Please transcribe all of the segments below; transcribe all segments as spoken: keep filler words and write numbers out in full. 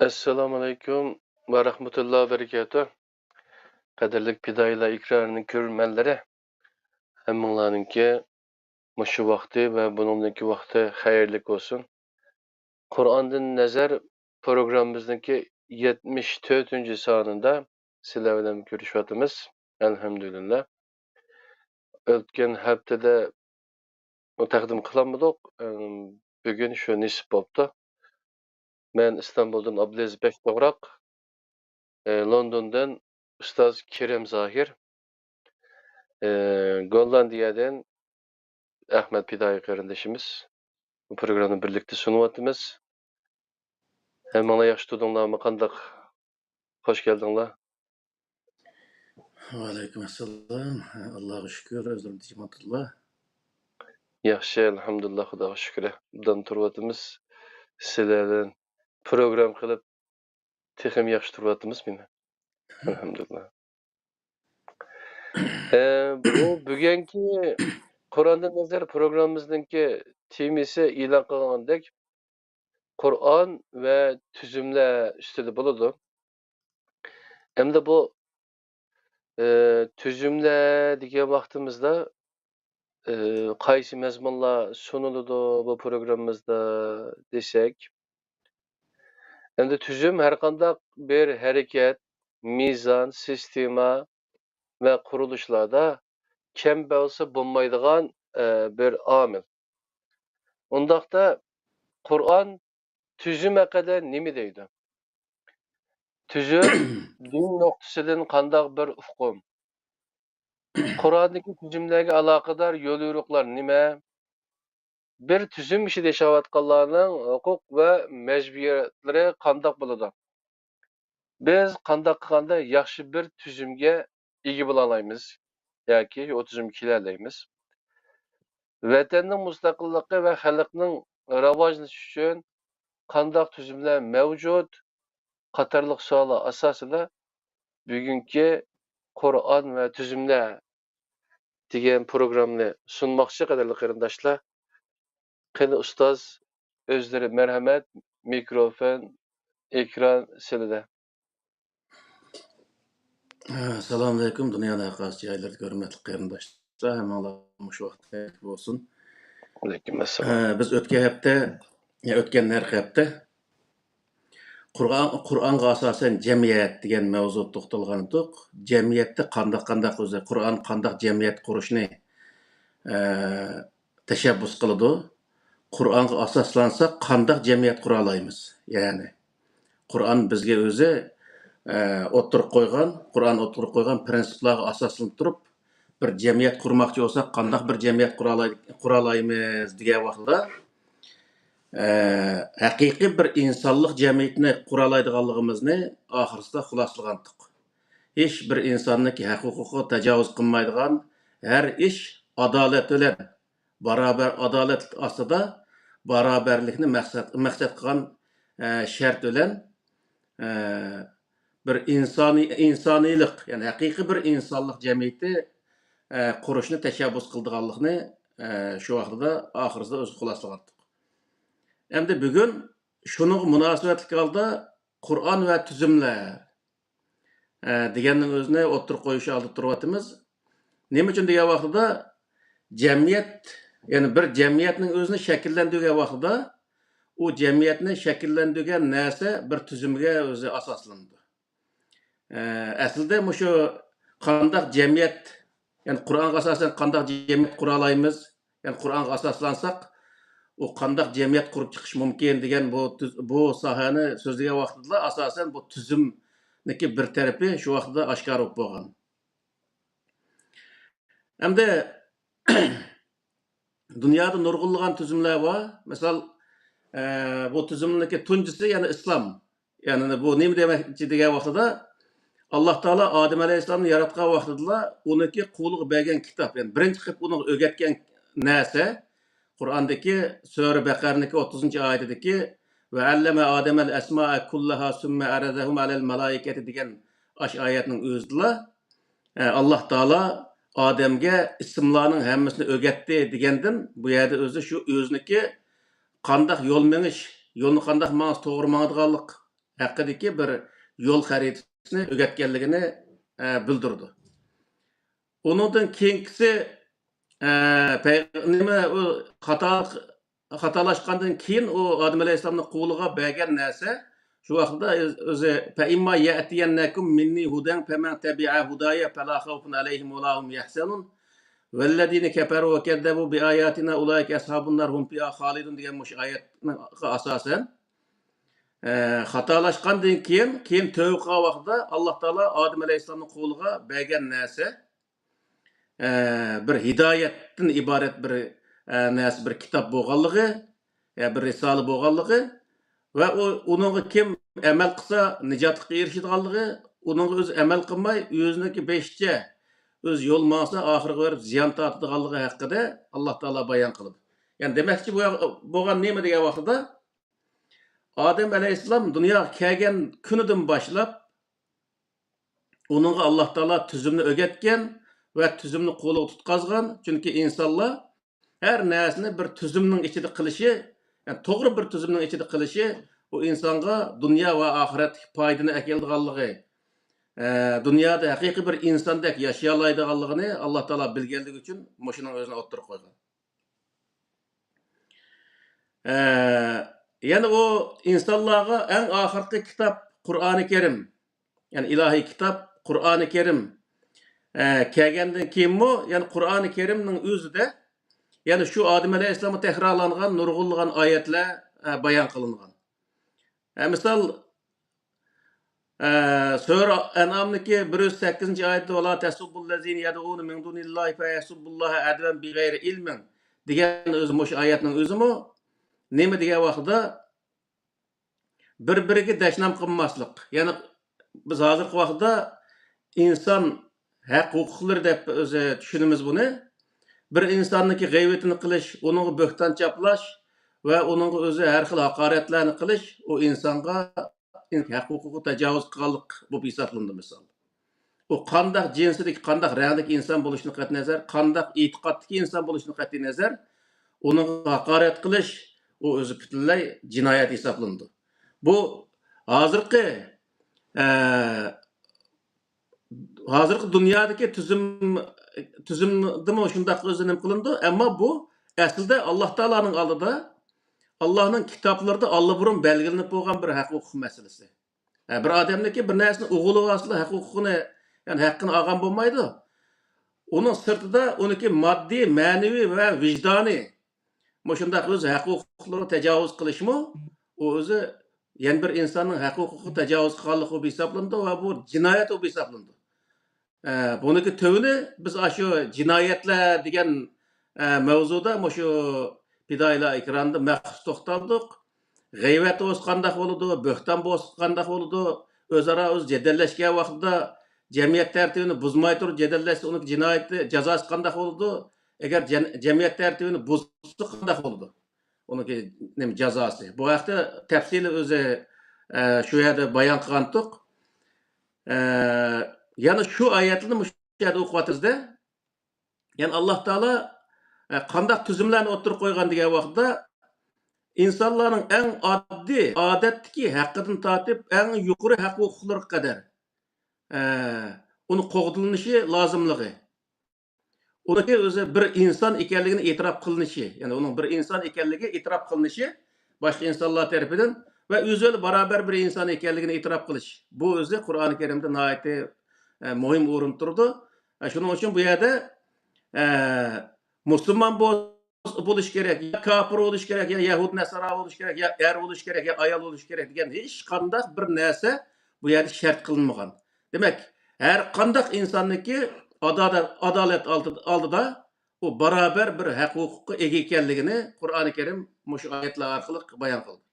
ئەسسالامۇئەلەيكۇم ۋە رەھمەتۇللا ۋە بەرىكاتۇھ. قەدىرلىك پىدائىيلار ئېكرانىنىڭ كۆرۈرمەنلىرى، ھەممىڭلارنىڭكى مۇشۇ ۋاقتى ۋە بۇنىڭدىكى ۋاقتى خەيرلىك بولسۇن. قۇرئاندىن نەزەر پروگراممىمىزنىڭكى يەتمىش تۆتىنچى سانىدا سىلەر بىلەن كۆرۈشۈۋاتىمىز. ئەلھەمدۇلىللا. ئۆتكەن ھەپتىدە تەقدىم قىلالمىدۇق. ئەم، بۈگۈن شۇ نېسىپ بوپتۇ. مەن ئىستانبۇلدىن ئابدۇلئەزىز بەكتوغراق، ئە، لوندوندىن ئۇستاز كېرەم زاھىر، ئە، گوللاندىيەدىن ئەخمەت پىدائىي قېرىندىشىمىز. بۇ پروگراممىنى بىرلىكتە سۇنۇۋاتىمىز. ھەممىڭلار ياخشى تۇردۇڭلارمۇ؟ قانداق؟ خوش كەلدىڭلار. ۋەئەلەيكۇم ئەسسالام. ئاللاغا شۈكۈر، ئۆزلىرىم تىنچ ئولتۇردۇلار. ياخشى، ئەلھەمدۇلىللا، خۇداغا شۈكرى. ئوبدان تۇرۇۋاتىمىز. سىلەر بىلەن پروگرام قىلىپ، تېخىمۇ ياخشى تۇرۇۋاتىمىز مانا. ئەلھەمدۇلىللا. ئە، بۇ بۈگۈنكى قۇرئاندىن نەزەر پروگراممىمىزنىڭكى تېمىسى ئېلان قىلغاندەك، قۇرئان ۋە تۈزۈملەر ئۈستىدە بولىدۇ. ئەمدى بۇ، ئە، تۈزۈملەر دېگەن ۋاقتىمىزدا، ئە، قايسى مەزمۇنلار سۇنۇلىدۇ بۇ پروگراممىمىزدا دېسەك، ئەمدى تۈزۈم ھەرقانداق بىر ھەرىكەت، مىزان، سىستېما ۋە قۇرۇلۇشلاردا كەم بولسا بولمايدىغان، ئە، بىر ئامىل. ئۇنداقتا قۇرئان تۈزۈم ھەققىدە نېمە دەيدۇ؟ تۈزۈم دىن نۇقتىسىدىن قانداق بىر ئۇقۇم؟ قۇرئاندىكى تۈزۈملەرگە ئالاقىدار يوليورۇقلار نېمە؟ بىر تۈزۈم ئىچىدە ياشاۋاتقانلارنىڭ ھوقۇق ۋە مەجبۇرىيەتلىرى قانداق بولىدۇ؟ بىز قانداق قىلغاندا ياخشى بىر تۈزۈمگە ئىگە بولالايمىز ياكى ئۇ تۈزۈمگە كېلەلەيمىز؟ ۋەتەننىڭ مۇستەقىللىقى ۋە خەلقنىڭ راۋاجلىنىشى ئۈچۈن قانداق تۈزۈملەر مەۋجۇت؟ قاتارلىق سوئاللار ئاساسىدا بۈگۈنكى قۇرئان ۋە تۈزۈملەر دېگەن پروگراممىنى سۇنماقچى، قەدىرلىك قېرىنداشلار. قېنى ئۇستاز، ئۆزلىرى مەرھەمەت، مىكروفون، ئېكران سىلىدە. ئەسسالامۇئەلەيكۇم، دۇنيانىڭ ھەر قايسى جايلىرىدىكى ھۆرمەتلىك قېرىنداشلار، ھەممىڭلار مۇشۇ ۋاقىت بولسۇن. ۋەئەلەيكۇم ئەسسالام. ئە، بىز ئۆتكەن ھەپتە، يا ئۆتكەن ھەر ھەپتە قۇرئان، قۇرئانغا ئاساسەن جەمئىيەت دېگەن مەۋزۇغا توختالغان ئىدۇق. جەمئىيەتتە قانداق، قانداق ئۆزى، قۇرئان قانداق جەمئىيەت قۇرۇشنى، ئە، تەشەببۇس قىلىدۇ؟ قۇرئانغا ئاساسلانساق قانداق جەمئىيەت قۇرالايمىز؟ يەنى قۇرئان بىزگە ئۆزى، ئە، ئوتتۇرىغا قويغان، قۇرئان ئوتتۇرىغا قويغان پىرىنسىپلارغا ئاساسلىنىپ تۇرۇپ، بىر جەمئىيەت قۇرماقچى بولساق قانداق بىر جەمئىيەت قۇرالاي-، قۇرالايمىز دېگەن ۋاقتىدا، ئە، ھەقىقىي بىر ئىنسانلىق جەمئىيىتىنى قۇرالايدىغانلىقىمىزنى ئاخىرسىدا خۇلاسىلىغانتۇق. ھېچ بىر ئىنساننىڭكى ھەق-ھوقۇقىغا تاجاۋۇز قىلمايدىغان، ھەر ئىش ئادالەت بىلەن، بارابەر ئادالەتلىك ئاستىدا، بارابەرلىكنى مەقسەت، مەقسەت قىلغان، ئە، شەرت بىلەن، ئە، بىر ئىنسانىي، ئىنسانىيلىق، يەنى ھەقىقىي بىر ئىنسانلىق جەمئىيىتى، ئە، قۇرۇشنى تەشەببۇس قىلىدىغانلىقنى، ئە، شۇ ۋاقتىدا ئاخىرسىدا ئۆزى خۇلاسىلىغانتۇق. ئەمدى بۈگۈن شۇنىڭغا مۇناسىۋەتلىك ھالدا قۇرئان ۋە تۈزۈملەر، ئە، دېگەننىڭ ئۆزىنى ئوتتۇرىغا قويۇش ئالدىدا تۇرۇۋاتىمىز. نېمە ئۈچۈن دېگەن ۋاقتىدا، جەمئىيەت، يەنى بىر جەمئىيەتنىڭ ئۆزىنى شەكىللەندۈرگەن ۋاقتىدا، ئۇ جەمئىيەتنى شەكىللەندۈرگەن نەرسە بىر تۈزۈمگە ئۆزى ئاساسلىنىدۇ. ئە، ئەسلىدە مۇشۇ قانداق جەمئىيەت، يەنى قۇرئانغا ئاساسەن قانداق جەمئىيەت قۇرالايمىز؟ يەنى قۇرئانغا ئاساسلانساق، ئۇ قانداق جەمئىيەت قۇرۇپ چىقىش مۇمكىن دېگەن بۇ تۈز-، بۇ ساھەنى سۆزلىگەن ۋاقتىدىلا ئاساسەن بۇ تۈزۈمنىڭكى بىر تەرىپى شۇ ۋاقتىدا ئاشكارا بولۇپ بولغان. ئەمدى دۇنيادا نۇرغۇنلىغان تۈزۈملەر بار. مىسال، ئە، بۇ تۈزۈملەرنىڭكى تۇنجىسى يەنى ئىسلام. يەنى بۇ نېمە دېمەكچى دېگەن ۋاقتىدا، ئاللا تائالا ئادەم ئەلەيھىسسالامنى ياراتقان ۋاقتىدىلا ئۇنىڭكى قۇلىغا بەرگەن كىتاب، يەنى بىرىنچى قىلىپ ئۇنىڭغا ئۆگەتكەن نەرسە، قۇرئاندىكى سۈرە بەقەرىنىڭكى ئوتتۇزىنچى ئايىتىدىكى «ۋەئەللەمە ئادەمەل ئەسمائە كۇللەھا سۈممە ئەرەزەھۇم ئەلەل مەلائىكەتى» دېگەن ئاشۇ ئايەتنىڭ ئۆزىدىلا، ئە، ئاللا تائالا ئادەمگە ئىسىملارنىڭ ھەممىسىنى ئۆگەتتى دېگەندىن، بۇ يەردە ئۆزى شۇ ئۆزىنىڭكى قانداق يول مېڭىش، يولنى قانداق ماڭسا توغرا ماڭىدىغانلىق، ھەققىدىكى بىر يول خەرىتىسىنى ئۆگەتكەنلىكىنى، ئە، بىلدۈرىدۇ. ئۇنىڭدىن كېيىنكىسى، ئە، پەي-، نېمە، ئۇ خاتا، خاتالاشقاندىن كېيىن ئۇ ئادەم ئەلەيھىسسالامنىڭ قولىغا بەرگەن نەرسە، شۇ ۋاقىتتا ئۆز-، ئۆزى، فَإِمَّا يَأْتِيَنَّكُمْ مِنِّي هُدًى فَمَنْ تَبِعَ هُدَايَ فَلَا خَوْفٌ عَلَيْهِمْ وَلَا هُمْ يَحْزَنُونَ، وَالَّذِينَ كَفَرُوا وَكَذَّبُوا بِآيَاتِنَا أُولَئِكَ أَصْحَابُ النَّارِ هُمْ فِيهَا خَالِدُونَ دېگەن مۇشۇ ئايەتكە ئاساسەن، ئە، خاتالاشقاندىن كېيىن، كېيىن تەۋبە قىلغان ۋاقتىدا ئاللا تائالا ئادەم ئەلەيھىسسالامنىڭ قولىغا بەرگەن نەرسە، ئە، بىر ھىدايەتتىن ئىبارەت بىر، ئە، نەرسە، بىر كىتاب بولغانلىقى، ئە، بىر رىسالە بولغانلىقى ۋە ئۇ، ئۇنىڭغا كىم ئەمەل قىلسا نىجاتلىققا ئېرىشىدىغانلىقى، ئۇنىڭغا ئۆزى ئەمەل قىلماي، ئۆزىنىڭكى بېشىچە ئۆزى يول ماڭسا، ئاخىرىغا بېرىپ زىيان تارتىدىغانلىقى ھەققىدە ئاللا تائالا بايان قىلىدۇ. يەنى دېمەكچى بو-، بولغان نېمە دېگەن ۋاقتىدا، ئادەم ئەلەيھىسسالام دۇنياغا كەلگەن كۈنىدىن باشلاپ، ئۇنىڭغا ئاللا تائالا تۈزۈمنى ئۆگەتكەن ۋە تۈزۈمنى قولىغا تۇتقازغان. چۈنكى ئىنسانلار ھەر نەرسىنى بىر تۈزۈمنىڭ ئىچىدە قىلىشى، يەنى توغرا بىر تۈزۈمنىڭ ئىچىدە قىلىشى، ئۇ ئىنسانغا دۇنيا ۋە ئاخىرەتتىكى پايدىنى ئەكېلىدىغانلىقى، ئە، دۇنيادا ھەقىقىي بىر ئىنساندەك ياشىيالايدىغانلىقىنى ئاللا تائالا بىلگەنلىكى ئۈچۈن مۇشۇنىڭ ئۆزىنى ئوتتۇرىغا قويغان. ئە، يەنى ئۇ ئىنسانلارغا ئەڭ ئاخىرقى كىتاب قۇرئانى كەرىم، يەنى ئىلاھىي كىتاب قۇرئانى كەرىم، ئە، كەلگەندىن كېيىنمۇ، يەنى قۇرئانى كەرىمنىڭ ئۆزىدە، يەنى شۇ ئادەم ئەلەيھىسسالامغا تەكرارلانغان نۇرغۇنلىغان ئايەتلەر، ئە، بايان قىلىنغان. ئە، مىسال، ئە، سۈرە ئەنئامنىڭكى بىر يۈز سەككىزىنچى ئايەتتە، «وَلَا تَسُبُّوا الَّذِينَ يَدْعُونَ مِن دُونِ اللَّهِ فَيَسُبُّوا اللَّهَ عَدْوًا بِغَيْرِ عِلْمٍ» دېگەن ئۆزى مۇشۇ ئايەتنىڭ ئۆزىمۇ نېمە دېگەن ۋاقتىدا، بىر-بىرىگە دەشنام قىلماسلىق. يەنى بىز ھازىرقى ۋاقىتتا ئىنسان ھەق ھوقۇقلىرى دەپ ئۆزى چۈشىنىمىز بۇنى. بىر ئىنساننىڭكى غەيۋىتىنى قىلىش، ئۇنىڭغا بۆھتان چاپلاش ۋە ئۇنىڭغا ئۆزى ھەر خىل ھاقارەتلەرنى قىلىش، ئۇ ئىنسانغا ھەق ھوقۇقىغا تاجاۋۇز قىلغانلىق بولۇپ ھېسابلىنىدۇ، مىسال. ئۇ قانداق جىنسىدىكى، قانداق رەڭدىكى ئىنسان بولۇشىدىن قەتئىينەزەر، قانداق ئېتىقادتىكى ئىنسان بولۇشىدىن قەتئىينەزەر، ئۇنىڭغا ھاقارەت قىلىش، ئۇ ئۆزى پۈتۈنلەي جىنايەت ھېسابلىنىدۇ. بۇ ھازىرقى، ئە، ھازىرقى دۇنيادىكى تۈزۈم، تۈزۈمدىمۇ شۇنداق ئۆزى نېمە قىلىنىدۇ، ئەمما بۇ ئەسلىدە ئاللا تائالانىڭ ئالدىدا، ئاللانىڭ كىتابلىرىدا ئاللىبۇرۇن بەلگىلىنىپ بولغان بىر ھەق ھوقۇق مەسىلىسى. ھە، بىر ئادەمنىڭكى بىر نەرسىنى ئوغرىلىۋالسىلا ھەق ھوقۇقىنى، يەنى ھەققىنى ئالغان بولمايدۇ. ئۇنىڭ سىرتىدا ئۇنىڭكى ماددىي، مەنىۋى ۋە ۋىجدانىي مۇشۇنداق ئۆز ھەق ھوقۇقلىرىغا تاجاۋۇز قىلىشمۇ، ئۇ ئۆزى يەنە بىر ئىنساننىڭ ھەق ھوقۇقىغا تاجاۋۇز قىلغانلىق بولۇپ ھېسابلىنىدۇ ۋە بۇ جىنايەت بولۇپ ھېسابلىنىدۇ. ئە، بۇنىڭكى تۈۋىنى بىز ئاشۇ جىنايەتلەر دېگەن، ئە، مەۋزۇدا مۇشۇ پىدائىيلار ئېكرانىدا مەخسۇس توختالدۇق. غەيۋەت بولسا قانداق بولىدۇ، بۆھتان بولسا قانداق بولىدۇ، ئۆزئارا ئۆزى جېدەللەشكەن ۋاقتىدا جەمئىيەت تەرتىپىنى بۇزماي تۇرۇپ جېدەللەشسە، ئۇنىڭ جىنايىتى، جازاسى قانداق بولىدۇ؟ ئەگەر جەن-، جەمئىيەت تەرتىپىنى بۇزسا قانداق بولىدۇ؟ ئۇنىڭكى نېمە جازاسى؟ بۇ ھەقتە تەپسىلىي ئۆزى، ئە، شۇ يەردە بايان قىلغانتۇق. ئە، يەنە شۇ ئايەتلەرنى مۇشۇ يەردە ئوقۇۋاتىمىز-دە. يەنى ئاللا تائالا، ئە، قانداق تۈزۈملەرنى ئوتتۇرىغا قويغان دېگەن ۋاقىتتا، ئىنسانلارنىڭ ئەڭ ئاددىي، ئادەتتىكى ھەققىدىن تارتىپ ئەڭ يۇقىرى ھەق ھوقۇقلىرىغا قەدەر، ئە، ئۇنى قوغدىلىنىشى لازىملىقى. ئۇنىڭكى ئۆزى بىر ئىنسان ئىكەنلىكىنى ئېتىراپ قىلىنىشى، يەنى ئۇنىڭ بىر ئىنسان ئىكەنلىكى ئېتىراپ قىلىنىشى باشقا ئىنسانلار تەرىپىدىن ۋە ئۆزى بىلەن بارابەر بىر ئىنسان ئىكەنلىكىنى ئېتىراپ قىلىش. بۇ ئۆزى قۇرئانى كەرىمدە ناھايىتى، ئە، مۇھىم ئورۇن تۇرىدۇ. ئە، شۇنىڭ ئۈچۈن بۇ يەردە، ئە، مۇسۇلمان بول-، بولۇش كېرەك، يا كاپىر بولۇش كېرەك، يا يەھۇد نەسارا بولۇش كېرەك، يا ئەر بولۇش كېرەك، يا ئايال بولۇش كېرەك دېگەن ھېچقانداق بىر نەرسە بۇ يەردە شەرت قىلىنمىغان. دېمەك، ھەر قانداق ئىنساننىڭكى ئادالەت، ئادالەت ئالدىدا، ئالدىدا ئۇ باراۋەر بىر ھەق ھوقۇققا ئىگە ئىكەنلىكىنى قۇرئانى كەرىم مۇشۇ ئايەتلەر ئارقىلىق بايان قىلدى.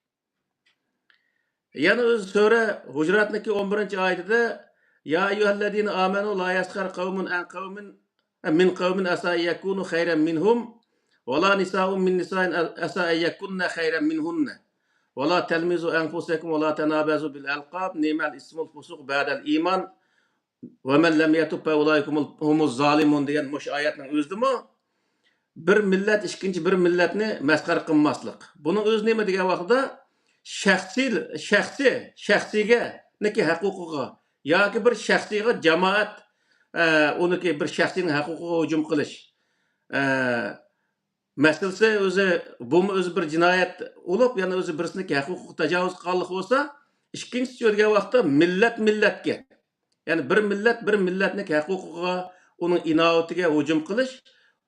يەنە ئۆزى سۈرە ھۇجراتنىڭكى ئون بىرىنچى ئايىتىدە، يا أيها الذين آمنوا لا يسخر قوم عن قوم من قوم عسى أن يكونوا خيرا منهم ولا نساء من نساء عسى أن يكن خيرا منهن ولا تلمزوا أنفسكم ولا تنابزوا بالألقاب بئس الاسم الفسوق بعد الإيمان ومن لم يتب فأولئك هم الظالمون دېگەن مۇشۇ ئايەتنىڭ ئۆزىدىمۇ بىر مىللەت ئىككىنچى بىر مىللەتنى مەسخىرە قىلماسلىق. بۇنىڭ ئۆزى نېمە دېگەن ۋاقتىدا، شەخسىي، شەخسىي، شەخسىيگە، نىكى ھەقۇقىغا ياكى بىر شەخسىيغا جامائەت، ئە، ئۇنىكى بىر شەخسىينىڭ ھەقۇقىغا ھۇجۇم قىلىش، ئە، مەسىلىسى ئۆزى، بۇمۇ ئۆزى بىر جىنايەت بولۇپ، يەنە ئۆزى بىرسىنىڭكى ھەقۇقىغا تاجاۋۇز قىلغانلىق بولسا، ئىككىنچىسى دېگەن ۋاقىتتا مىللەت مىللەتكە، يەنى بىر مىللەت بىر مىللەتنىڭ ھەقۇقىغا، ئۇنىڭ ئىناۋىتىگە ھۇجۇم قىلىش،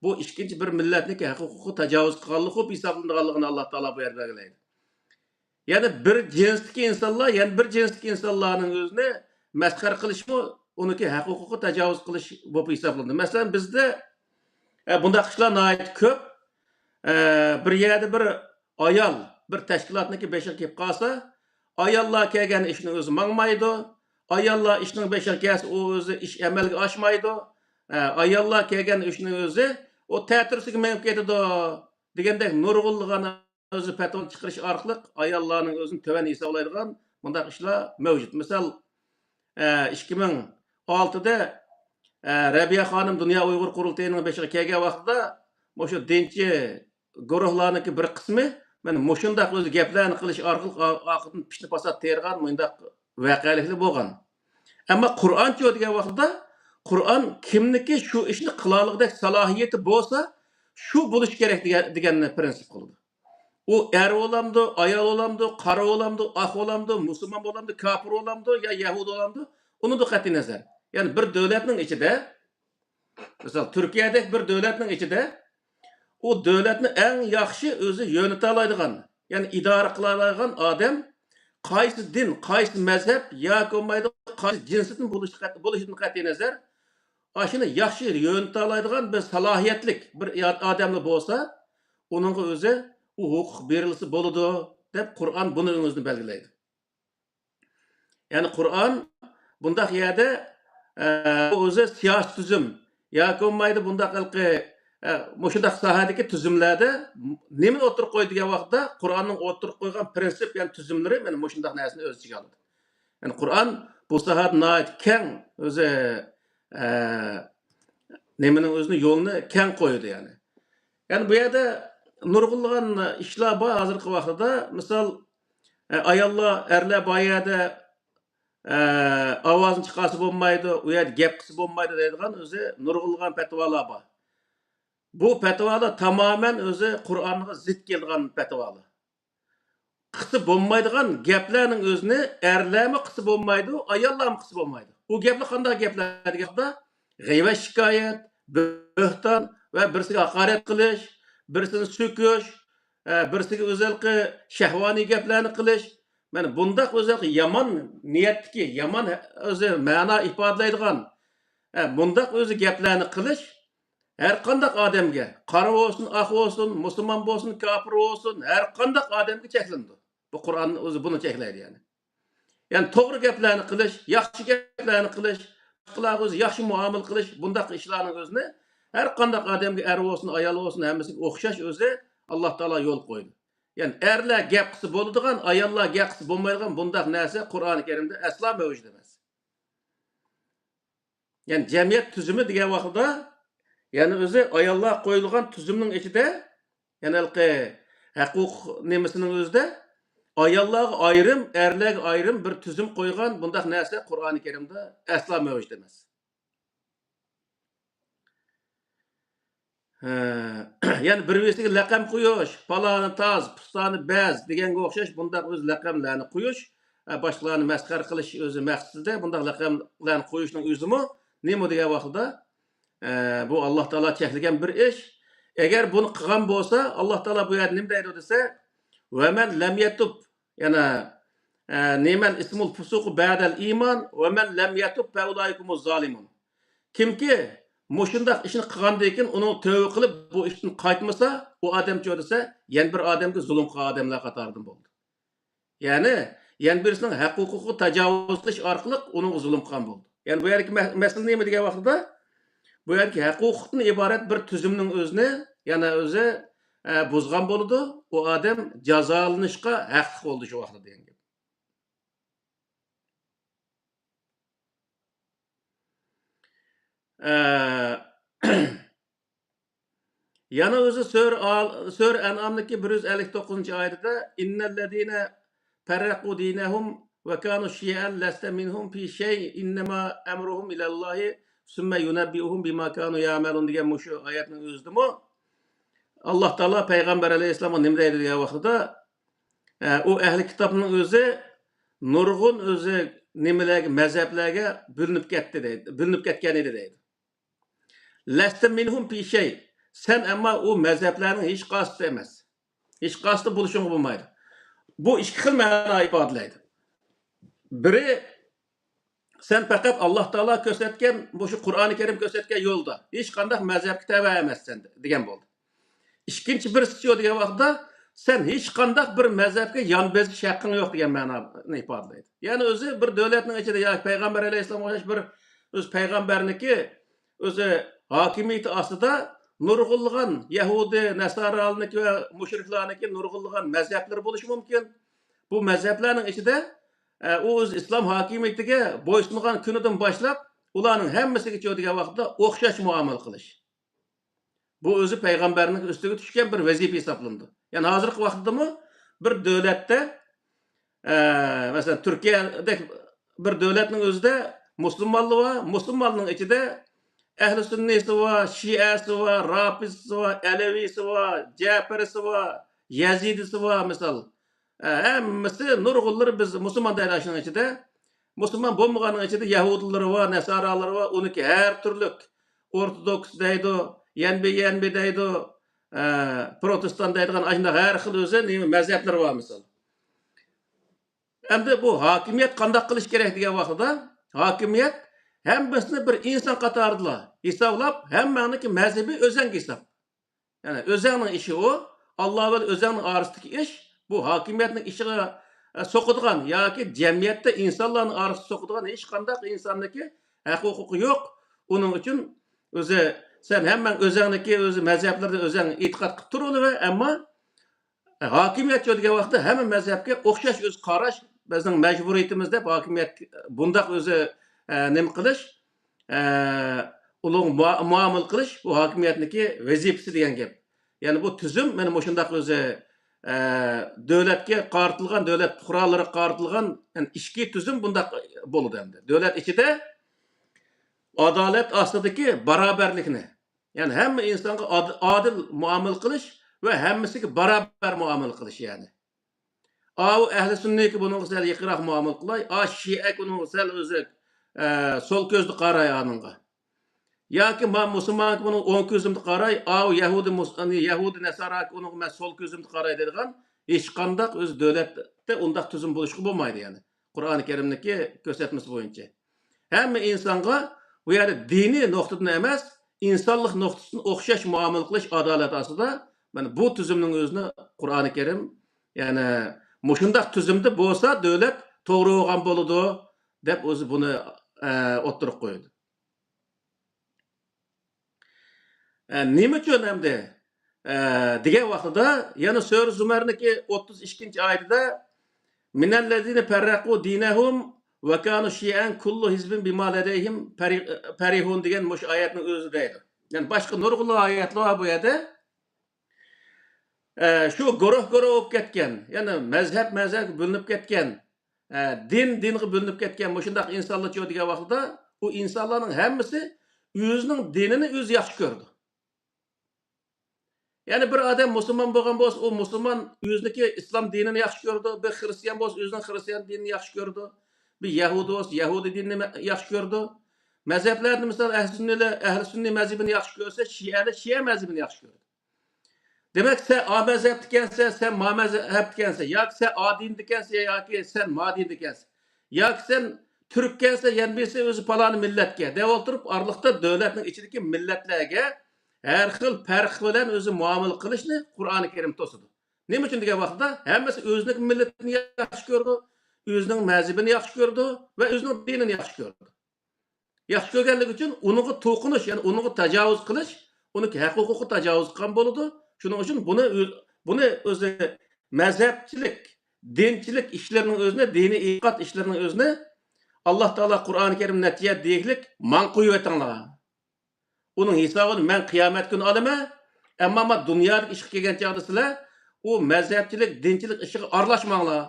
بۇ ئىككىنچى بىر مىللەتنىڭ ھەقۇقىغا تاجاۋۇز قىلغانلىق بولۇپ ھېسابلىنىدىغانلىقىنى ئاللا تائالا بۇ يەردە بەلگىلەيدۇ. يەنى بىر جىنستىكى ئىنسانلار يەنە بىر جىنستىكى ئىنسانلارنىڭ ئۆزىنى مەسخىرە قىلىشمۇ ئۇنىڭكى ھەقۇقىغا تاجاۋۇز قىلىش بولۇپ ھېسابلىنىدۇ. مەسىلەن، بىزدە، ئە، بۇنداق ئىشلار ناھايىتى كۆپ. ئە، بىر يەردە بىر ئايال بىر تەشكىلاتنىڭكى بېشىغا كېلىپ قالسا، ئاياللار كەلگەن ئىشنىڭ ئۆزى ماڭمايدۇ. ئاياللار ئىشنىڭ بېشىغا كەلسە، ئۇ ئۆزى ئىش ئەمەلگە ئاشمايدۇ. ئە، ئاياللار كەلگەن ئىشنىڭ ئۆزى ئۇ تەتۈرىسىگە مېڭىپ كېتىدۇ دېگەندەك نۇرغۇنلىغان ئۆزى پەتىۋا چىقىرىش ئارقىلىق ئاياللارنىڭ ئۆزىنى تۆۋەن ھېسابلايدىغان مۇنداق ئىشلار مەۋجۇت. مىسال، ئىككى مىڭ ئالتىدە رەبىيە خانىم دۇنيا ئۇيغۇر قۇرۇلتىيىنىڭ بېشىغا كەلگەن ۋاقتىدا مۇشۇ دىنچى گۇرۇھلارنىڭكى بىر قىسمى مانا مۇشۇنداق ئۆزى گەپلەرنى قىلىش ئارقىلىق ئا-، ئارقىدىن پىتنە پاسات تېرىغان مۇنداق ۋەقەلىكلەر بولغان. ئەمما قۇرئانچۇ دېگەن ۋاقتىدا، قۇرئان كىمنىكى شۇ ئىشنى قىلالىغۇدەك سالاھىيىتى بولسا، شۇ بولۇش كېرەك دېگەن، دېگەننى پرىنسىپ قىلىدۇ. ئۇ ئەر بولامدۇ، ئايال بولامدۇ، قارا بولامدۇ، ئاق بولامدۇ، مۇسۇلمان بولامدۇ، كاپىر بولامدۇ يا يەھۇدىي بولامدۇ، ئۇنىڭدىن قەتئىينەزەر. يەنى بىر دۆلەتنىڭ ئىچىدە، مىسال، تۈركىيەدەك بىر دۆلەتنىڭ ئىچىدە، ئۇ دۆلەتنى ئەڭ ياخشى ئۆزى يۆنىتەلەيدىغان، يەنى ئىدارە قىلالايدىغان ئادەم قايسى دىن، قايسى مەزھەپ ياكى بولمايدۇ، قايسى جىنسىدىن بولۇشى قەت-، بولۇشىدىن قەتئىينەزەر، ئاشۇنى ياخشى يۆنىتەلەيدىغان بىر سالاھىيەتلىك بىر يا-، ئادەملا بولسا، ئۇنىڭغا ئۆزى ئۇ ھوقۇق بېرىلسە بولىدۇ، دەپ قۇرئان بۇنى ئۆزىنى بەلگىلەيدۇ. يەنى قۇرئان بۇنداق يەردە، ئە، ئۇ ئۆزى سىياسىي تۈزۈم ياكى بولمايدۇ بۇنداق ھېلىقى، ئە، مۇشۇنداق ساھەدىكى تۈزۈملەردە نېمىنى ئوتتۇرىغا قويدى دېگەن ۋاقىتتا، قۇرئاننىڭ ئوتتۇرىغا قويغان پرىنسىپ، يەنى تۈزۈملىرى مانا مۇشۇنداق نەرسىنى ئۆز ئىچىگە ئالىدۇ. يەنى قۇرئان بۇ ساھەدە ناھايىتى كەڭ ئۆزى، ئە، نېمىنىڭ ئۆزىنى يولىنى كەڭ قويىدۇ يەنى. يەنى بۇ يەردە نۇرغۇنلىغان ئىشلار بار ھازىرقى ۋاقتىدا. مىسال، ئە، ئاياللار، ئەرلەر بار يەردە، ئە، ئاۋازىنى چىقارسا بولمايدۇ، ئۇ يەردە گەپ قىلسا بولمايدۇ دەيدىغان ئۆزى نۇرغۇنلىغان پەتىۋالار بار. بۇ پەتىۋالار تامامەن ئۆزى قۇرئانغا زىت كېلىدىغان پەتىۋالار. قىلسا بولمايدىغان گەپلەرنىڭ ئۆزىنى ئەرلەرمۇ قىلسا بولمايدۇ، ئاياللارمۇ قىلسا بولمايدۇ. ئۇ گەپلەر قانداق گەپلەر دېگەندە، غەيۋەت شىكايەت، بۆھتان ۋە بىرسىگە ھاقارەت قىلىش، بىرسىنى سۆكۈش، ئە، بىرسىگە ئۆزەلقى شەھۋانىي گەپلەرنى قىلىش، مانا بۇنداق ئۆزەلقى يامان نىيەتتىكى، يامان ئۆزى مەنا ئىپادىلەيدىغان، ئە، بۇنداق ئۆزى گەپلەرنى قىلىش ھەر قانداق ئادەمگە، قارا بولسۇن، ئاق بولسۇن، مۇسۇلمان بولسۇن، كاپىر بولسۇن، ھەر قانداق ئادەمگە چەكلىنىدۇ. بۇ قۇرئان ئۆزى بۇنى چەكلەيدۇ يەنى. يەنى توغرا گەپلەرنى قىلىش، ياخشى گەپلەرنى قىلىش، باشقىلارغا ئۆزى ياخشى مۇئامىلە قىلىش، بۇنداق ئىشلارنىڭ ئۆزىنى ھەر قانداق ئادەمگە، ئەر بولسۇن، ئايال بولسۇن، ھەممىسىگە ئوخشاش ئۆزى ئاللا تائالا يول قويدى. يەنى ئەرلەر گەپ قىلسا بولىدىغان، ئاياللار گەپ قىلسا بولمايدىغان بۇنداق نەرسە قۇرئانى كەرىمدە ئەسلا مەۋجۇت ئەمەس. يەنى جەمئىيەت تۈزۈمى دېگەن ۋاقتىدا، يەنى ئۆزى ئاياللارغا قويۇلغان تۈزۈمنىڭ ئىچىدە، يەنى ھېلىقى ھەقۇق نېمىسىنىڭ ئۆزىدە ئاياللارغا ئايرىم، ئەرلەرگە ئايرىم بىر تۈزۈم قويغان بۇنداق نەرسە قۇرئانى كەرىمدە ئەسلا مەۋجۇت ئەمەس. ھە، يەنى بىر-بىرسىگە لەقەم قويۇش، پالانى تاز، پۇستانى بەز دېگەنگە ئوخشاش بۇنداق ئۆز لەقەملەرنى قويۇش، ھە، باشقىلارنى مەسخىرە قىلىش ئۆزى مەقسىتىدە بۇنداق لەقەملەرنى قويۇشنىڭ ئۆزىمۇ نېمە دېگەن ۋاقتىدا، ھە، بۇ ئاللا تائالا چەكلىگەن بىر ئىش. ئەگەر بۇنى قىلغان بولسا، ئاللا تائالا بۇ يەردە نېمە دەيدۇ دېسە، ۋەمەن لەم يەتۇب، يەنە، ئە، نېمەن ئىسمۇل فۇسۇقۇ بەدەل ئىمان، ۋەمەن لەم يەتۇب فەئۇلائىكۇمۇز زالىمۇن. كىمكى مۇشۇنداق ئىشنى قىلغاندىن كېيىن ئۇنىڭ تۆۋە قىلىپ بۇ ئىشتىن قايتمىسا، ئۇ ئادەمچۇ دېسە، يەنە بىر ئادەمگە زۇلۇم قىلغان ئادەملەر قاتارىدىن بولدى. يەنى، يەنە بىرسىنىڭ ھەق ھوقۇقىغا تاجاۋۇز قىلىش ئارقىلىق ئۇنىڭغا زۇلۇم قىلغان بولدى. يەنى بۇ يەردىكى مە-، مەسىلە نېمە دېگەن ۋاقتىدا، بۇ يەردىكى ھەق ھوقۇقتىن ئىبارەت بىر تۈزۈمنىڭ ئۆزىنى يەنە ئۆزى، ئە، بۇزغان بولىدۇ. ئۇ ئادەم جازالىنىشقا ھەقلىق بولىدۇ شۇ ۋاقىتتا دېگەن گەپ. ئە، يەنە ئۆزى سۈرە ئال-، سۈرە ئەنئامنىڭكى بىر يۈز ئەللىك توققۇزىنچى ئايىتىدە، ئىننەللەزىنە پەررەقۇ دىنەھۇم ۋە كانۇ شىئەن لەستە مىنھۇم فى شەي ئىننەما ئەمرۇھۇم ئىلەللاھى سۈممە يۇنەببىئۇھۇم بىما كانۇ يەئمەلۇن» دېگەن مۇشۇ ئايەتنىڭ ئۆزىدىمۇ ئاللا تائالا پەيغەمبەر ئەلەيھىسسالامغا نېمە دەيدۇ دېگەن ۋاقتىدا، ئە، ئۇ ئەھلى كىتابنىڭ ئۆزى نۇرغۇن ئۆزى نېمىلەرگە، مەزھەپلەرگە بۆلۈنۈپ كەتتى دەيدۇ، بۆلۈنۈپ كەتكەن ئىدى دەيدۇ. لەستە مىنھۇم پى شەي. سەن ئەمما ئۇ مەزھەپلەرنىڭ ھېچقايسىسى ئەمەس. ھېچقايسىسىدا بولۇشۇڭغا بولمايدۇ. بۇ ئىككى خىل مەنانى ئىپادىلەيدۇ. بىرى، سەن پەقەت ئاللا تائالا كۆرسەتكەن، مۇشۇ قۇرئانى كەرىم كۆرسەتكەن يولدا، ھېچقانداق مەزھەپكە تەۋە ئەمەسسەن دېگەن بولدى. ئىككىنچى بىرسىچۇ دېگەن ۋاقىتتا، سەن ھېچقانداق بىر مەزھەپكە يان بېزىش ھەققىڭ يوق دېگەن مەنانى ئىپادىلەيدۇ. يەنى ئۆزى بىر دۆلەتنىڭ ئىچىدە ياكى پەيغەمبەر ئەلەيھىسسالامغا ئوخشاش بىر ئۆزى پەيغەمبەرنىكى ئۆزى ھاكىمىيىتى ئاستىدا نۇرغۇنلىغان يەھۇدىي، نەسارالارنىڭكى ۋە مۇشرىكلارنىڭكى نۇرغۇنلىغان مەزھەپلىرى بولۇشى مۇمكىن. بۇ مەزھەپلەرنىڭ ئىچىدە، ئە، ئۇ ئۆزى ئىسلام ھاكىمىيىتىگە بويسۇنغان كۈنىدىن باشلاپ، ئۇلارنىڭ ھەممىسىگىچۇ دېگەن ۋاقىتتا ئوخشاش مۇئامىلە قىلىش. بۇ ئۆزى پەيغەمبەرنىڭ ئۈستىگە چۈشكەن بىر ۋەزىپە ھېسابلىنىدۇ. يەنى ھازىرقى ۋاقىتتىمۇ بىر دۆلەتتە، ئە، مەسىلەن، تۈركىيەدەك بىر دۆلەتنىڭ ئۆزىدە مۇسۇلمانلار بار، مۇسۇلماننىڭ ئىچىدە ئەھلى سۈننىسى بار، شىئەسى بار، رافىزىسى بار، ئەلەۋىسى بار، جەپىرىسى بار، يەزىدىسى بار، مىسال. ئە، ھەممىسى نۇرغۇنلىرى بىز مۇسۇلمان دەيدۇ شۇنىڭ ئىچىدە. مۇسۇلمان بولمىغاننىڭ ئىچىدە يەھۇدىيلىرى بار، نەسارالىرى بار، ئۇنىڭكى ھەر تۈرلۈك ئورتودوكس دەيدۇ، يەنبى يەنبى دەيدۇ، ئە، پروتېستان دەيدىغان ئاشۇنداق ھەر خىل ئۆزى نېمە مەزھەپلىرى بار مىسال. ئەمدى بۇ ھاكىمىيەت قانداق قىلىش كېرەك دېگەن ۋاقتىدا، ھاكىمىيەت ھەممىسىنى بىر ئىنسان قاتارىدىلا ھېسابلاپ، ھەممەڭنىڭكى مەزھىپى ئۆزەڭگە ھېساب. يەنى ئۆزەڭنىڭ ئىشى ئۇ، ئاللا بىلەن ئۆزەڭنىڭ ئارىسىدىكى ئىش، بۇ ھاكىمىيەتنىڭ ئىشىغا، ئە، سوقىدىغان ياكى جەمئىيەتتە ئىنسانلارنىڭ ئارىسىغا سوقىدىغان ھېچقانداق ئىنساننىڭكى ھەق ھوقۇقى يوق. ئۇنىڭ ئۈچۈن ئۆزى، سەن ھەممەڭ ئۆزەڭنىكى ئۆزى مەزھەپلىرىدە ئۆزەڭ ئېتىقاد قىلىپ تۇرۇۋېلىۋەر، ئەمما ھاكىمىيەتچى دېگەن ۋاقىتتا ھەممە مەزھەپكە ئوخشاش ئۆزى قاراش بىزنىڭ مەجبۇرىيىتىمىز دەپ ھاكىمىيەت بۇنداق ئۆزى، ئە، نېمە قىلىش، ئە، ئۇلۇغ مۇئا-، مۇئامىلە قىلىش بۇ ھاكىمىيەتنىڭكى ۋەزىپىسى دېگەن گەپ. يەنى بۇ تۈزۈم مانا مۇشۇنداق ئۆزى، ئە، دۆلەتكە قارىتىلغان، دۆلەت پۇقرالىرىغا قارىتىلغان، يەنى ئىچكى تۈزۈم بۇنداق بولىدۇ ئەمدى. دۆلەت ئىچىدە ئادالەت ئاستىدىكى باراۋەرلىكنى، يەنى ھەممە ئىنسانغا ئاد-، ئادىل مۇئامىلە قىلىش ۋە ھەممىسىگە باراۋەر مۇئامىلە قىلىش، يەنى. ئاۋۇ ئەھلى سۈننىكى بۇنىڭغا سەل يېقىنراق مۇئامىلە قىلاي، ئا شىئەكى ئۇنىڭغا سەل ئۆزى، ئە، سول كۆزدە قاراي ئانىڭغا. ياكى ما مۇسۇلمانكى بۇنىڭ ئوڭ كۆزۈمدە قاراي، ئاۋۇ يەھۇدىي مۇس-، يەنى يەھۇدىي نەساراكى ئۇنىڭغا مەن سول كۆزۈمدە قاراي دەيدىغان ھېچقانداق ئۆزى دۆلەتتە ئۇنداق تۈزۈم بولۇشقا بولمايدۇ، يەنى. قۇرئانى كەرىمنىڭكى كۆرسەتمىسى بويىچە. ھەممە ئىنسانغا بۇ يەردە دىنىي نۇقتىدىن ئەمەس، ئىنسانلىق نۇقتىسىدىن ئوخشاش مۇئامىلە قىلىش ئادالەت ئاستىدا، مانا بۇ تۈزۈمنىڭ ئۆزىنى قۇرئانى كەرىم، يەنى مۇشۇنداق تۈزۈمدە بولسا دۆلەت توغرا بولغان بولىدۇ، دەپ ئۆزى بۇنى، ئە، ئوتتۇرىغا قويىدۇ. ئە، نېمە ئۈچۈن ئەمدى؟ ئە، دېگەن ۋاقتىدا يەنە سۈرە زۇمەرنىڭكى ئوتتۇز ئىككىنچى ئايىتىدە، «مىنەللەزىنە پەررەقۇ دىنەھۇم ۋە كانۇ شىئەن كۇللۇ ھىزبىن بىما لەدەيھىم پەرىھۇن» دېگەن مۇشۇ ئايەتنىڭ ئۆزى دەيدۇ. يەنى باشقا نۇرغۇنلىغان ئايەتلەر بار بۇ يەردە. ئە، شۇ گۇرۇھ گۇرۇھ بولۇپ كەتكەن، يەنى مەزھەپ مەزھەپكە بۆلۈنۈپ كەتكەن، ئە، دىن دىنغا بۆلۈنۈپ كەتكەن مۇشۇنداق ئىنسانلارچۇ دېگەن ۋاقتىدا، ئۇ ئىنسانلارنىڭ ھەممىسى ئۆزىنىڭ دىنىنى ئۆزى ياخشى كۆرىدۇ. يەنى بىر ئادەم مۇسۇلمان بولغان بولسا، ئۇ مۇسۇلمان ئۆزىنىڭكى ئىسلام دىنىنى ياخشى كۆرىدۇ، بىر خىرىستىيان بولسا ئۆزىنىڭ خىرىستىيان دىنىنى ياخشى كۆرىدۇ، بىر يەھۇدىي بولسا يەھۇدىي دىنىنى مە-، ياخشى كۆرىدۇ. مەزھەپلەردە مىسال ئەھلى سۈننىلەر، ئەھلى سۈننىي مەزھىپىنى ياخشى كۆرسە، شىئەلەر شىئە مەزھىپىنى ياخشى كۆرىدۇ. دېمەك، سەن ئا مەزھەپتىكەنسەن، سەن ما مەزھەپتىكەنسەن، ياكى سەن ئا دىندىكەنسەن، ياكى سەن ما دىندىكەنسەن، ياكى سەن تۈرككەنسەن، يەنە بىرسى ئۆزى پالانى مىللەتكە دەپ ئولتۇرۇپ، ئارىلىقتا دۆلەتنىڭ ئىچىدىكى مىللەتلەرگە ھەر خىل پەرق بىلەن ئۆزى مۇئامىلە قىلىشنى قۇرئانى كەرىم توسىدۇ. نېمە ئۈچۈن دېگەن ۋاقتىدا، ھەممىسى ئۆزىنىڭ مىللىتىنى ياخشى كۆرىدۇ، ئۆزىنىڭ مەزھىپىنى ياخشى كۆرىدۇ ۋە ئۆزىنىڭ دىنىنى ياخشى كۆرىدۇ. ياخشى كۆرگەنلىكى ئۈچۈن ئۇنىڭغا توقۇنۇش، يەنى ئۇنىڭغا تاجاۋۇز قىلىش، ئۇنىڭ ھەق ھوقۇقىغا تاجاۋۇز قىلغان بولىدۇ. شۇنىڭ ئۈچۈن بۇنى ئۆز-، بۇنى ئۆزى مەزھەپچىلىك، دىنچىلىك ئىشلىرىنىڭ ئۆزىنى، دىنىي ئېتىقاد ئىشلىرىنىڭ ئۆزىنى ئاللا تائالا قۇرئانى كەرىم نەتىجە دېگۈلۈك ماڭا قويۇۋېتىڭلار. ئۇنىڭ ھېسابىنى مەن قىيامەت كۈنى ئالىمەن. ئەمما ما دۇنيادىكى ئىشقا كەلگەن چاغدا سىلەر ئۇ مەزھەپچىلىك، دىنچىلىك ئىشىغا ئارىلاشماڭلار.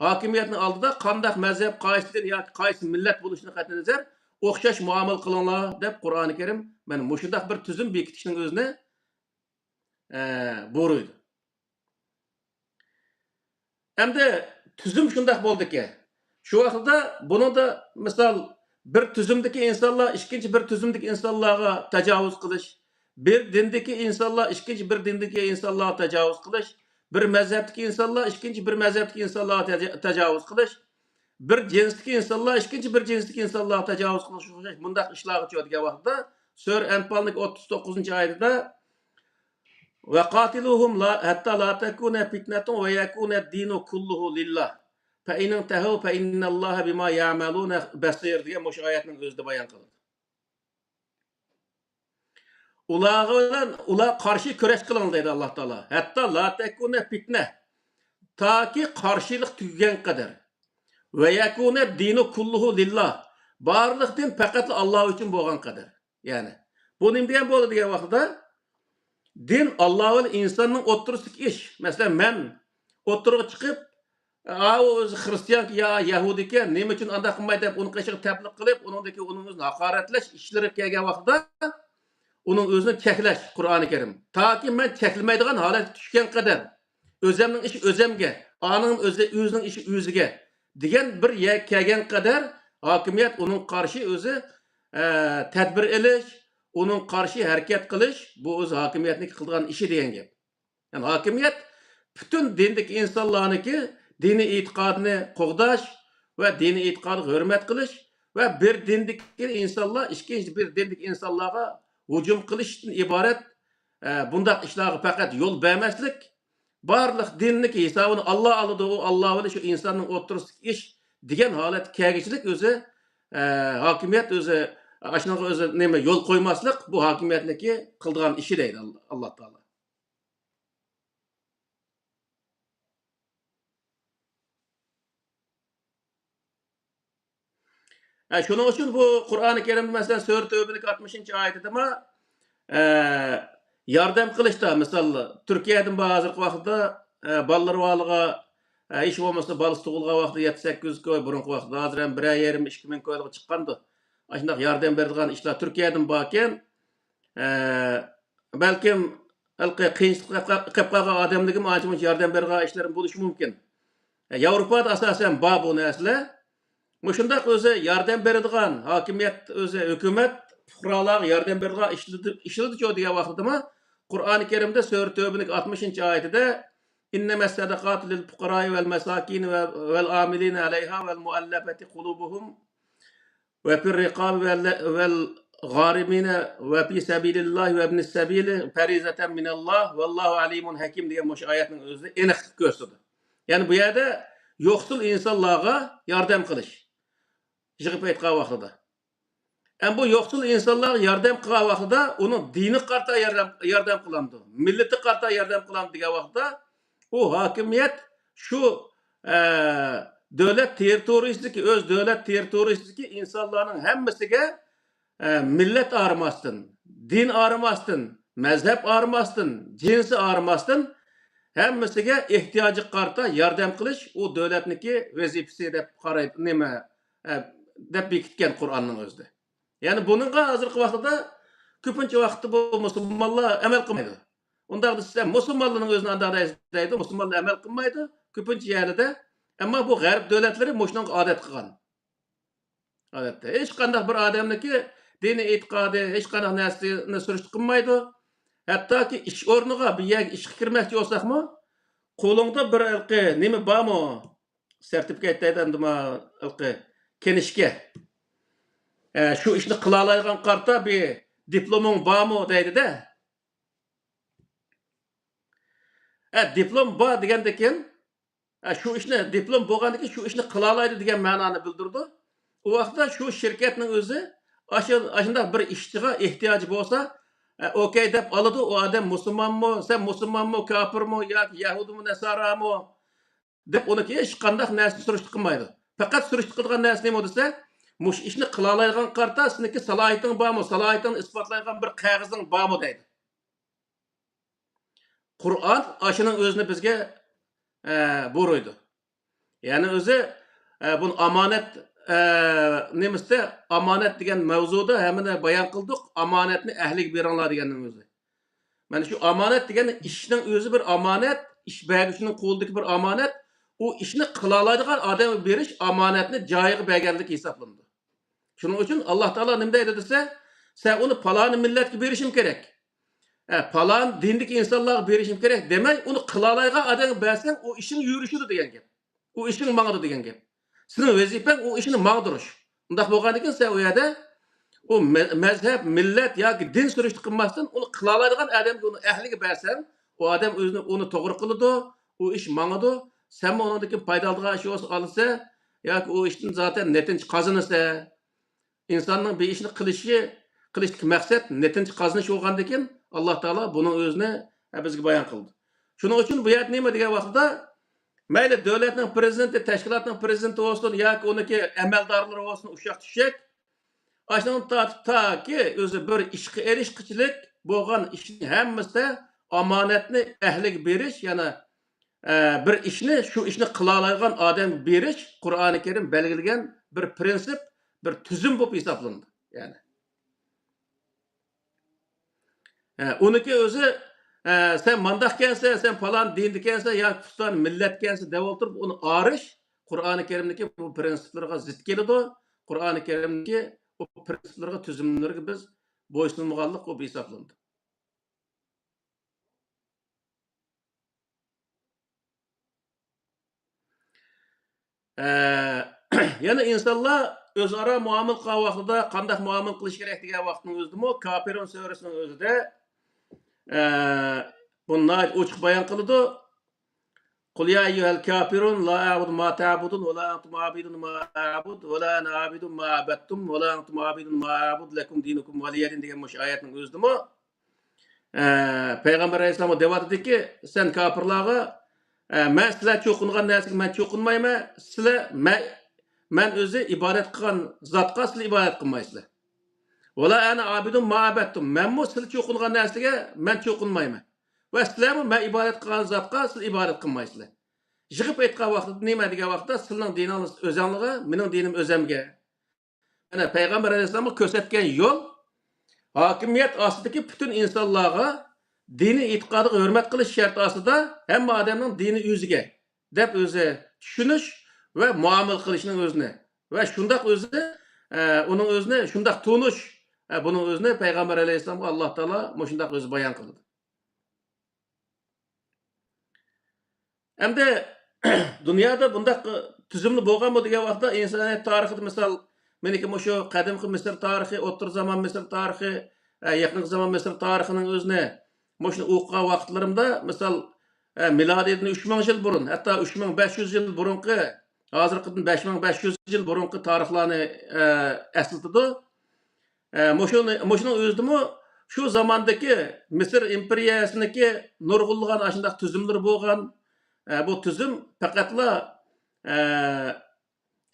ھاكىمىيەتنىڭ ئالدىدا قانداق مەزھەپ، قايسى دىن ياكى قايسى مىللەت بولۇشىدىن قەتئىينەزەر، ئوخشاش مۇئامىلە قىلىڭلار، دەپ قۇرئانى كەرىم مانا مۇشۇنداق بىر تۈزۈم بېكىتىشنىڭ ئۆزىنى، ئە، بۇيرۇيدۇ. ئەمدى تۈزۈم شۇنداق بولدىكى، شۇ ۋاقىتتا بۇنىڭدا مىسال، بىر تۈزۈمدىكى ئىنسانلار ئىككىنچى بىر تۈزۈمدىكى ئىنسانلارغا تاجاۋۇز قىلىش، بىر دىندىكى ئىنسانلار ئىككىنچى بىر دىندىكى ئىنسانلارغا تاجاۋۇز قىلىش، بىر مەزھەپتىكى ئىنسانلار ئىككىنچى بىر مەزھەپتىكى ئىنسانلارغا تاجا-، تاجاۋۇز قىلىش، بىر جىنستىكى ئىنسانلار ئىككىنچى بىر جىنستىكى ئىنسانلارغا تاجاۋۇز قىلىش، مۇنداق ئىشلارغىچۇ دېگەن ۋاقىتتا، سۈرە ئەنپالنىڭ ئوتتۇز توققۇزىنچى ئايىتىدە، «ۋەقاتىلۇھۇم لا، ھەتتا لا تەكۇنە پىتنەتۇن ۋە يەكۇنە دىنۇ كۇللۇھۇ لىللا. فەئىنىنتەھەۋ فەئىننەللاھە بىما يەئمەلۇنە بەسىر» دېگەن مۇشۇ ئايەتنىڭ ئۆزىدە بايان قىلىنىدۇ. ئۇلارغا بىلەن، ئۇلار قارشى كۈرەش قىلىڭ دەيدۇ ئاللا تائالا. ھەتتا لا تەكۇنە پىتنە، تاكى قارشىلىق تۈگىگەن قەدەر. ۋە يەكۇنە دىنۇ كۇللۇھۇ لىللا، بارلىق دىن پەقەتلا ئاللا ئۈچۈن بولغان قەدەر. يەنى بۇ نېمە دېگەن بولدى دېگەن ۋاقىتتا، دىن ئاللا بىلەن ئىنساننىڭ ئوتتۇرىسىدىكى ئىش. مەسىلەن، مەن ئوتتۇرىغا چىقىپ، ئا، ئۇ ئۆزى خىرىستىيانكەن يا يەھۇدىيكەن، نېمە ئۈچۈن ئانداق قىلماي دەپ ئۇنىڭ قېشىغا تەپلىق قىلىپ، ئۇنىڭدىكى، ئۇنىڭ ئۆزىنى ھاقارەتلەش ئىشلىرىغا كەلگەن ۋاقتىدا، ئۇنىڭ ئۆزىنى چەكلەش، قۇرئانى كەرىم. تاكى مەن چەكلىمەيدىغان ھالەتكە چۈشكەن قەدەر، ئۆزەمنىڭ ئىشى ئۆزەمگە، ئانىڭ ئۆزى، ئۆزىنىڭ ئىشى ئۆزىگە دېگەن بىر يەرگە كەلگەن قەدەر، ھاكىمىيەت ئۇنىڭ قارشى ئۆزى، ئە، تەدبىر ئېلىش، ئۇنىڭ قارشى ھەرىكەت قىلىش، بۇ ئۆزى ھاكىمىيەتنىڭ قىلىدىغان ئىشى دېگەن گەپ. يەنى ھاكىمىيەت پۈتۈن دىندىكى ئىنسانلارنىڭكى دىنىي ئېتىقادىنى قوغداش ۋە دىنىي ئېتىقادىغا ھۆرمەت قىلىش ۋە بىر دىندىكى ئىنسانلار ئىككىنچى بىر دىندىكى ئىنسانلارغا ھۇجۇم قىلىشتىن ئىبارەت، ئە، بۇنداق ئىشلارغا پەقەت يول بەرمەسلىك، بارلىق دىننىڭكى ھېسابىنى ئاللا ئالىدۇ، ئۇ ئاللا بىلەن شۇ ئىنساننىڭ ئوتتۇرىسىدىكى ئىش دېگەن ھالەتكە كەلگۈچىلىك ئۆزى، ئە، ھاكىمىيەت ئۆزى، ئاشۇنىڭغا ئۆزى نېمە يول قويماسلىق، بۇ ھاكىمىيەتنىڭكى قىلىدىغان ئىشى دەيدۇ ئاللا تائالا. ھە، شۇنىڭ ئۈچۈن بۇ قۇرئانى كەرىمدە، مەسىلەن، سۈرە تەۋبىنىڭ ئاتمىشىنچى ئايىتىدىمۇ، ئە، ياردەم قىلىشتا، مىسال، تۈركىيەدىمۇ بار ھازىرقى ۋاقىتتا، ئە، بالىلىرى بارلىقىغا، ئە، ھېچ بولمىسا بالىسى تۇغۇلغان ۋاقتىدا يەتتە سەككىز يۈز كوي، بۇرۇنقى ۋاقىتتا، ھازىر ھەم بىرەر يېرىم، ئىككى مىڭ كويلۇق چىققانىدۇ. ئاشۇنداق ياردەم بېرىدىغان ئىشلار تۈركىيەدىمۇ باركەن. ئە، بەلكىم ھېلىقى قىيىنچىلىقتا قېلىپ قالغان ئادەملەرگىمۇ ئانچە-مۇنچە ياردەم بېرىدىغان ئىشلىرىمۇ بولۇشى مۇمكىن. ئە، ياۋروپادا ئاساسەن بار بۇ نەرسىلەر. مۇشۇنداق ئۆزى ياردەم بېرىدىغان ھاكىمىيەت، ئۆزى ھۆكۈمەت پۇقرالارغا ياردەم بېرىدىغان ئىشلىدى-، ئىشلىدىچۇ دېگەن ۋاقتىدىمۇ، قۇرئانى كەرىمدە سۈرە تەۋبىنىڭ ئاتمىشىنچى ئايىتىدە، «ئىننەمەس سەدەقاتۇ لىل پۇقارائى ۋەل مەساكىنى ۋە، ۋەل ئامىلىنە ئەلەيھا ۋەل مۇئەللەپەتى قۇلۇبۇھۇم ۋە فىر رىقابى ۋەل، ۋەل غارىمىنە ۋە فى سەبىلىللاھى ۋەبنىس سەبىلى فەرىزەتەن مىنەللاھ ۋەللاھۇ ئەلىمۇن ھەكىم» دېگەن مۇشۇ ئايەتنىڭ ئۆزى ئېنىق كۆرسىتىدۇ. يەنى بۇ يەردە يوقسۇل ئىنسانلارغا ياردەم قىلىش، يىغىپ ئېيتقان ۋاقتىدا. ئەمما بۇ يوقسۇل ئىنسانلارغا ياردەم قىلغان ۋاقتىدا ئۇنىڭ دىنىغا قارىتا ياردەم، ياردەم قىلامدۇ، مىللىتىگە قارىتا ياردەم قىلامدۇ دېگەن ۋاقىتتا، ئۇ ھاكىمىيەت شۇ، ئە، دۆلەت تېررىتورىيىسىدىكى، ئۆز دۆلەت تېررىتورىيىسىدىكى ئىنسانلارنىڭ ھەممىسىگە، ئە، مىللەت ئايرىماستىن، دىن ئايرىماستىن، مەزھەپ ئايرىماستىن، جىنسى ئايرىماستىن، ھەممىسىگە ئېھتىياجىغا قارىتا ياردەم قىلىش ئۇ دۆلەتنىڭكى ۋەزىپىسى دەپ قارايدۇ، نېمە، ئە، دەپ بېكىتكەن قۇرئاننىڭ ئۆزىدە. يەنى بۇنىڭغا ھازىرقى ۋاقىتتا كۆپىنچە ۋاقىتتا بۇ مۇسۇلمانلار ئەمەل قىلمايدۇ. ئۇنداق دېسە، مۇسۇلمانلارنىڭ ئۆزىنى ئانداق دەيدۇ، مۇسۇلمانلار ئەمەل قىلمايدۇ كۆپىنچە يەرلىدە. ئەمما بۇ غەرب دۆلەتلىرى مۇشۇنىڭغا ئادەت قىلغان. ئادەتتە ھېچقانداق بىر ئادەمنىڭكى دىنىي ئېتىقادى، ھېچقانداق نەرسىنى سۈرۈشتە قىلمايدۇ. ھەتتاكى ئىش ئورنىغا، بىر يەرگە ئىشقا كىرمەكچى بولساقمۇ، قولۇڭدا بىر ھېلىقى نېمە بارمۇ؟ سەرتىفىكەت دەيدۇ ئەمدى ما ھېلىقى كىنىشكا. ئە، شۇ ئىشنى قىلالايدىغان قارىتا بىر دىپلومۇڭ بارمۇ دەيدۇ-دە. ئە، دىپلوم بار دېگەندىن كېيىن، ئە، شۇ ئىشنى، دىپلوم بولغاندىن كېيىن شۇ ئىشنى قىلالايدۇ دېگەن مەنانى بىلدۈرىدۇ. ئۇ ۋاقىتتا شۇ شىركەتنىڭ ئۆزى ئاشۇ، ئاشۇنداق بىر ئىشچىغا ئېھتىياجى بولسا، ئە، ئوكەي دەپ ئالىدۇ. ئۇ ئادەم مۇسۇلمانمۇ، سەن مۇسۇلمانمۇ، كاپىرمۇ ياكى يەھۇدىيمۇ، نەسارامۇ؟ دەپ ئۇنىڭكى ھېچقانداق نەرسىنى سۈرۈشتە قىلمايدۇ. پەقەت سۈرۈشتە قىلىدىغان نەرسە نېمە دېسە، مۇشۇ ئىشنى قىلالايدىغان قارىتا سېنىڭكى سالاھىيىتىڭ بارمۇ، سالاھىيىتىڭنى ئىسپاتلايدىغان بىر قەغىزىڭ بارمۇ دەيدۇ. قۇرئان ئاشۇنىڭ ئۆزىنى بىزگە، ئە، بۇيرۇيدۇ. يەنى ئۆزى، ئە، بۇنى ئامانەت، ئە، نېمىسىدە، ئامانەت دېگەن مەۋزۇدا ھەممىنى بايان قىلدۇق. ئامانەتنى ئەھلىگە بېرىڭلار دېگەننىڭ ئۆزى. مانا شۇ ئامانەت دېگەن ئىشنىڭ ئۆزى بىر ئامانەت، ئىش بەرگۈچىنىڭ قولىدىكى بىر ئامانەت. ئۇ ئىشنى قىلالايدىغان ئادەمگە بېرىش ئامانەتنى جايىغا بەرگەنلىك ھېسابلىنىدۇ. شۇنىڭ ئۈچۈن ئاللا تائالا نېمە دەيدۇ دېسە، سەن ئۇنى پالانى مىللەتكە بېرىشىم كېرەك، ئە، پالان دىندىكى ئىنسانلارغا بېرىشىم كېرەك دېمەي، ئۇنى قىلالايدىغان ئادەمگە بەرسەڭ، ئۇ ئىشىڭ يۈرۈشىدۇ دېگەن گەپ. ئۇ ئىشىڭ ماڭىدۇ دېگەن گەپ. سېنىڭ ۋەزىپەڭ ئۇ ئىشنى ماڭدۇرۇش. ئۇنداق بولغاندىكىن سەن ئۇ يەردە ئۇ مە-، مەزھەپ، مىللەت ياكى دىن سۈرۈشتە قىلماستىن، ئۇنى قىلالايدىغان ئادەمگە، ئۇنى ئەھلىگە بەرسەڭ، ئۇ ئادەم ئۆزىنى، ئۇنى توغرا قىلىدۇ، ئۇ ئىش ماڭىدۇ. سەنمۇ ئۇنىڭدىن كېيىن پايدا ئالىدىغان ئىش بولسا ئالىسەن، ياكى ئۇ ئىشتىن زاتەن نەتىجە قازىنىسەن. ئىنساننىڭ بىر ئىشنى قىلىشى، قىلىشتىكى مەقسەت نەتىجە قازىنىش بولغاندىكىن، ئاللا تائالا بۇنىڭ ئۆزىنى، ئە، بىزگە بايان قىلدى. شۇنىڭ ئۈچۈن بۇ يەردە نېمە دېگەن ۋاقتىدا، مەيلى دۆلەتنىڭ پىرېزىدېنتى، تەشكىلاتنىڭ پىرېزىدېنتى بولسۇن ياكى ئۇنىڭكى ئەمەلدارلىرى بولسۇن، ئۇششاق-چۈششەك، ئاشۇنىڭدىن تارتىپ تاكى ئۆزى بىر ئىشقا ئېرىشقۇچىلىك بولغان ئىشنىڭ ھەممىسىدە ئامانەتنى ئەھلىگە بېرىش، يەنى ئە، بىر ئىشنى، شۇ ئىشنى قىلالايدىغان ئادەمگە بېرىش قۇرئانى كەرىم بەلگىلىگەن بىر پىرىنسىپ، بىر تۈزۈم بولۇپ ھېسابلىنىدۇ. يەنى، ئە، ئۇنىڭكى ئۆزى، ئە، سەن مانداقكەنسەن، سەن پالان دىندىكەنسەن ياكى پۇلان مىللەتكەنسەن دەپ ئولتۇرۇپ، ئۇنى ئايرىش قۇرئانى كەرىمدىكى بۇ پىرىنسىپلىرىغا زىت كېلىدۇ. قۇرئانى كەرىمدىكى بۇ پىرىنسىپلىرىغا، تۈزۈملىرىگە بىز بويسۇنمىغانلىق بولۇپ ھېسابلىنىدۇ. ئە، يەنە ئىنسانلار ئۆزئارا مۇئامىلە قىلغان ۋاقتىدا قانداق مۇئامىلە قىلىش كېرەك دېگەن ۋاقىتنىڭ ئۆزىدىمۇ، كاپىرۇن سۈرىسىنىڭ ئۆزىدە، ئە، بۇنى ناھايىتى ئوچۇق بايان قىلىدۇ. قۇل يا ئەييۇھەل كاپىرۇن لا ئەبۇدۇ ما تەبۇدۇن ۋە لا ئەنتۇم ئابىدۇن ما ئەبۇد ۋە لا ئەنە ئابىدۇن ما ئەبەدتۇم ۋە لا ئەنتۇم ئابىدۇن ما ئەبۇد لەكۇم دىنۇكۇم ۋەلىيە دىن دېگەن مۇشۇ ئايەتنىڭ ئۆزىدىمۇ، ئە، پەيغەمبەر ئەلەيھىسسالام دەۋاتىدۇكى، سەن كاپىرلارغا، ئە، مەن سىلەر چوقۇنغان نەرسىگە مەن چوقۇنمايمەن، سىلەر، مەن، مەن ئۆزى ئىبادەت قىلغان زاتقا سىلەر ئىبادەت قىلمايسىلەر. ۋەلا ئەنە ئابىدۇن ما ئەبەدتۇم، مەنمۇ سىلەر چوقۇنغان نەرسىگە مەن چوقۇنمايمەن. ۋە سىلەرمۇ مەن ئىبادەت قىلغان زاتقا سىلەر ئىبادەت قىلمايسىلەر. يىغىپ ئېيتقان ۋاقتىدا نېمە دېگەن ۋاقىتتا، سىلىنىڭ دىنىڭىز ئۆزەڭلارغا، مېنىڭ دىنىم ئۆزەمگە. يەنى پەيغەمبەر ئەلەيھىسسالامغا كۆرسەتكەن يول، ھاكىمىيەت ئاستىدىكى پۈتۈن ئىنسانلارغا دىنىي ئېتىقادىغا ھۆرمەت قىلىش شەرتى ئاستىدا ھەممە ئادەمنىڭ دىنى ئۆزىگە دەپ ئۆزى چۈشىنىش ۋە مۇئامىلە قىلىشنىڭ ئۆزىنى ۋە شۇنداق ئۆزى، ئە، ئۇنىڭ ئۆزىنى شۇنداق تونۇش، ئە، بۇنىڭ ئۆزىنى پەيغەمبەر ئەلەيھىسسالامغا ئاللا تائالا مۇشۇنداق ئۆزى بايان قىلدى. ئەمدى دۇنيادا بۇنداق تۈزۈملا بولغانمۇ دېگەن ۋاقىتتا، ئىنسانىيەت تارىخىدا، مىسال، مېنىڭكى مۇشۇ قەدىمكى مىسىر تارىخى، ئوتتۇرا زامان مىسىر تارىخى، ئە، يېقىنقى زامان مىسىر تارىخىنىڭ ئۆزىنى مۇشۇنى ئوقۇغان ۋاقىتلىرىمدا، مىسال، ئە، مىلادىدىن ئۈچ مىڭ يىل بۇرۇن، ھەتتا ئۈچ مىڭ بەش يۈز يىل بۇرۇنقى، ھازىرقىدىن بەش مىڭ بەش يۈز يىل بۇرۇنقى تارىخلارنى، ئە، ئەسلىتىدۇ. ئە، مۇشۇنى، مۇشۇنىڭ ئۆزىدىمۇ شۇ زاماندىكى مىسىر ئىمپېرىيەسىنىڭكى نۇرغۇنلىغان ئاشۇنداق تۈزۈملىرى بولغان. ئە، بۇ تۈزۈم پەقەتلا، ئە،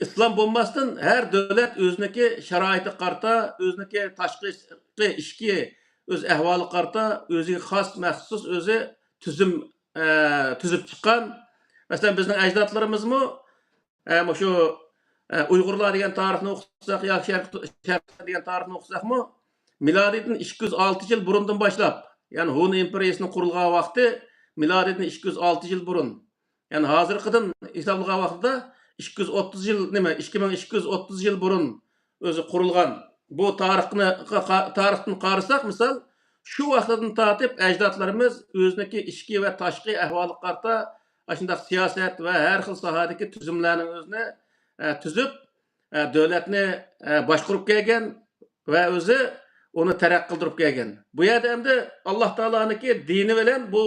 ئىسلام بولماستىن، ھەر دۆلەت ئۆزىنىڭكى شارائىتىغا قارىتا، ئۆزىنىڭكى تاشقى، ئىچكى ئۆز ئەھۋالىغا قارىتا، ئۆزىگە خاس، مەخسۇس ئۆزى تۈزۈم، ئە، تۈزۈپ چىققان. مەسىلەن، بىزنىڭ ئەجدادلىرىمىزمۇ ئە، مۇشۇ، ئە، ئۇيغۇرلار دېگەن تارىخنى ئوقۇساق ياكى شەرق، شەرق دېگەن تارىخنى ئوقۇساقمۇ، مىلادىدىن ئىككى يۈز ئالتە يىل بۇرۇندىن باشلاپ، يەنى ھون ئىمپېرىيىسىنىڭ قۇرۇلغان ۋاقتى مىلادىدىن ئىككى يۈز ئالتە يىل بۇرۇن. يەنى ھازىرقىدىن ھېسابلىغان ۋاقتىدا ئىككى يۈز ئوتتۇز يىل، نېمە، ئىككى مىڭ ئىككى يۈز ئوتتۇز يىل بۇرۇن ئۆزى قۇرۇلغان. بۇ تارىخنى، قا-، قا-، تارىختىن قارىساق، مىسال، شۇ ۋاقتىدىن تارتىپ ئەجدادلىرىمىز ئۆزىنىڭكى ئىچكى ۋە تاشقى ئەھۋالىغا قارىتا ئاشۇنداق سىياسەت ۋە ھەر خىل ساھەدىكى تۈزۈملەرنى ئۆزىنى، ئە، تۈزۈپ، ئە، دۆلەتنى، ئە، باشقۇرۇپ كەلگەن ۋە ئۆزى ئۇنى تەرەققىي قىلدۇرۇپ كەلگەن. بۇ يەردە ئەمدى ئاللا تائالانىڭكى دىنى بىلەن بۇ،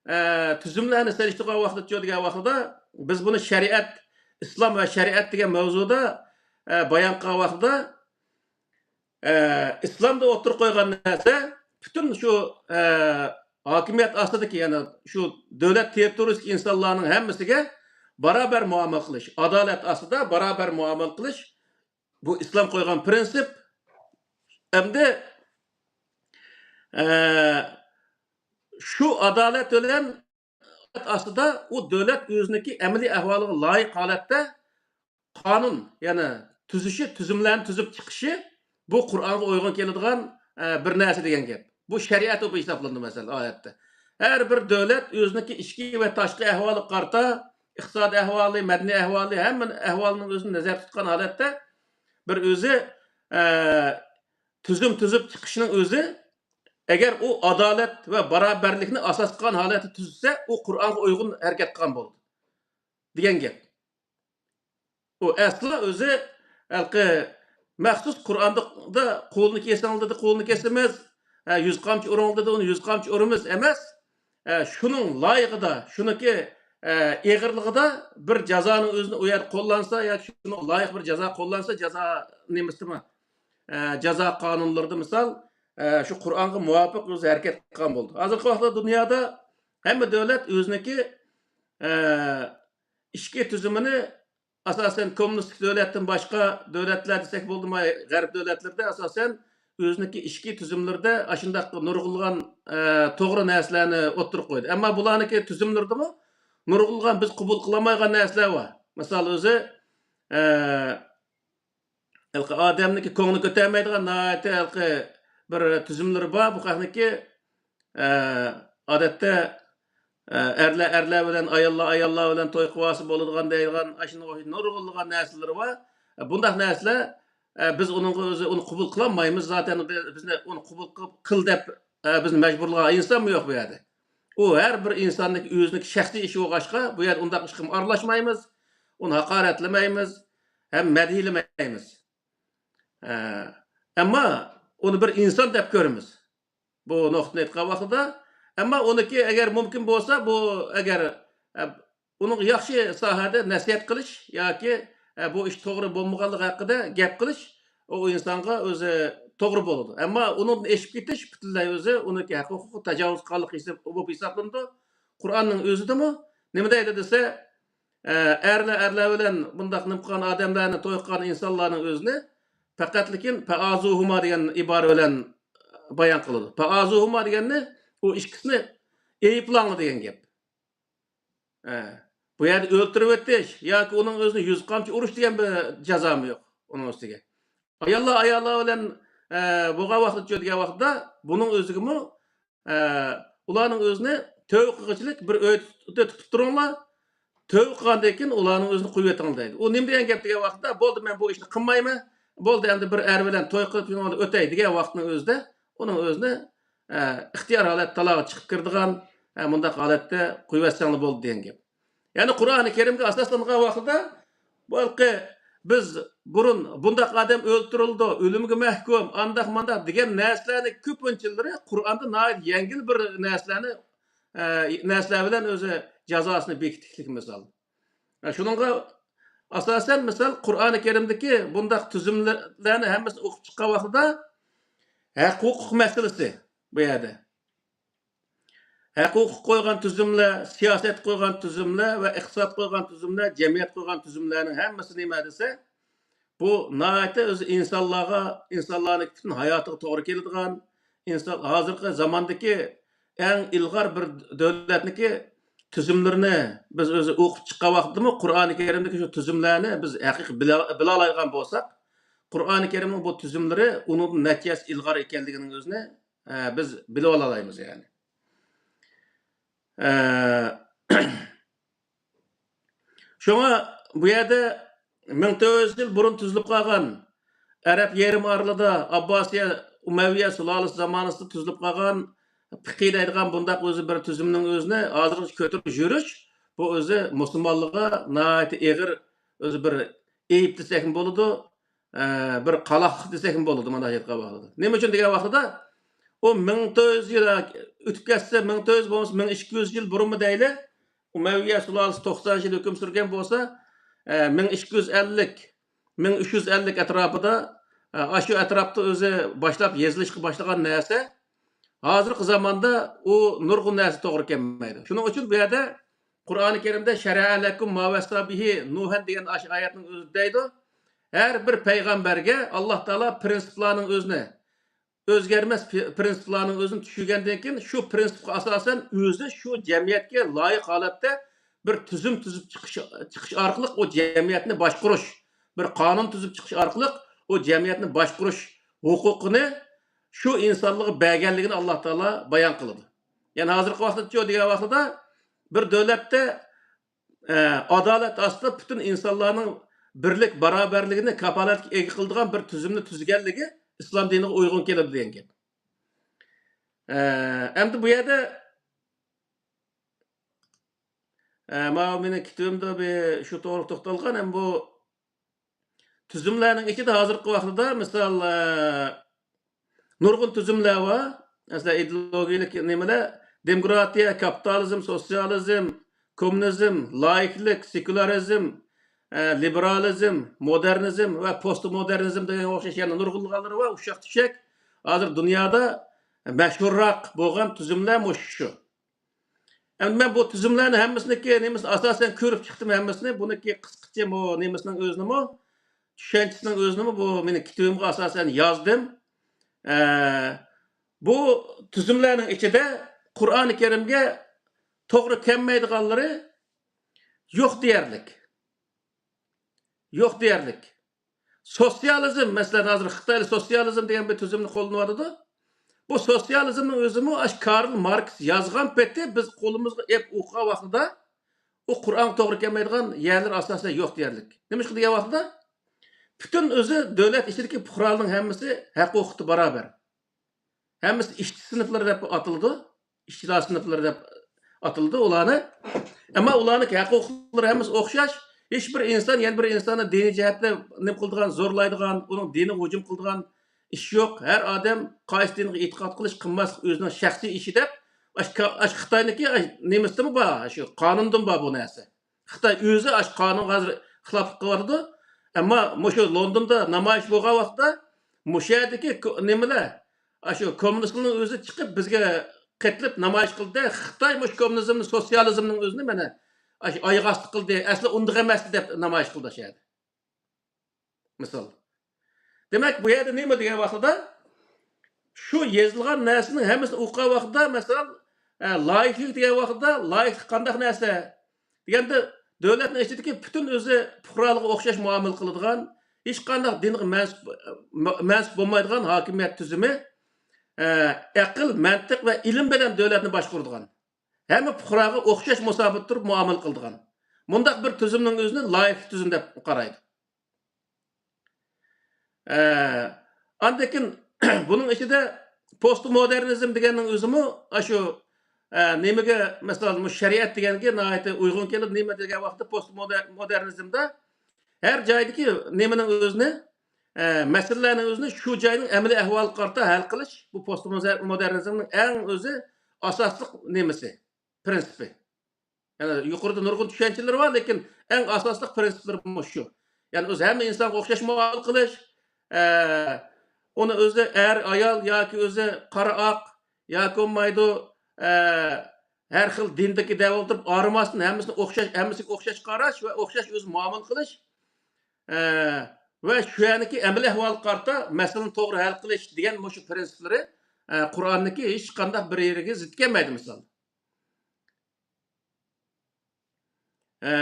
ئە، تۈزۈملەرنى سېلىشتۇرغان ۋاقتىچۇ دېگەن ۋاقتىدا، بىز بۇنى شەرىئەت، ئىسلام ۋە شەرىئەت دېگەن مەۋزۇدا، ئە، بايان قىلغان ۋاقتىدا، ئە، ئىسلامدا ئوتتۇرىغا قويغان نەرسە، پۈتۈن شۇ، ئە، ھاكىمىيەت ئاستىدىكى، يەنى شۇ دۆلەت تېررىتورىيىسىدىكى ئىنسانلارنىڭ ھەممىسىگە باراۋەر مۇئامىلە قىلىش، ئادالەت ئاستىدا باراۋەر مۇئامىلە قىلىش، بۇ ئىسلام قويغان پىرىنسىپ. ئەمدى، ئە، شۇ ئادالەت بىلەن ئاستىدا ئۇ دۆلەت ئۆزىنىڭكى ئەمەلىي ئەھۋالىغا لايىق ھالەتتە قانۇن، يەنى تۈزۈشى، تۈزۈملەرنى تۈزۈپ چىقىشى بۇ قۇرئانغا ئۇيغۇن كېلىدىغان، ئە، بىر نەرسە دېگەن گەپ. بۇ شەرىئەت بولۇپ ھېسابلىنىدۇ، مەسىلەن، ئايەتتە. ھەر بىر دۆلەت ئۆزىنىڭكى ئىچكى ۋە تاشقى ئەھۋالىغا قارىتا، ئىقتىسادىي ئەھۋالى، مەدەنىي ئەھۋالى، ھەممە ئەھۋالىنىڭ ئۆزىنى نەزەردە تۇتقان ھالەتتە بىر ئۆزى، ئە، تۈزۈم تۈزۈپ چىقىشنىڭ ئۆزى، ئەگەر ئۇ ئادالەت ۋە باراۋەرلىكنى ئاساس قىلغان ھالەتتە تۈزسە، ئۇ قۇرئانغا ئۇيغۇن ھەرىكەت قىلغان بولىدۇ، دېگەن گەپ. ئۇ ئەسلا ئۆزى ھېلىقى مەخسۇس قۇرئاندا قولىنى كېسىڭلار دېدى، قولىنى كېسىمىز، ھە، يۈز قامچا ئۇرۇڭلار دېدى، ئۇنى يۈز قامچا ئۇرىمىز ئەمەس. ھە، شۇنىڭ لايىقىدا، شۇنىڭكى، ھە، ئېغىرلىقىدا بىر جازانىڭ ئۆزىنى ئۇ يەردە قوللانسا ياكى شۇنىڭغا لايىق بىر جازا قوللانسا، جازا نېمىسىدىمۇ، ھە، جازا قانۇنلىرىدا مىسال، ھە، شۇ قۇرئانغا مۇۋاپىق ئۆزى ھەرىكەت قىلغان بولىدۇ. ھازىرقى ۋاقىتتا دۇنيادا ھەممە دۆلەت ئۆزىنىڭكى، ھە، ئىچكى تۈزۈمىنى ئاساسەن كوممۇنىستىك دۆلەتتىن باشقا دۆلەتلەر دېسەك بولىدۇ، غەرب دۆلەتلىرىدە ئاساسەن ئۆزىنىڭكى ئىچكى تۈزۈملىرىدە ئاشۇنداق نۇرغۇنلىغان، ئە، توغرا نەرسىلەرنى ئوتتۇرىغا قويدى. ئەمما بۇلارنىڭكى تۈزۈملىرىدىمۇ نۇرغۇنلىغان بىز قوبۇل قىلالمايدىغان نەرسىلەر بار. مىسال ئۆزى، ئە، ھېلىقى ئادەمنىڭكى كۆڭلى كۆتەرمەيدىغان ناھايىتى ھېلىقى بىر تۈزۈملىرى بار. بۇ خەقنىڭكى، ئە، ئادەتتە، ئە، ئەرلەر ئەرلەر بىلەن، ئاياللار ئاياللار بىلەن توي قىلىۋالسا بولىدىغان دەيدىغان، ئاشۇنداق نۇرغۇنلىغان نەرسىلىرى بار. ئە، بۇنداق نەرسىلەر، ئە، بىز ئۇنىڭغا ئۆزى ئۇنى قوبۇل قىلالمايمىز. زاتەن بىزنى ئۇنى قوبۇل قىل، قىل دەپ، ئە، بىزنى مەجبۇرلىغان ئىنسانمۇ يوق بۇ يەردە. ئۇ ھەر بىر ئىنساننىڭكى ئۆزىنىڭكى شەخسىي ئىشى بولغاچقا، بۇ يەردە ئۇنداق ئىشقا ئارىلاشمايمىز، ئۇنى ھاقارەتلىمەيمىز ھەم مەدھىيلىمەيمىز. ئە، ئەمما ئۇنى بىر ئىنسان دەپ كۆرىمىز. بۇ نۇقتىنى ئېيتقان ۋاقتىدا، ئەمما ئۇنىڭكى ئەگەر مۇمكىن بولسا، بۇ ئەگەر، ئە، ئۇنىڭغا ياخشى ساھەدە نەسىھەت قىلىش ياكى، ئە، بۇ ئىش توغرا بولمىغانلىقى ھەققىدە گەپ قىلىش ئۇ ئىنسانغا ئۆزى توغرا بولىدۇ. ئەمما ئۇنىڭدىن ئېشىپ كېتىش پۈتۈنلەي ئۆزى ئۇنىڭكى ھەق ھوقۇققا تاجاۋۇز قىلغانلىق ھېساب-، بولۇپ ھېسابلىنىدۇ. قۇرئاننىڭ ئۆزىدىمۇ نېمە دەيدۇ دېسە، ئە، ئەرلەر ئەرلەر بىلەن بۇنداق نېمە قىلغان ئادەملەرنى، توي قىلغان ئىنسانلارنىڭ ئۆزىنى پەقەتلىكىن پەئازۇھۇما دېگەن ئىبارە بىلەن بايان قىلىدۇ. پەئازۇھۇما دېگەننى ئۇ ئىككىسىنى ئەيىبلەڭلار دېگەن گەپ. ئە، بۇ يەردە ئۆلتۈرۈۋېتىش ياكى ئۇنىڭ ئۆزىنى يۈز قامچا ئۇرۇش دېگەن بىر جازامۇ يوق ئۇنىڭ ئۈستىگە. ئاياللار ئاياللار بىلەن، ئە، بولغان ۋاقىتچۇ دېگەن ۋاقىتتا بۇنىڭ ئۆزىگىمۇ، ئە، ئۇلارنىڭ ئۆزىنى تۆۋە قىلغۇچىلىك بىر ئۆي تۇت-، تۇتۇپ تۇرۇڭلار. تۆۋە قىلغاندىن كېيىن ئۇلارنىڭ ئۆزىنى قويۇۋېتىڭلار دەيدۇ. ئۇ نېمە دېگەن گەپ دېگەن ۋاقىتتا، بولدى، مەن بۇ ئىشنى قىلمايمەن، بولدى، ئەمدى بىر ئەر بىلەن توي قىلىپ ئۆتەي دېگەن ۋاقىتنىڭ ئۆزىدە ئۇنىڭ ئۆزىنى، ئە، ئىختىيار ھالەت تالاغا چىقىپ كىرىدىغان، ئە، مۇنداق ھالەتتە قويۇۋەتسەڭلار بولدى دېگەن گەپ. يەنى قۇرئانى كەرىمگە ئاساسلانغان ۋاقتىدا بۇ ھېلىقى بىز بۇرۇن بۇنداق ئادەم ئۆلتۈرۈلىدۇ، ئۆلۈمگە مەھكۇم، ئانداق مانداق دېگەن نەرسىلەرنى كۆپىنچىلىرى قۇرئاندا ناھايىتى يەڭگىل بىر نەرسىلەرنى، ئە، نەرسىلەر بىلەن ئۆزى جازاسىنى بېكىتىكلىك مىسال. شۇنىڭغا ئاساسەن مىسال قۇرئانى كەرىمدىكى بۇنداق تۈزۈملەرنى ھەممىسىنى ئوقۇپ چىققان ۋاقتىدا ھەق ھوقۇق مەسىلىسى بۇ يەردە. ھەق ھوقۇق قويغان تۈزۈملەر، سىياسەت قويغان تۈزۈملەر ۋە ئىقتىساد قويغان تۈزۈملەر، جەمئىيەت قويغان تۈزۈملەرنىڭ ھەممىسى نېمە دېسە، بۇ ناھايىتى ئۆزى ئىنسانلارغا، ئىنسانلارنىڭ پۈتۈن ھاياتىغا توغرا كېلىدىغان، ئىنسان، ھازىرقى زاماندىكى ئەڭ ئىلغار بىر دۆلەتنىكى تۈزۈملىرىنى بىز ئۆزى ئوقۇپ چىققان ۋاقتىدىمۇ قۇرئانى كەرىمدىكى شۇ تۈزۈملەرنى بىز ھەقىقىي بىلە-، بىلالايدىغان بولساق، قۇرئانى كەرىمنىڭ بۇ تۈزۈملىرى ئۇنىڭدىن نەچچە ھەسسە ئىلغار ئىكەنلىكىنىڭ ئۆزىنى، ئە، بىز بىلىۋالالايمىز يەنى. ئە، شۇڭا بۇ يەردە مىڭ تۆت يۈز يىل بۇرۇن تۈزۈلۈپ قالغان ئەرەب يېرىم ئارىلىدا ئابباسىيە، ئۇمەۋىيە سۇلالىسى زامانىسىدا تۈزۈلۈپ قالغان پىقى دەيدىغان بۇنداق ئۆزى بىر تۈزۈمنىڭ ئۆزىنى ھازىرغىچە كۆتۈرۈپ يۈرۈش، بۇ ئۆزى مۇسۇلمانلىققا ناھايىتى ئېغىر ئۆزى بىر ئەيىب دېسەكمۇ بولىدۇ، ئە، بىر قالاقلىق دېسەكمۇ بولىدۇ، مانا ئېيتقان ۋاقتىدا. نېمە ئۈچۈن دېگەن ۋاقتىدا، ئۇ مىڭ تۆت يۈز يىل ئۆتۈپ كەتسە، مىڭ تۆت يۈز بولمىسا، مىڭ ئىككى يۈز يىل بۇرۇنمۇ دەيلى، ئۇمەۋىيە سۇلالىسى توقسان يىل ھۆكۈم سۈرگەن بولسا، ئە، مىڭ ئىككى يۈز ئەللىك، مىڭ ئۈچ يۈز ئەللىك ئەتراپىدا، ئە، ئاشۇ ئەتراپتا ئۆزى باشلاپ يېزىلىشقا باشلىغان نەرسە، ھازىرقى زاماندا ئۇ نۇرغۇن نەرسە توغرا كەلمەيدۇ. شۇنىڭ ئۈچۈن بۇ يەردە قۇرئانى كەرىمدە «شەرەئە لەكۇم ما ۋەسسا بىھى نۇھەن» دېگەن ئاشۇ ئايەتنىڭ ئۆزىدە دەيدۇ، ھەر بىر پەيغەمبەرگە ئاللا تائالا پرىنسىپلارنىڭ ئۆزىنى، ئۆزگەرمەس پرىنسىپلارنىڭ ئۆزىنى چۈشەنگەندىن كېيىن، شۇ پرىنسىپقا ئاساسەن ئۆزى شۇ جەمئىيەتكە لايىق ھالەتتە بىر تۈزۈم تۈزۈپ چىقىش، چىقىش ئارقىلىق ئۇ جەمئىيەتنى باشقۇرۇش، بىر قانۇن تۈزۈپ چىقىش ئارقىلىق ئۇ جەمئىيەتنى باشقۇرۇش ھوقۇقىنى شۇ ئىنسانلارغا بەرگەنلىكىنى ئاللا تائالا بايان قىلىدۇ. يەنى ھازىرقى ۋاقىتتىچۇ دېگەن ۋاقتىدا بىر دۆلەتتە ئە، ئادالەت ئاستىدا پۈتۈن ئىنسانلارنىڭ بىرلىك، باراۋەرلىكىنى كاپالەتكە ئىگە قىلىدىغان بىر تۈزۈمنى تۈزگەنلىكى ئىسلام دىنىغا ئۇيغۇن كېلىدۇ دېگەن گەپ. ئە، ئەمدى بۇ يەردە، ئە، ماۋۇ مېنىڭ كىتابىمدا بىر شۇ توغرىلىق توختالغان، ھەم بۇ تۈزۈملەرنىڭ ئىچىدە ھازىرقى ۋاقتىدا، مىسال، ئە، نۇرغۇن تۈزۈملەر بار. مەسىلەن، ئىدېئولوگىيەلىك نېمىلەر، دېموكراتىيە، كاپىتالىزم، سوتسىيالىزم، كوممۇنىزم، لايىكلىق، سېكۇلارىزم، ئە، لىبېرالىزم، مودېرنىزم ۋە پوستمودېرنىزم دېگەنگە ئوخشاش يەنە نۇرغۇنلىغانلىرى بار. ئۇششاق-چۈششەك. ھازىر دۇنيادا مەشھۇرراق بولغان تۈزۈملەر مۇشۇ. ئەمدى مەن بۇ تۈزۈملەرنى ھەممىسىنىڭكى نېمىسىنى ئاساسەن كۆرۈپ چىقتىم ھەممىسىنى. بۇنىڭكى قىسقىچە بۇ نېمىسىنىڭ ئۆزىنىمۇ، چۈشەنچىسىنىڭ ئۆزىنىمۇ بۇ مېنىڭ كىتابىمغا ئاساسەن يازدىم. ئە، بۇ تۈزۈملەرنىڭ ئىچىدە قۇرئانى كەرىمگە توغرا كەلمەيدىغانلىرى يوق دېيەرلىك. يوق دېيەرلىك. سوتسىيالىزم، مەسىلەن، ھازىر خىتايدا سوتسىيالىزم دېگەن بىر تۈزۈمنى قوللىنىۋاتىدۇ. بۇ سوتسىيالىزمنىڭ ئۆزىمۇ ئاشۇ كارل ماركس يازغان پېتى بىز قولىمىزغا ئېلىپ ئوقۇغان ۋاقتىدا ئۇ قۇرئانغا توغرا كەلمەيدىغان يەرلىرى ئاساسەن يوق دېيەرلىك. نېمىشقا دېگەن ۋاقتىدا پۈتۈن ئۆزى دۆلەت ئىچىدىكى پۇقرالارنىڭ ھەممىسى ھەق ھوقۇقتا باراۋەر. ھەممىسى ئىشچى سىنىپلىرى دەپ ئاتىلىدۇ. ئىشچىلار سىنىپلىرى دەپ ئاتىلىدۇ ئۇلارنى. ئەمما ئۇلارنىڭ ھەق ھوقۇقلىرى ھەممىسى ئوخشاش. ھېچ بىر ئىنسان يەنە بىر ئىنساننى دىنىي جەھەتتە نېمە قىلىدىغان، زورلايدىغان، ئۇنىڭ دىنىغا ھۇجۇم قىلىدىغان ئىش يوق. ھەر ئادەم قايسى دىنغا ئېتىقاد قىلىش، قىلماسلىق ئۆزىنىڭ شەخسىي ئىشى دەپ، ئاشۇ كا-، ئاشۇ خىتاينىڭكى نېمىسىدىمۇ بار، شۇ قانۇندىمۇ بار بۇ نەرسە. خىتاي ئۆزى ئاشۇ قانۇنغا ھازىر خىلاپلىق قىلىۋاتىدۇ. ئەمما مۇشۇ لوندوندا نامايىش بولغان ۋاقىتتا مۇشۇ يەردىكى كو-، نېمىلەر، ئاشۇ كوممۇنىستلارنىڭ ئۆزى چىقىپ بىزگە قېتىلىپ نامايىش قىلدى. خىتاي مۇشۇ كوممۇنىزمنى، سوتسىيالىزمنىڭ ئۆزىنى مانا ئاشۇ ئاياغ ئاستى قىلدى، ئەسلى ئۇنداق ئەمەستى دەپ نامايىش قىلدى شۇ يەردە. مىسال. دېمەك، بۇ يەردە نېمە دېگەن ۋاقتىدا، شۇ يېزىلغان نەرسىنىڭ ھەممىسىنى ئوقۇغان ۋاقتىدا، مەسىلەن، ئە، لايىقلىق دېگەن ۋاقتىدا، لايىقلىق قانداق نەرسە دېگەندە، دۆلەتنىڭ ئىچىدىكى پۈتۈن ئۆزى پۇقرالىققا ئوخشاش مۇئامىلە قىلىدىغان، ھېچقانداق دىنغا مەنسۇپ، مەنسۇپ بولمايدىغان ھاكىمىيەت تۈزۈمى، ئە، ئەقىل، مەنتىق ۋە ئىلىم بىلەن دۆلەتنى باشقۇرىدىغان، ھەممە پۇقراغا ئوخشاش مۇساپىدە تۇرۇپ مۇئامىلە قىلىدىغان مۇنداق بىر تۈزۈمنىڭ ئۆزىنى لايىقلىق تۈزۈم دەپ قارايدۇ. ئە، ئاندىن كېيىن بۇنىڭ ئىچىدە پوستمودېرنىزم دېگەننىڭ ئۆزىمۇ ئاشۇ، ئە، نېمىگە، مەسىلەن، مۇشۇ شەرىئەت دېگەنگە ناھايىتى ئۇيغۇن كېلىدۇ. نېمە دېگەن ۋاقىتتا پوستمودېرنىزمدا ھەر جايدىكى نېمىنىڭ ئۆزىنى، ئە، مەسىلىلەرنىڭ ئۆزىنى شۇ جاينىڭ ئەمەلىي ئەھۋالىغا قارىتا ھەل قىلىش، بۇ پوستمودېرنىزمنىڭ ئەڭ ئۆزى ئاساسلىق نېمىسى، پىرىنسىپى. يەنى يۇقىرىدا نۇرغۇن چۈشەنچىلىرى بار، لېكىن ئەڭ ئاساسلىق پىرىنسىپلىرى مۇشۇ. يەنى ئۆزى ھەممە ئىنسانغا ئوخشاش مۇئامىلە قىلىش، ئە، ئۇنى ئۆزى ئەر، ئايال ياكى ئۆزى قارا، ئاق ياكى بولمايدۇ، ئە، ھەر خىل دىندىكى دەپ ئولتۇرۇپ ئايرىماستىن ھەممىسىنى ئوخشاش، ھەممىسىگە ئوخشاش قاراش ۋە ئوخشاش ئۆزى مۇئامىلە قىلىش، ئە، ۋە شۇ يەرنىكى ئەمەلىي ئەھۋالغا قارىتا مەسىلىنى توغرا ھەل قىلىش دېگەن مۇشۇ پىرىنسىپلىرى، ئە، قۇرئاننىڭكى ھېچقانداق بىر يېرىگە زىت كەلمەيدۇ، مىسال. ئە،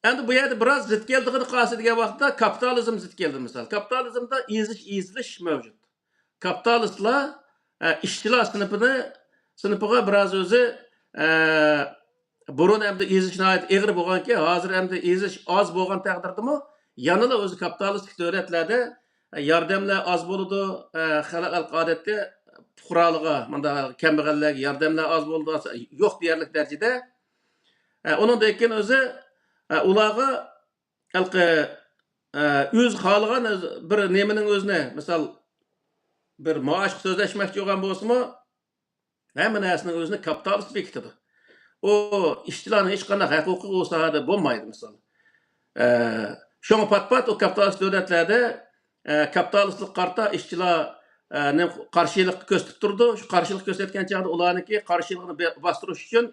ئەمدى بۇ يەردە بىراز زىت كەلدىغىنى قالسا دېگەن ۋاقىتتا كاپىتالىزم زىت كەلدى، مىسال. كاپىتالىزمدا ئېزىش، ئېزىلىش مەۋجۇت. كاپىتالىستلار، ئە، ئىشچىلار سىنىپىنى، سىنىپىغا بىراز ئۆزى، ئە، بۇرۇن ئەمدى ئېزىش ناھايىتى ئېغىر بولغانكەن، ھازىر ئەمدى ئېزىش ئاز بولغان تەقدىردىمۇ، يەنىلا ئۆزى كاپىتالىستىك دۆلەتلەردە، ئە، ياردەملەر ئاز بولىدۇ، ئە، خەلق ئادەتتە پۇقرالىققا، مۇنداق كەمبەغەللەرگە ياردەملەر ئاز بولىدۇ، يوق دېيەرلىك دەرىجىدە. ئە، ئۇنىڭدىن كېيىن ئۆزى، ئە، ئۇلارغا ھېلىقى، ئە، ئۆزى خالىغان بىر نېمىنىڭ ئۆزىنى، مىسال، بىر مائاشقا سۆزلەشمەكچى بولغان بولسىمۇ، ھەممە نەرسىنىڭ ئۆزىنى كاپىتالىست بېكىتىدۇ. ئۇ ئىشچىلارنىڭ ھېچقانداق ھەق ھوقۇقى ئۇ ساھەدە بولمايدۇ، مىسال. ئە، شۇڭا پات-پات ئۇ كاپىتالىست دۆلەتلەردە، ئە، كاپىتالىستلىققا قارىتا ئىشچىلار، ئە، نېمە، قارشىلىق كۆرسىتىپ تۇرىدۇ. شۇ قارشىلىق كۆرسەتكەن چاغدا ئۇلارنىڭكى قارشىلىقىنى بە-، باستۇرۇش ئۈچۈن،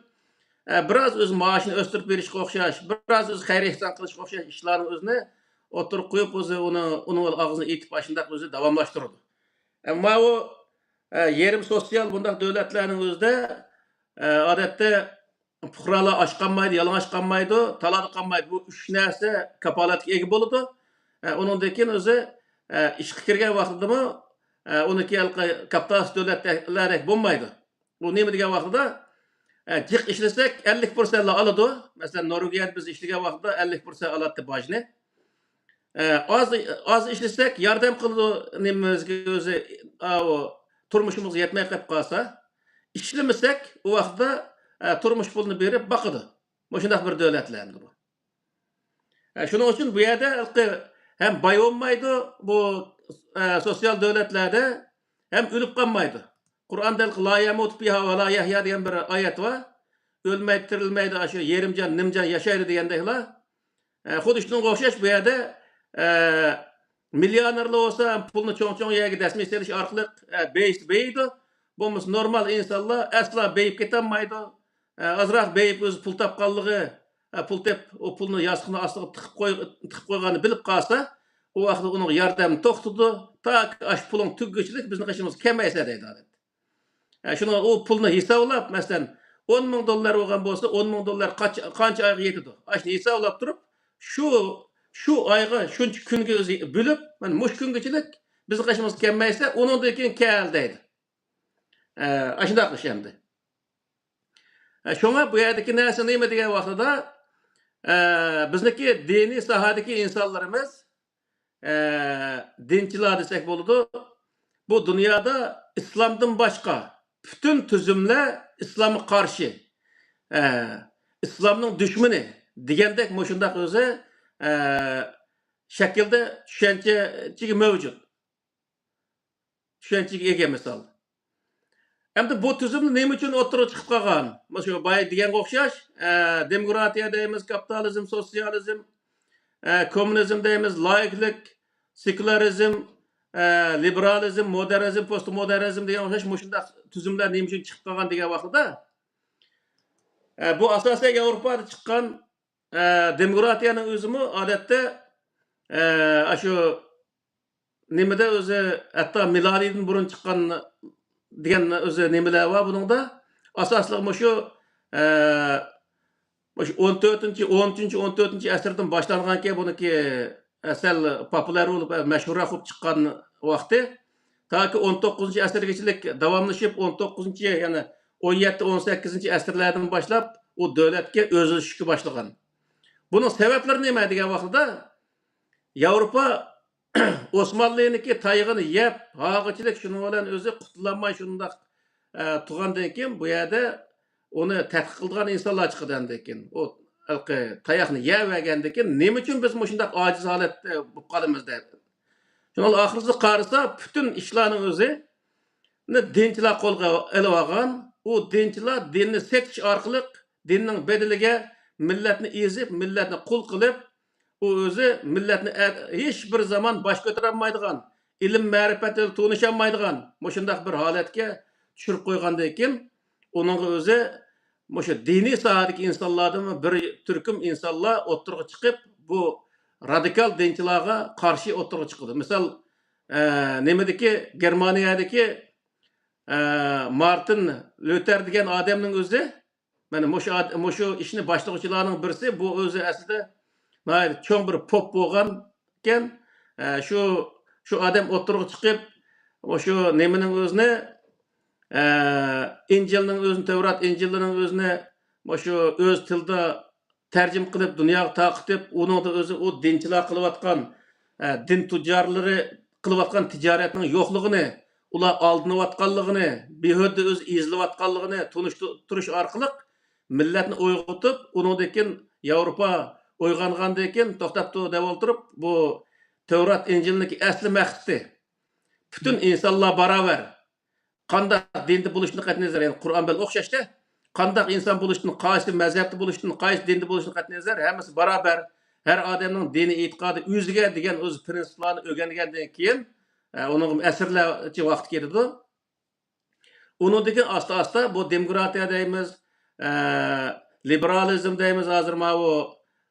ئە، بىراز ئۆز مائاشىنى ئۆستۈرۈپ بېرىشكە ئوخشاش، بىراز ئۆز خەير-ئېھسان قىلىشقا ئوخشاش ئىشلارنى ئۆزىنى ئوتتۇرىغا قويۇپ، ئۆزى ئۇنى، ئۇنىڭ ئاغزىنى ئېتىپ، ئاشۇنداق ئۆزى داۋاملاشتۇرىدۇ. ئەمما ئۇ، ئە، يېرىم سوتسىيال بۇنداق دۆلەتلەرنىڭ ئۆزىدە، ئە، ئادەتتە پۇقرالار ئاچ قالمايدۇ، يالىڭاچ قالمايدۇ، تالادا قالمايدۇ. بۇ ئۈچ نەرسە كاپالەتكە ئىگە بولىدۇ. ئە، ئۇنىڭدىن كېيىن ئۆزى، ئە، ئىشقا كىرگەن ۋاقتىدىمۇ، ئە، ئۇنىڭكى ھېلىقى كاپىتالىست دۆلەتلەردەك بولمايدۇ. ئۇ نېمە دېگەن ۋاقتىدا، ئە، جىق ئىشلىسەك، ئەللىك پىرسەنتلا ئالىدۇ. مەسىلەن، نورۋېگىيەدە بىز ئىشلىگەن ۋاقتىدا ئەللىك پىرسەنت ئالاتتى باجنى. ئە، ئاز، ئاز ئىشلىسەك، ياردەم قىلىدۇ نېمىمىزگە ئۆزى، ئاۋۇ، تۇرمۇشىمىزغا يەتمەي قېلىپ قالسا. ئىشلىمىسەك، ئۇ ۋاقىتتا، ئە، تۇرمۇش پۇلىنى بېرىپ باقىدۇ. مۇشۇنداق بىر دۆلەتلەر ئەمدى بۇ. ئە، شۇنىڭ ئۈچۈن بۇ يەردە ھېلىقى ھەم باي بولمايدۇ، بۇ، ئە، سوتسىيال دۆلەتلەردە ھەم ئۆلۈپ قالمايدۇ. قۇرئاندا ھېلىقى «لا يەمۇتۇ فىھا ۋە لا يەھيا» دېگەن بىر ئايەت بار. ئۆلمەيدۇ، تىرىلمەيدۇ، ئاشۇ يېرىم جان، نىم جان ياشايدۇ دېگەندەكلا. ئە، خۇددى شۇنىڭغا ئوخشاش بۇ يەردە، ئە، مىليونېرلار بولسا پۇلنى چوڭ-چوڭ يەرگە دەسمىي سېلىش ئارقىلىق، ئە، بېيىشنى بېيىيدۇ. بولمىسا نورمال ئىنسانلار ئەسلا بېيىپ كېتەلمەيدۇ. ئە، ئازراق بېيىپ ئۆزى پۇل تاپقانلىقى، ئە، پۇل تېپ، ئۇ پۇلنى ياستۇقنىڭ ئاستىغا تىقىپ قوي-، تىقىپ قويغاننى بىلىپ قالسا، ئۇ ۋاقىتتا ئۇنىڭ ياردەمى توختىدى. تاكى ئاشۇ پۇلۇڭ تۈگىگۈچىلىك بىزنىڭ قېشىمىزغا كەلمەيسەن دەيدۇ ئادەتتە. ئە، شۇنىڭ ئۇ پۇلنى ھېسابلاپ، مەسىلەن، ئون مىڭ دوللار بولغان بولسا، ئون مىڭ دوللار قاچ-، قانچە ئايغا يېتىدۇ؟ ئاشۇنى ھېسابلاپ تۇرۇپ، شۇ، شۇ ئايغا شۇنچە كۈنگە ئۆزى بۆلۈپ، مانا مۇشۇ كۈنگىچىلىك بىزنىڭ قېشىمىزغا كەلمەيسە، ئۇنىڭدىن كېيىن كەل دەيدۇ. ئە، ئاشۇنداق ئىش ئەمدى. ئە، شۇڭا بۇ يەردىكى نەرسە نېمە دېگەن ۋاقتىدا، ئە، بىزنىڭكى دىنىي ساھەدىكى ئىنسانلىرىمىز، ئە، دىنچىلار دېسەك بولىدۇ. بۇ دۇنيادا ئىسلامدىن باشقا پۈتۈن تۈزۈملەر ئىسلامغا قارشى، ئە، ئىسلامنىڭ دۈشمىنى دېگەندەك مۇشۇنداق ئۆزى، ئە، شەكىلدە چۈشەنچە مەۋجۇت. چۈشەنچىگە ئىگە مىسال. ئەمدى بۇ تۈزۈم نېمە ئۈچۈن ئوتتۇرىغا چىقىپ قالغان؟ مۇشۇ بايا دېگەنگە ئوخشاش، ئە، دېموكراتىيە دەيمىز، كاپىتالىزم، سوتسىيالىزم، ئە، كوممۇنىزم دەيمىز، لايىكلىق، سېكۇلارىزم، ئە، لىبېرالىزم، مودېرنىزم، پوستمودېرنىزم دېگەن ئوخشاش مۇشۇنداق تۈزۈملەر نېمە ئۈچۈن چىقىپ قالغان دېگەن ۋاقتىدا، ئە، بۇ ئاساسەن ياۋروپادا چىققان، ئە، دېموكراتىيەنىڭ ئۆزىمۇ ئادەتتە، ئە، ئاشۇ نېمىدە ئۆزى، ھەتتا مىلادىدىن بۇرۇن چىققان دېگەن ئۆزى نېمىلەر بار بۇنىڭدا. ئاساسلىق مۇشۇ، ئە، مۇشۇ ئون تۆتىنچى، ئون ئۈچىنچى، ئون تۆتىنچى ئەسىردىن باشلانغانكەن بۇنىڭكى، ئە، سەل پوپۇليار بولۇپ، ئە، مەشھۇرراق بولۇپ چىققان ۋاقتى. تاكى ئون توققۇزىنچى ئەسىرگىچىلىك داۋاملىشىپ، ئون توققۇزىنچى، يەنى ئون يەتتە، ئون سەككىزىنچى ئەسىرلەردىن باشلاپ ئۇ دۆلەتكە ئۆزلىشىشكە باشلىغان. بۇنىڭ سەۋەبلىرى نېمە دېگەن ۋاقتىدا، ياۋروپا ئوسمانلىنىڭكى تايىقىنى يەپ، ھاغىچىلىك شۇنىڭ بىلەن ئۆزى قۇتۇلالماي شۇنداق، ئە، تۇرغاندىن كېيىن، بۇ يەردە ئۇنى تەتقىق قىلىدىغان ئىنسانلار چىقىدۇ ئاندىن كېيىن. ئۇ ھېلىقى تاياقنى يەۋەرگەندىن كېيىن، نېمە ئۈچۈن بىز مۇشۇنداق ئاجىز ھالەتتە بولۇپ قالىمىز دەپ. شۇنىڭ ئاخىرىسىدا قارىسا، پۈتۈن ئىشلارنىڭ ئۆزى دىنچىلار قولغا ئېلىۋالغان. ئۇ دىنچىلار دىننى سېتىش ئارقىلىق دىننىڭ بەدىلىگە مىللەتنى ئېزىپ، مىللەتنى قۇل قىلىپ، ئۇ ئۆزى مىللەتنى ئە-، ھېچ بىر زامان باش كۆتۈرەلمەيدىغان، ئىلىم مەرىپەت بىلەن تونۇشالمايدىغان مۇشۇنداق بىر ھالەتكە چۈشۈرۈپ قويغاندىن كېيىن، ئۇنىڭغا ئۆزى مۇشۇ دىنىي ساھەدىكى ئىنسانلاردىنمۇ بىر تۈركۈم ئىنسانلار ئوتتۇرىغا چىقىپ، بۇ رادىكال دىنچىلارغا قارشى ئوتتۇرىغا چىقىدۇ. مىسال، ئە، نېمىدىكى، گېرمانىيەدىكى، ئە، مارتىن لۇتېر دېگەن ئادەمنىڭ ئۆزى، مانا مۇشۇ ئاد-، مۇشۇ ئىشنى باشلىغۇچىلارنىڭ بىرسى، بۇ ئۆزى ئەسلىدە ناھايىتى چوڭ بىر پوپ بولغان ئىكەن. ئە، شۇ، شۇ ئادەم ئوتتۇرىغا چىقىپ، مۇشۇ نېمىنىڭ ئۆزىنى، ئە، ئىنجىلنىڭ ئۆزىنى، تەۋرات ئىنجىللىرىنىڭ ئۆزىنى مۇشۇ ئۆز تىلىدا تەرجىمە قىلىپ، دۇنياغا تارقىتىپ، ئۇنىڭدا ئۆزى ئۇ دىنچىلار قىلىۋاتقان، ئە، دىن تۇججارلىرى قىلىۋاتقان تىجارەتنىڭ يوقلۇقىنى، ئۇلار ئالدىنىۋاتقانلىقىنى، بىھۇدە ئۆزى ئېزىلىۋاتقانلىقىنى تونۇشتۇرۇش ئارقىلىق مىللەتنى ئويغىتىپ، ئۇنىڭدىن كېيىن ياۋروپا ئويغانغاندىن كېيىن، توختاپ تۇر دەپ ئولتۇرۇپ، بۇ تەۋرات ئىنجىلنىڭكى ئەسلى مەقسىتى، پۈتۈن ئىنسانلار باراۋەر. قانداق دىندا بولۇشتىن قەتئىينەزەر، يەنى قۇرئان بىلەن ئوخشاشتە، قانداق ئىنسان بولۇشتىن، قايسى مەزھەپتە بولۇشتىن، قايسى دىندا بولۇشتىن قەتئىينەزەر، ھەممىسى باراۋەر. ھەر ئادەمنىڭ دىنىي ئېتىقادى ئۆزىگە دېگەن ئۆز پىرىنسىپلارنى ئۆگەنگەندىن كېيىن، ئە، ئۇنىڭغا ئەسىرلەرچە ۋاقىت كېتىدۇ. ئۇنىڭدىن كېيىن ئاستا-ئاستا بۇ دېموكراتىيە دەيمىز، ئە، لىبېرالىزم دەيمىز، ھازىر ماۋۇ،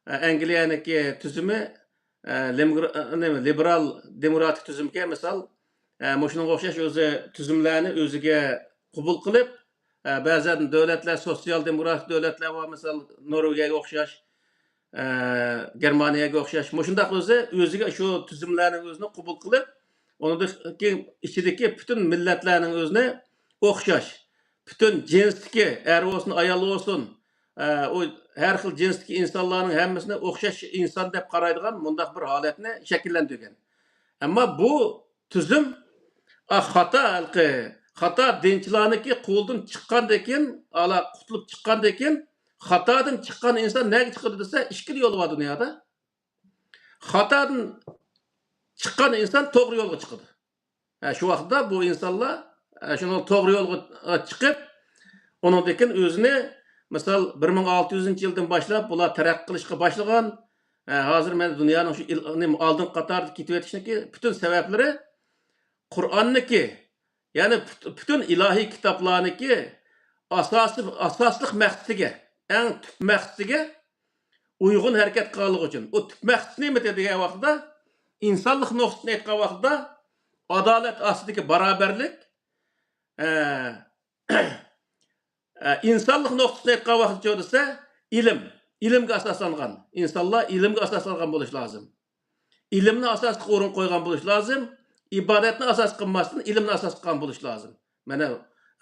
ئە، ئەنگلىيەنىڭكى تۈزۈمى، ئە، لىمگر-، ئە، نېمە، لىبېرال دېموكراتىك تۈزۈمكەن، مىسال، ئە، مۇشۇنىڭغا ئوخشاش ئۆزى تۈزۈملەرنى ئۆزىگە قوبۇل قىلىپ، ئە، بەزەن دۆلەتلەر، سوتسىيال دېموكراتىك دۆلەتلەر بار، مىسال، نورۋېگىيەگە ئوخشاش، ئە، گېرمانىيەگە ئوخشاش، مۇشۇنداق ئۆزى، ئۆزىگە شۇ تۈزۈملەرنىڭ ئۆزىنى قوبۇل قىلىپ، ئۇنىڭدىن كېيىن ئىچىدىكى پۈتۈن مىللەتلەرنىڭ ئۆزىنى ئوخشاش، پۈتۈن جىنستىكى، ئەر بولسۇن، ئايال بولسۇن، ئە، ئۇ ھەر خىل جىنستىكى ئىنسانلارنىڭ ھەممىسىنى ئوخشاش ئىنسان دەپ قارايدىغان مۇنداق بىر ھالەتنى شەكىللەندۈرگەن. ئەمما بۇ تۈزۈم، ئا، خاتا ھېلىقى، خاتا دىنچىلارنىڭكى قولىدىن چىققاندىن كېيىن، ئالا قۇتۇلۇپ چىققاندىن كېيىن، خاتادىن چىققان ئىنسان نەگە چىقىدۇ دېسە، ئىككىلا يول بار دۇنيادا. خاتادىن چىققان ئىنسان توغرا يولغا چىقىدۇ. ھە، شۇ ۋاقىتتا بۇ ئىنسانلار، ھە، شۇنىڭ توغرا يولغا، ھە، چىقىپ، ئۇنىڭدىن كېيىن ئۆزىنى، مىسال، بىر مىڭ ئالتە يۈزىنچى يىلدىن باشلاپ بۇلار تەرەققىي قىلىشقا باشلىغان. ھە، ھازىر مەن دۇنيانىڭ شۇ ئىل-، نېمە، ئالدىنقى قاتاردا كېتىۋېتىشنىڭكى پۈتۈن سەۋەبلىرى قۇرئاننىكى، يەنى پۈت-، پۈتۈن ئىلاھىي كىتابلارنىكى ئاساسىي، ئاساسلىق مەقسىتىگە، ئەڭ تۈپ مەقسىتىگە ئۇيغۇن ھەرىكەت قىلغانلىقى ئۈچۈن. ئۇ تۈپ مەقسىتى نېمە دېگەن ۋاقىتتا، ئىنسانلىق نۇقتىسىدىن ئېيتقان ۋاقىتتا، ئادالەت ئاستىدىكى باراۋەرلىك، ئە، ئە، ئىنسانلىق نۇقتىسىدىن ئېيتقان ۋاقىتتا دېسە، ئىلىم، ئىلىمگە ئاساسلانغان، ئىنسانلار ئىلىمگە ئاساسلانغان بولۇشى لازىم. ئىلىمنى ئاساسلىق ئورۇن قويغان بولۇشى لازىم. ئىبادەتنى ئاساس قىلماستىن، ئىلىمنى ئاساس قىلغان بولۇشى لازىم. مانا،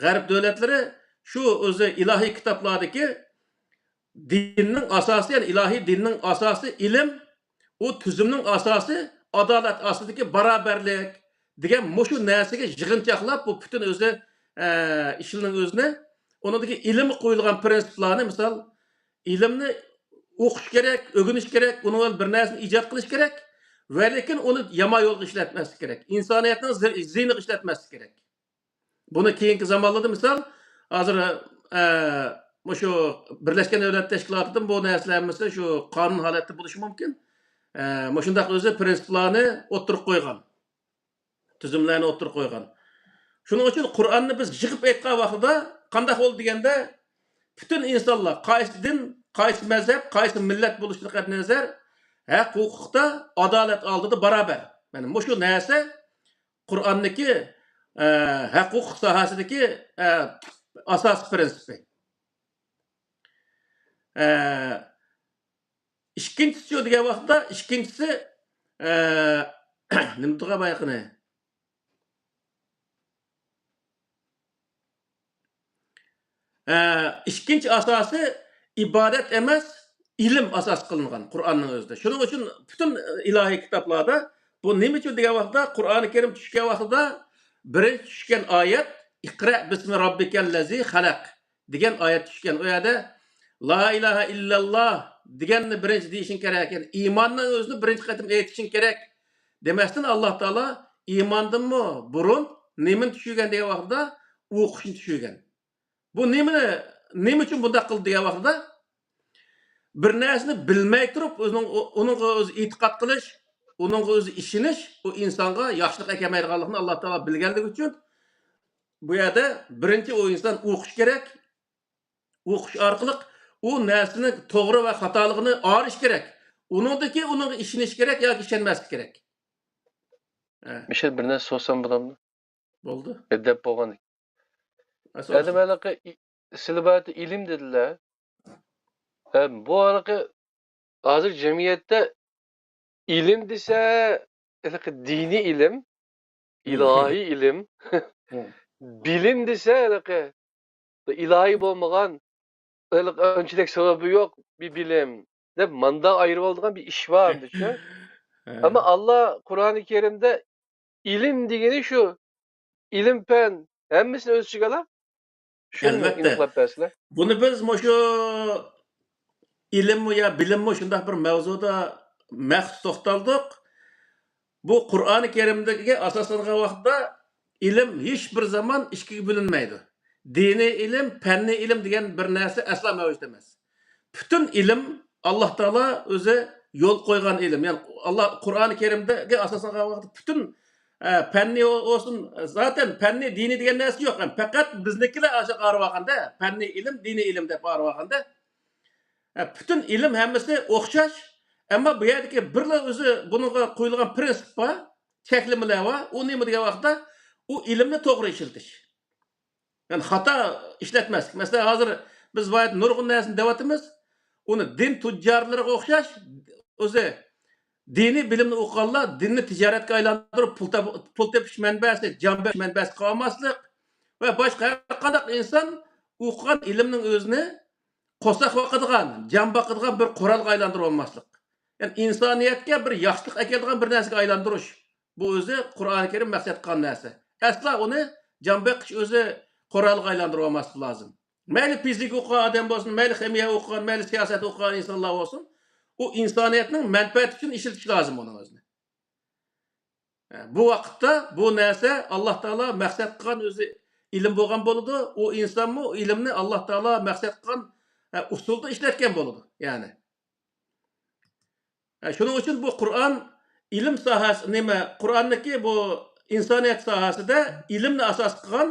غەرب دۆلەتلىرى شۇ ئۆزى ئىلاھىي كىتابلاردىكى دىننىڭ ئاساسى، يەنى ئىلاھىي دىننىڭ ئاساسى ئىلىم، ئۇ تۈزۈمنىڭ ئاساسى ئادالەت ئاستىدىكى باراۋەرلىك دېگەن مۇشۇ نەرسىگە يىغىنچاقلاپ، بۇ پۈتۈن ئۆزى، ئە، ئىشلىرىنىڭ ئۆزىنى، ئۇنىڭدىكى ئىلىمغا قويۇلغان پىرىنسىپلارنى، مىسال، ئىلىمنى ئوقۇش كېرەك، ئۆگىنىش كېرەك، ئۇنىڭ بىلەن بىر نەرسىنى ئىجاد قىلىش كېرەك ۋە لېكىن ئۇنى يامان يولغا ئىشلەتمەسلىك كېرەك. ئىنسانىيەتنىڭ زى-، زىيىنىغا ئىشلەتمەسلىك كېرەك. بۇنى كېيىنكى زامانلاردا، مىسال، ھازىر، ئە، مۇشۇ بىرلەشكەن دۆلەت تەشكىلاتىدىن بۇ نەرسىلەر ھەممىسى شۇ قانۇن ھالەتتە بولۇشى مۇمكىن. ئە، مۇشۇنداق ئۆزى پىرىنسىپلارنى ئوتتۇرىغا قويغان، تۈزۈملەرنى ئوتتۇرىغا قويغان. شۇنىڭ ئۈچۈن قۇرئاننى بىز يىغىپ ئېيتقان ۋاقتىدا قانداق بولدى دېگەندە، پۈتۈن ئىنسانلار قايسى دىن، قايسى مەزھەپ، قايسى مىللەت بولۇشىدىن قەتئىينەزەر، ھەق ھوقۇقتا، ئادالەت ئالدىدا باراۋەر. مانا مۇشۇ نەرسە قۇرئاندىكى، ئە، ھەق ھوقۇق ساھەسىدىكى، ئە، ئاساسىي پىرىنسىپى. ئە، ئىككىنچىسى دېگەن ۋاقىتتا، ئىككىنچىسى، ئە، نېمە تۇرغان بايىقىنى؟ ئە، ئىككىنچى ئاساسى ئىبادەت ئەمەس، ئىلىم ئاساس قىلىنغان قۇرئاننىڭ ئۆزىدە. شۇنىڭ ئۈچۈن پۈتۈن ئىلاھىي كىتابلاردا بۇ نېمە ئۈچۈن دېگەن ۋاقىتتا، قۇرئانى كەرىم چۈشكەن ۋاقتىدا بىرىنچى چۈشكەن ئايەت «ئىقرا بىسمى راببىكەللەزى خەلەق» دېگەن ئايەت چۈشكەن. ئۇ يەردە «لا ئىلاھە ئىللەللا» دېگەننى بىرىنچى دېيىشىڭ كېرەك. يەنى ئىماننىڭ ئۆزىنى بىرىنچى قېتىم ئېيتىشىڭ كېرەك. دېمەستىن، ئاللا تائالا ئىماندىنمۇ بۇرۇن نېمىنى چۈشۈرگەن دېگەن ۋاقتىدا، ئوقۇشنى چۈشۈرگەن. بۇ نېمىنى، نېمە ئۈچۈن بۇنداق قىلدى دېگەن ۋاقتىدا، بىر نەرسىنى بىلمەي تۇرۇپ، ئۆزىنىڭ، ئۇنىڭغا ئۆزى ئېتىقاد قىلىش، ئۇنىڭغا ئۆزى ئىشىنىش، ئۇ ئىنسانغا ياخشىلىق ئەكەلمەيدىغانلىقىنى ئاللا تائالا بىلگەنلىكى ئۈچۈن، بۇ يەردە بىرىنچى ئۇ ئىنسان ئوقۇش كېرەك، ئوقۇش ئارقىلىق ئۇ نەرسىنىڭ توغرا ۋە خاتالىقىنى ئايرىش كېرەك. ئۇنىڭدىن كېيىن ئۇنىڭغا ئىشىنىش كېرەك ياكى ئىشەنمەسلىك كېرەك. ھە. مىشەل، بىر نەرسە سورىسام بولامدۇ؟ بولدى. ئەدەپ بولغان. ھە، سورىسا. ئەدەم ھېلىقى ئى-، سىلى بۇ يەردە ئىلىم دېدىلە. ھە، بۇ ھېلىقى ھازىر جەمئىيەتتە ئىلىم دېسە، ھېلىقى دىنىي ئىلىم، ھە، ئىلاھىي ئىلىم. ھە. بىلىم دېسە، ھېلىقى ئىلاھىي بولمىغان، ھېلىقى ئانچىلىك سەۋەبى يوق بىر بىلىم دەپ ماندا ئايرىۋالىدىغان بىر ئىش بار ئەمدىچۇ. ھە. ئەمما ئاللا قۇرئانى كەرىمدە ئىلىم دېگىنى شۇ، ئىلىم پەن ھەممىسىنى ئۆز ئىچىگە ئالا. شۇنى ئەلۋەتتە. ئېنىقلاپ بەرسىلە. بۇنى بىز مۇشۇ ئىلىممۇ يا بىلىممۇ شۇنداق بىر مەۋزۇدا مەخسۇس توختالدۇق. بۇ قۇرئانى كەرىمدىكىگە ئاساسلانغان ۋاقىتتا ئىلىم ھېچ بىر زامان ئىككىگە بۆلۈنمەيدۇ. دىنىي ئىلىم، پەننىي ئىلىم دېگەن بىر نەرسە ئەسلا مەۋجۇت ئەمەس. پۈتۈن ئىلىم ئاللا تائالا ئۆزى يول قويغان ئىلىم. يەنى ئاللا قۇرئانى كەرىمدىكىگە ئاساسلانغان ۋاقىتتا پۈتۈن، ئە، پەننىي بولسۇن، زاتەن پەننىي، دىنىي دېگەن نەرسە يوق. يەنى پەقەت بىزنىڭكىلەر ئاشۇ ئايرىۋالغاندا، پەننىي ئىلىم، دىنىي ئىلىم دەپ ئايرىۋالغاندا، ئە، پۈتۈن ئىلىم ھەممىسى ئوخشاش، ئەمما بۇ يەردىكى بىرلا ئۆزى بۇنىڭغا قويۇلغان پىرىنسىپ بار، چەكلىمىلەر بار. ئۇ نېمە دېگەن ۋاقىتتا، ئۇ ئىلىمنى توغرا ئىشلىتىش. يەنى خاتا ئىشلەتمەسلىك. مەسىلەن، ھازىر بىز بايا نۇرغۇن نەرسىنى دەۋاتىمىز. ئۇنى دىن تۇججارلىرىغا ئوخشاش، ئۆزى دىنىي بىلىمنى ئوقۇغانلار دىننى تىجارەتكە ئايلاندۇرۇپ، پۇل تاپ-، پۇل تېپىش مەنبەسى، جان بېقىش مەنبەسى قىلالماسلىق ۋە باشقا ھەر قانداق ئىنسان ئوقۇغان ئىلىمنىڭ ئۆزىنى قورساق باقىدىغان، جان باقىدىغان بىر قورالغا ئايلاندۇرۇپ ئالماسلىق. يەنى ئىنسانىيەتكە بىر ياخشىلىق ئەكېلىدىغان بىر نەرسىگە ئايلاندۇرۇش. بۇ ئۆزى قۇرئانى كەرىم مەقسەت قىلغان نەرسە. ئەسلا ئۇنى جان بېقىش ئۆزى قورالىغا ئايلاندۇرۇپ ئالماسلىق لازىم. مەيلى فىزىكا ئوقۇغان ئادەم بولسۇن، مەيلى خىمىيە ئوقۇغان، مەيلى سىياسەت ئوقۇغان ئىنسانلار بولسۇن، ئۇ ئىنسانىيەتنىڭ مەنپەئەتى ئۈچۈن ئىشلىتىش لازىم ئۇنىڭ ئۆزىنى. بۇ ۋاقىتتا بۇ نەرسە ئاللا تائالا مەقسەت قىلغان ئۆزى ئىلىم بولغان بولىدۇ. ئۇ ئىنسانمۇ ئىلىمنى ئاللا تائالا مەقسەت قىلغان ئۇسۇلدا ئىشلەتكەن بولىدۇ. يەنى، شۇنىڭ ئۈچۈن بۇ قۇرئان ئىلىم ساھەسى، نېمە، قۇرئاندىكى بۇ ئىنسانىيەت ساھەسىدە ئىلىمنى ئاساس قىلغان،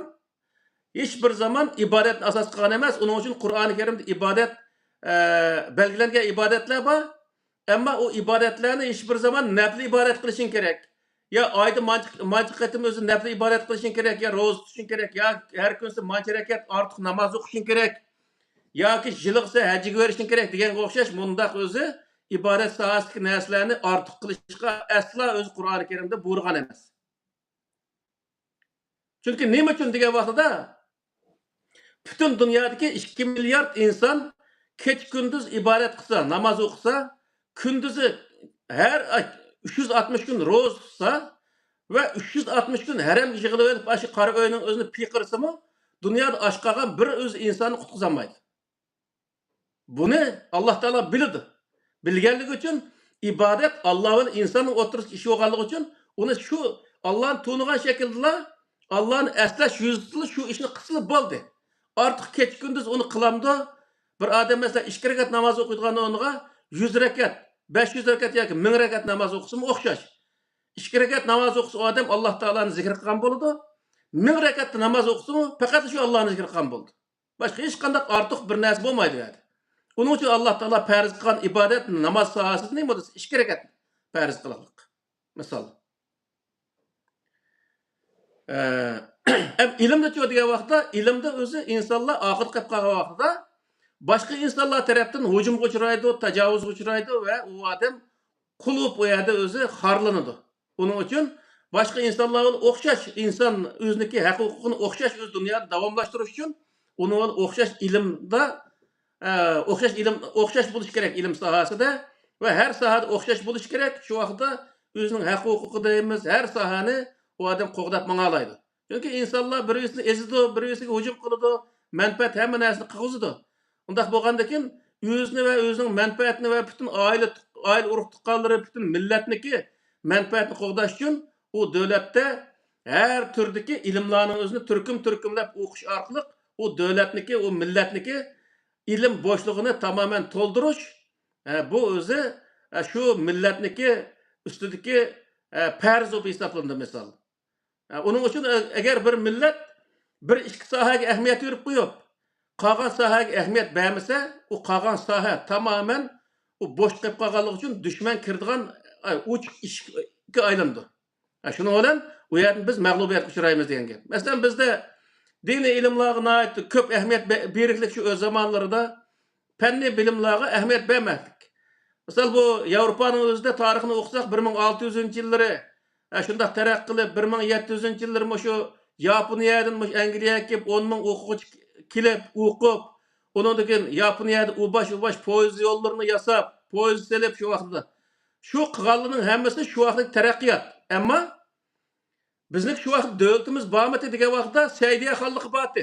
ھېچ بىر زامان ئىبادەتنى ئاساس قىلغان ئەمەس. ئۇنىڭ ئۈچۈن قۇرئانى كەرىمدە ئىبادەت، ئە، بەلگىلەنگەن ئىبادەتلەر بار. ئەمما ئۇ ئىبادەتلەرنى ھېچ بىر زامان نەپلى ئىبادەت قىلىشىڭ كېرەك. يا ئايدا مانچە، مانچە قېتىم ئۆزى نەپلى ئىبادەت قىلىشىڭ كېرەك، يا روزا تۇتۇشۇڭ كېرەك، يا ھەر كۈنسى مانچە رەكەت ئارتۇق ناماز ئوقۇشۇڭ كېرەك، ياكى يىلىغىسى ھەجگە بېرىشىڭ كېرەك دېگەنگە ئوخشاش مۇنداق ئۆزى ئىبادەت ساھەسىدىكى نەرسىلەرنى ئارتۇق قىلىشقا ئەسلا ئۆزى قۇرئانى كەرىمدە بۇيرۇغان ئەمەس. چۈنكى نېمە ئۈچۈن دېگەن ۋاقتىدا، پۈتۈن دۇنيادىكى ئىككى مىليارد ئىنسان كېچە-كۈندۈز ئىبادەت قىلسا، ناماز ئوقۇسا، كۈندۈزى ھەر ئاي ئۈچ يۈز ئاتمىش كۈن روزا تۇتسا ۋە ئۈچ يۈز ئاتمىش كۈن ھەرەمگە يىغىلىۋېلىپ، ئاشۇ قارا ئۆينىڭ ئۆزىنى پىقىرسىمۇ، دۇنيادا ئاچ قالغان بىر ئۆز ئىنساننى قۇتقۇزالمايدۇ. بۇنى ئاللا تائالا بىلىدۇ. بىلگەنلىكى ئۈچۈن ئىبادەت ئاللا بىلەن ئىنساننىڭ ئوتتۇرىسىدا ئىش بولغانلىقى ئۈچۈن ئۇنى شۇ ئاللانى تونۇغان شەكىلدىلا، ئاللانى ئەسلەش يۈزىسىدىلا شۇ ئىشنى قىلسىلا بولدى. ئارتۇق كېچە-كۈندۈز ئۇنى قىلامدۇ؟ بىر ئادەم، مەسىلەن، ئىككى رەكەت ناماز ئوقۇيدىغان ئورنىغا يۈز رەكەت، بەش يۈز رەكەت ياكى مىڭ رەكەت ناماز ئوقۇسىمۇ ئوخشاش. ئىككى رەكەت ناماز ئوقۇسا، ئۇ ئادەم ئاللا تائالانى زىكىر قىلغان بولىدۇ. مىڭ رەكەتتە ناماز ئوقۇسىمۇ، پەقەت شۇ ئاللانى زىكىر قىلغان بولىدۇ. باشقا ھېچقانداق ئارتۇق بىر نەرسە بولمايدۇ ئۇ يەردە. ئۇنىڭ ئۈچۈن ئاللا تائالا پەرز قىلغان ئىبادەت ناماز ساھەسىدە نېمە دېسە، ئىككى رەكەت پەرز قىلغانلىق. مىسال. ئە، ئەم ئىلىمدىچۇ دېگەن ۋاقىتتا، ئىلىمدە ئۆزى ئىنسانلار ئاخىرىدا قېلىپ قالغان ۋاقتىدا باشقا ئىنسانلار تەرەپتىن ھۇجۇمغا ئۇچرايدۇ، تاجاۋۇزغا ئۇچرايدۇ ۋە ئۇ ئادەم قۇل بولۇپ ئۇ يەردە ئۆزى خارلىنىدۇ. ئۇنىڭ ئۈچۈن باشقا ئىنسانلار بىلەن ئوخشاش، ئىنسان ئۆزىنىڭكى ھەق ھوقۇقىنى ئوخشاش ئۆز دۇنيادا داۋاملاشتۇرۇش ئۈچۈن ئۇنىڭ بىلەن ئوخشاش ئىلىمدا، ئە، ئوخشاش ئىلىم، ئوخشاش بولۇش كېرەك ئىلىم ساھەسىدە ۋە ھەر ساھەدە ئوخشاش بولۇش كېرەك. شۇ ۋاقىتتا ئۆزىنىڭ ھەق ھوقۇقى دەيمىز، ھەر ساھەنى ئۇ ئادەم قوغداپ ماڭالايدۇ. چۈنكى ئىنسانلار بىر-بىرسىنى ئېزىدۇ، بىر-بىرسىگە ھۇجۇم قىلىدۇ، مەنپەئەت ھەممە نەرسىنى قىلغۇزىدۇ. ئۇنداق بولغاندىكىن ئۆزىنى ۋە ئۆزىنىڭ مەنپەئەتىنى ۋە پۈتۈن ئائىلە، ئائىلە ئۇرۇق-تۇغقانلىرى، پۈتۈن مىللەتنىڭكى مەنپەئەتىنى قوغداش ئۈچۈن ئۇ دۆلەتتە ھەر تۈردىكى ئىلىملارنىڭ ئۆزىنى تۈركۈم-تۈركۈملەپ ئوقۇش ئارقىلىق ئۇ دۆلەتنىكى، ئۇ مىللەتنىكى ئىلىم بوشلۇقىنى تامامەن تولدۇرۇش، ئە، بۇ ئۆزى، ئە، شۇ مىللەتنىكى ئۈستىدىكى، ئە، پەرز بولۇپ ھېسابلىنىدۇ، مىسال. ئە، ئۇنىڭ ئۈچۈن ئە-، ئەگەر بىر مىللەت بىر ئىككى ساھەگە ئەھمىيەت بېرىپ قويۇپ، قالغان ساھەگە ئەھمىيەت بەرمىسە، ئۇ قالغان ساھە تامامەن ئۇ بوش قېلىپ قالغانلىقى ئۈچۈن دۈشمەن كىرىدىغان، ئە، ئوچۇق ئىشىككە ئايلىنىدۇ. ئە، شۇنىڭ بىلەن ئۇ يەردىن بىز مەغلۇبىيەتكە ئۇچرايمىز دېگەن گەپ. مەسىلەن، بىزدە دىنىي ئىلىملارغا ناھايىتى كۆپ ئەھمىيەت بە-، بېرىكلىك شۇ ئۆز زامانلىرىدا پەننىي بىلىملارغا ئەھمىيەت بەرمەسلىك. مىسال، بۇ ياۋروپانىڭ ئۆزىدە تارىخىنى ئوقۇساق، بىر مىڭ ئالتە يۈزىنچى يىللىرى، ھە، شۇنداق تەرەققىي قىلىپ، بىر مىڭ يەتتە يۈزىنچى يىللىرى مۇشۇ ياپونىيەدىن مۇشۇ ئەنگلىيەگە كېلىپ، ئون مىڭ ئوقۇغۇچى كېلىپ، ئوقۇپ، ئۇنىڭدىن كېيىن ياپونىيەدە ئۇ باش، ئۇ باش پويىز يوللىرىنى ياساپ، پويىز سېلىپ شۇ ۋاقتىدا. شۇ قىلغانلىرىنىڭ ھەممىسى شۇ ۋاقىتتىكى تەرەققىيات. ئەمما بىزنىڭ شۇ ۋاقىت دۆلىتىمىز بارمىدى دېگەن ۋاقىتتا سەئىدىيە خانلىقى بارتى.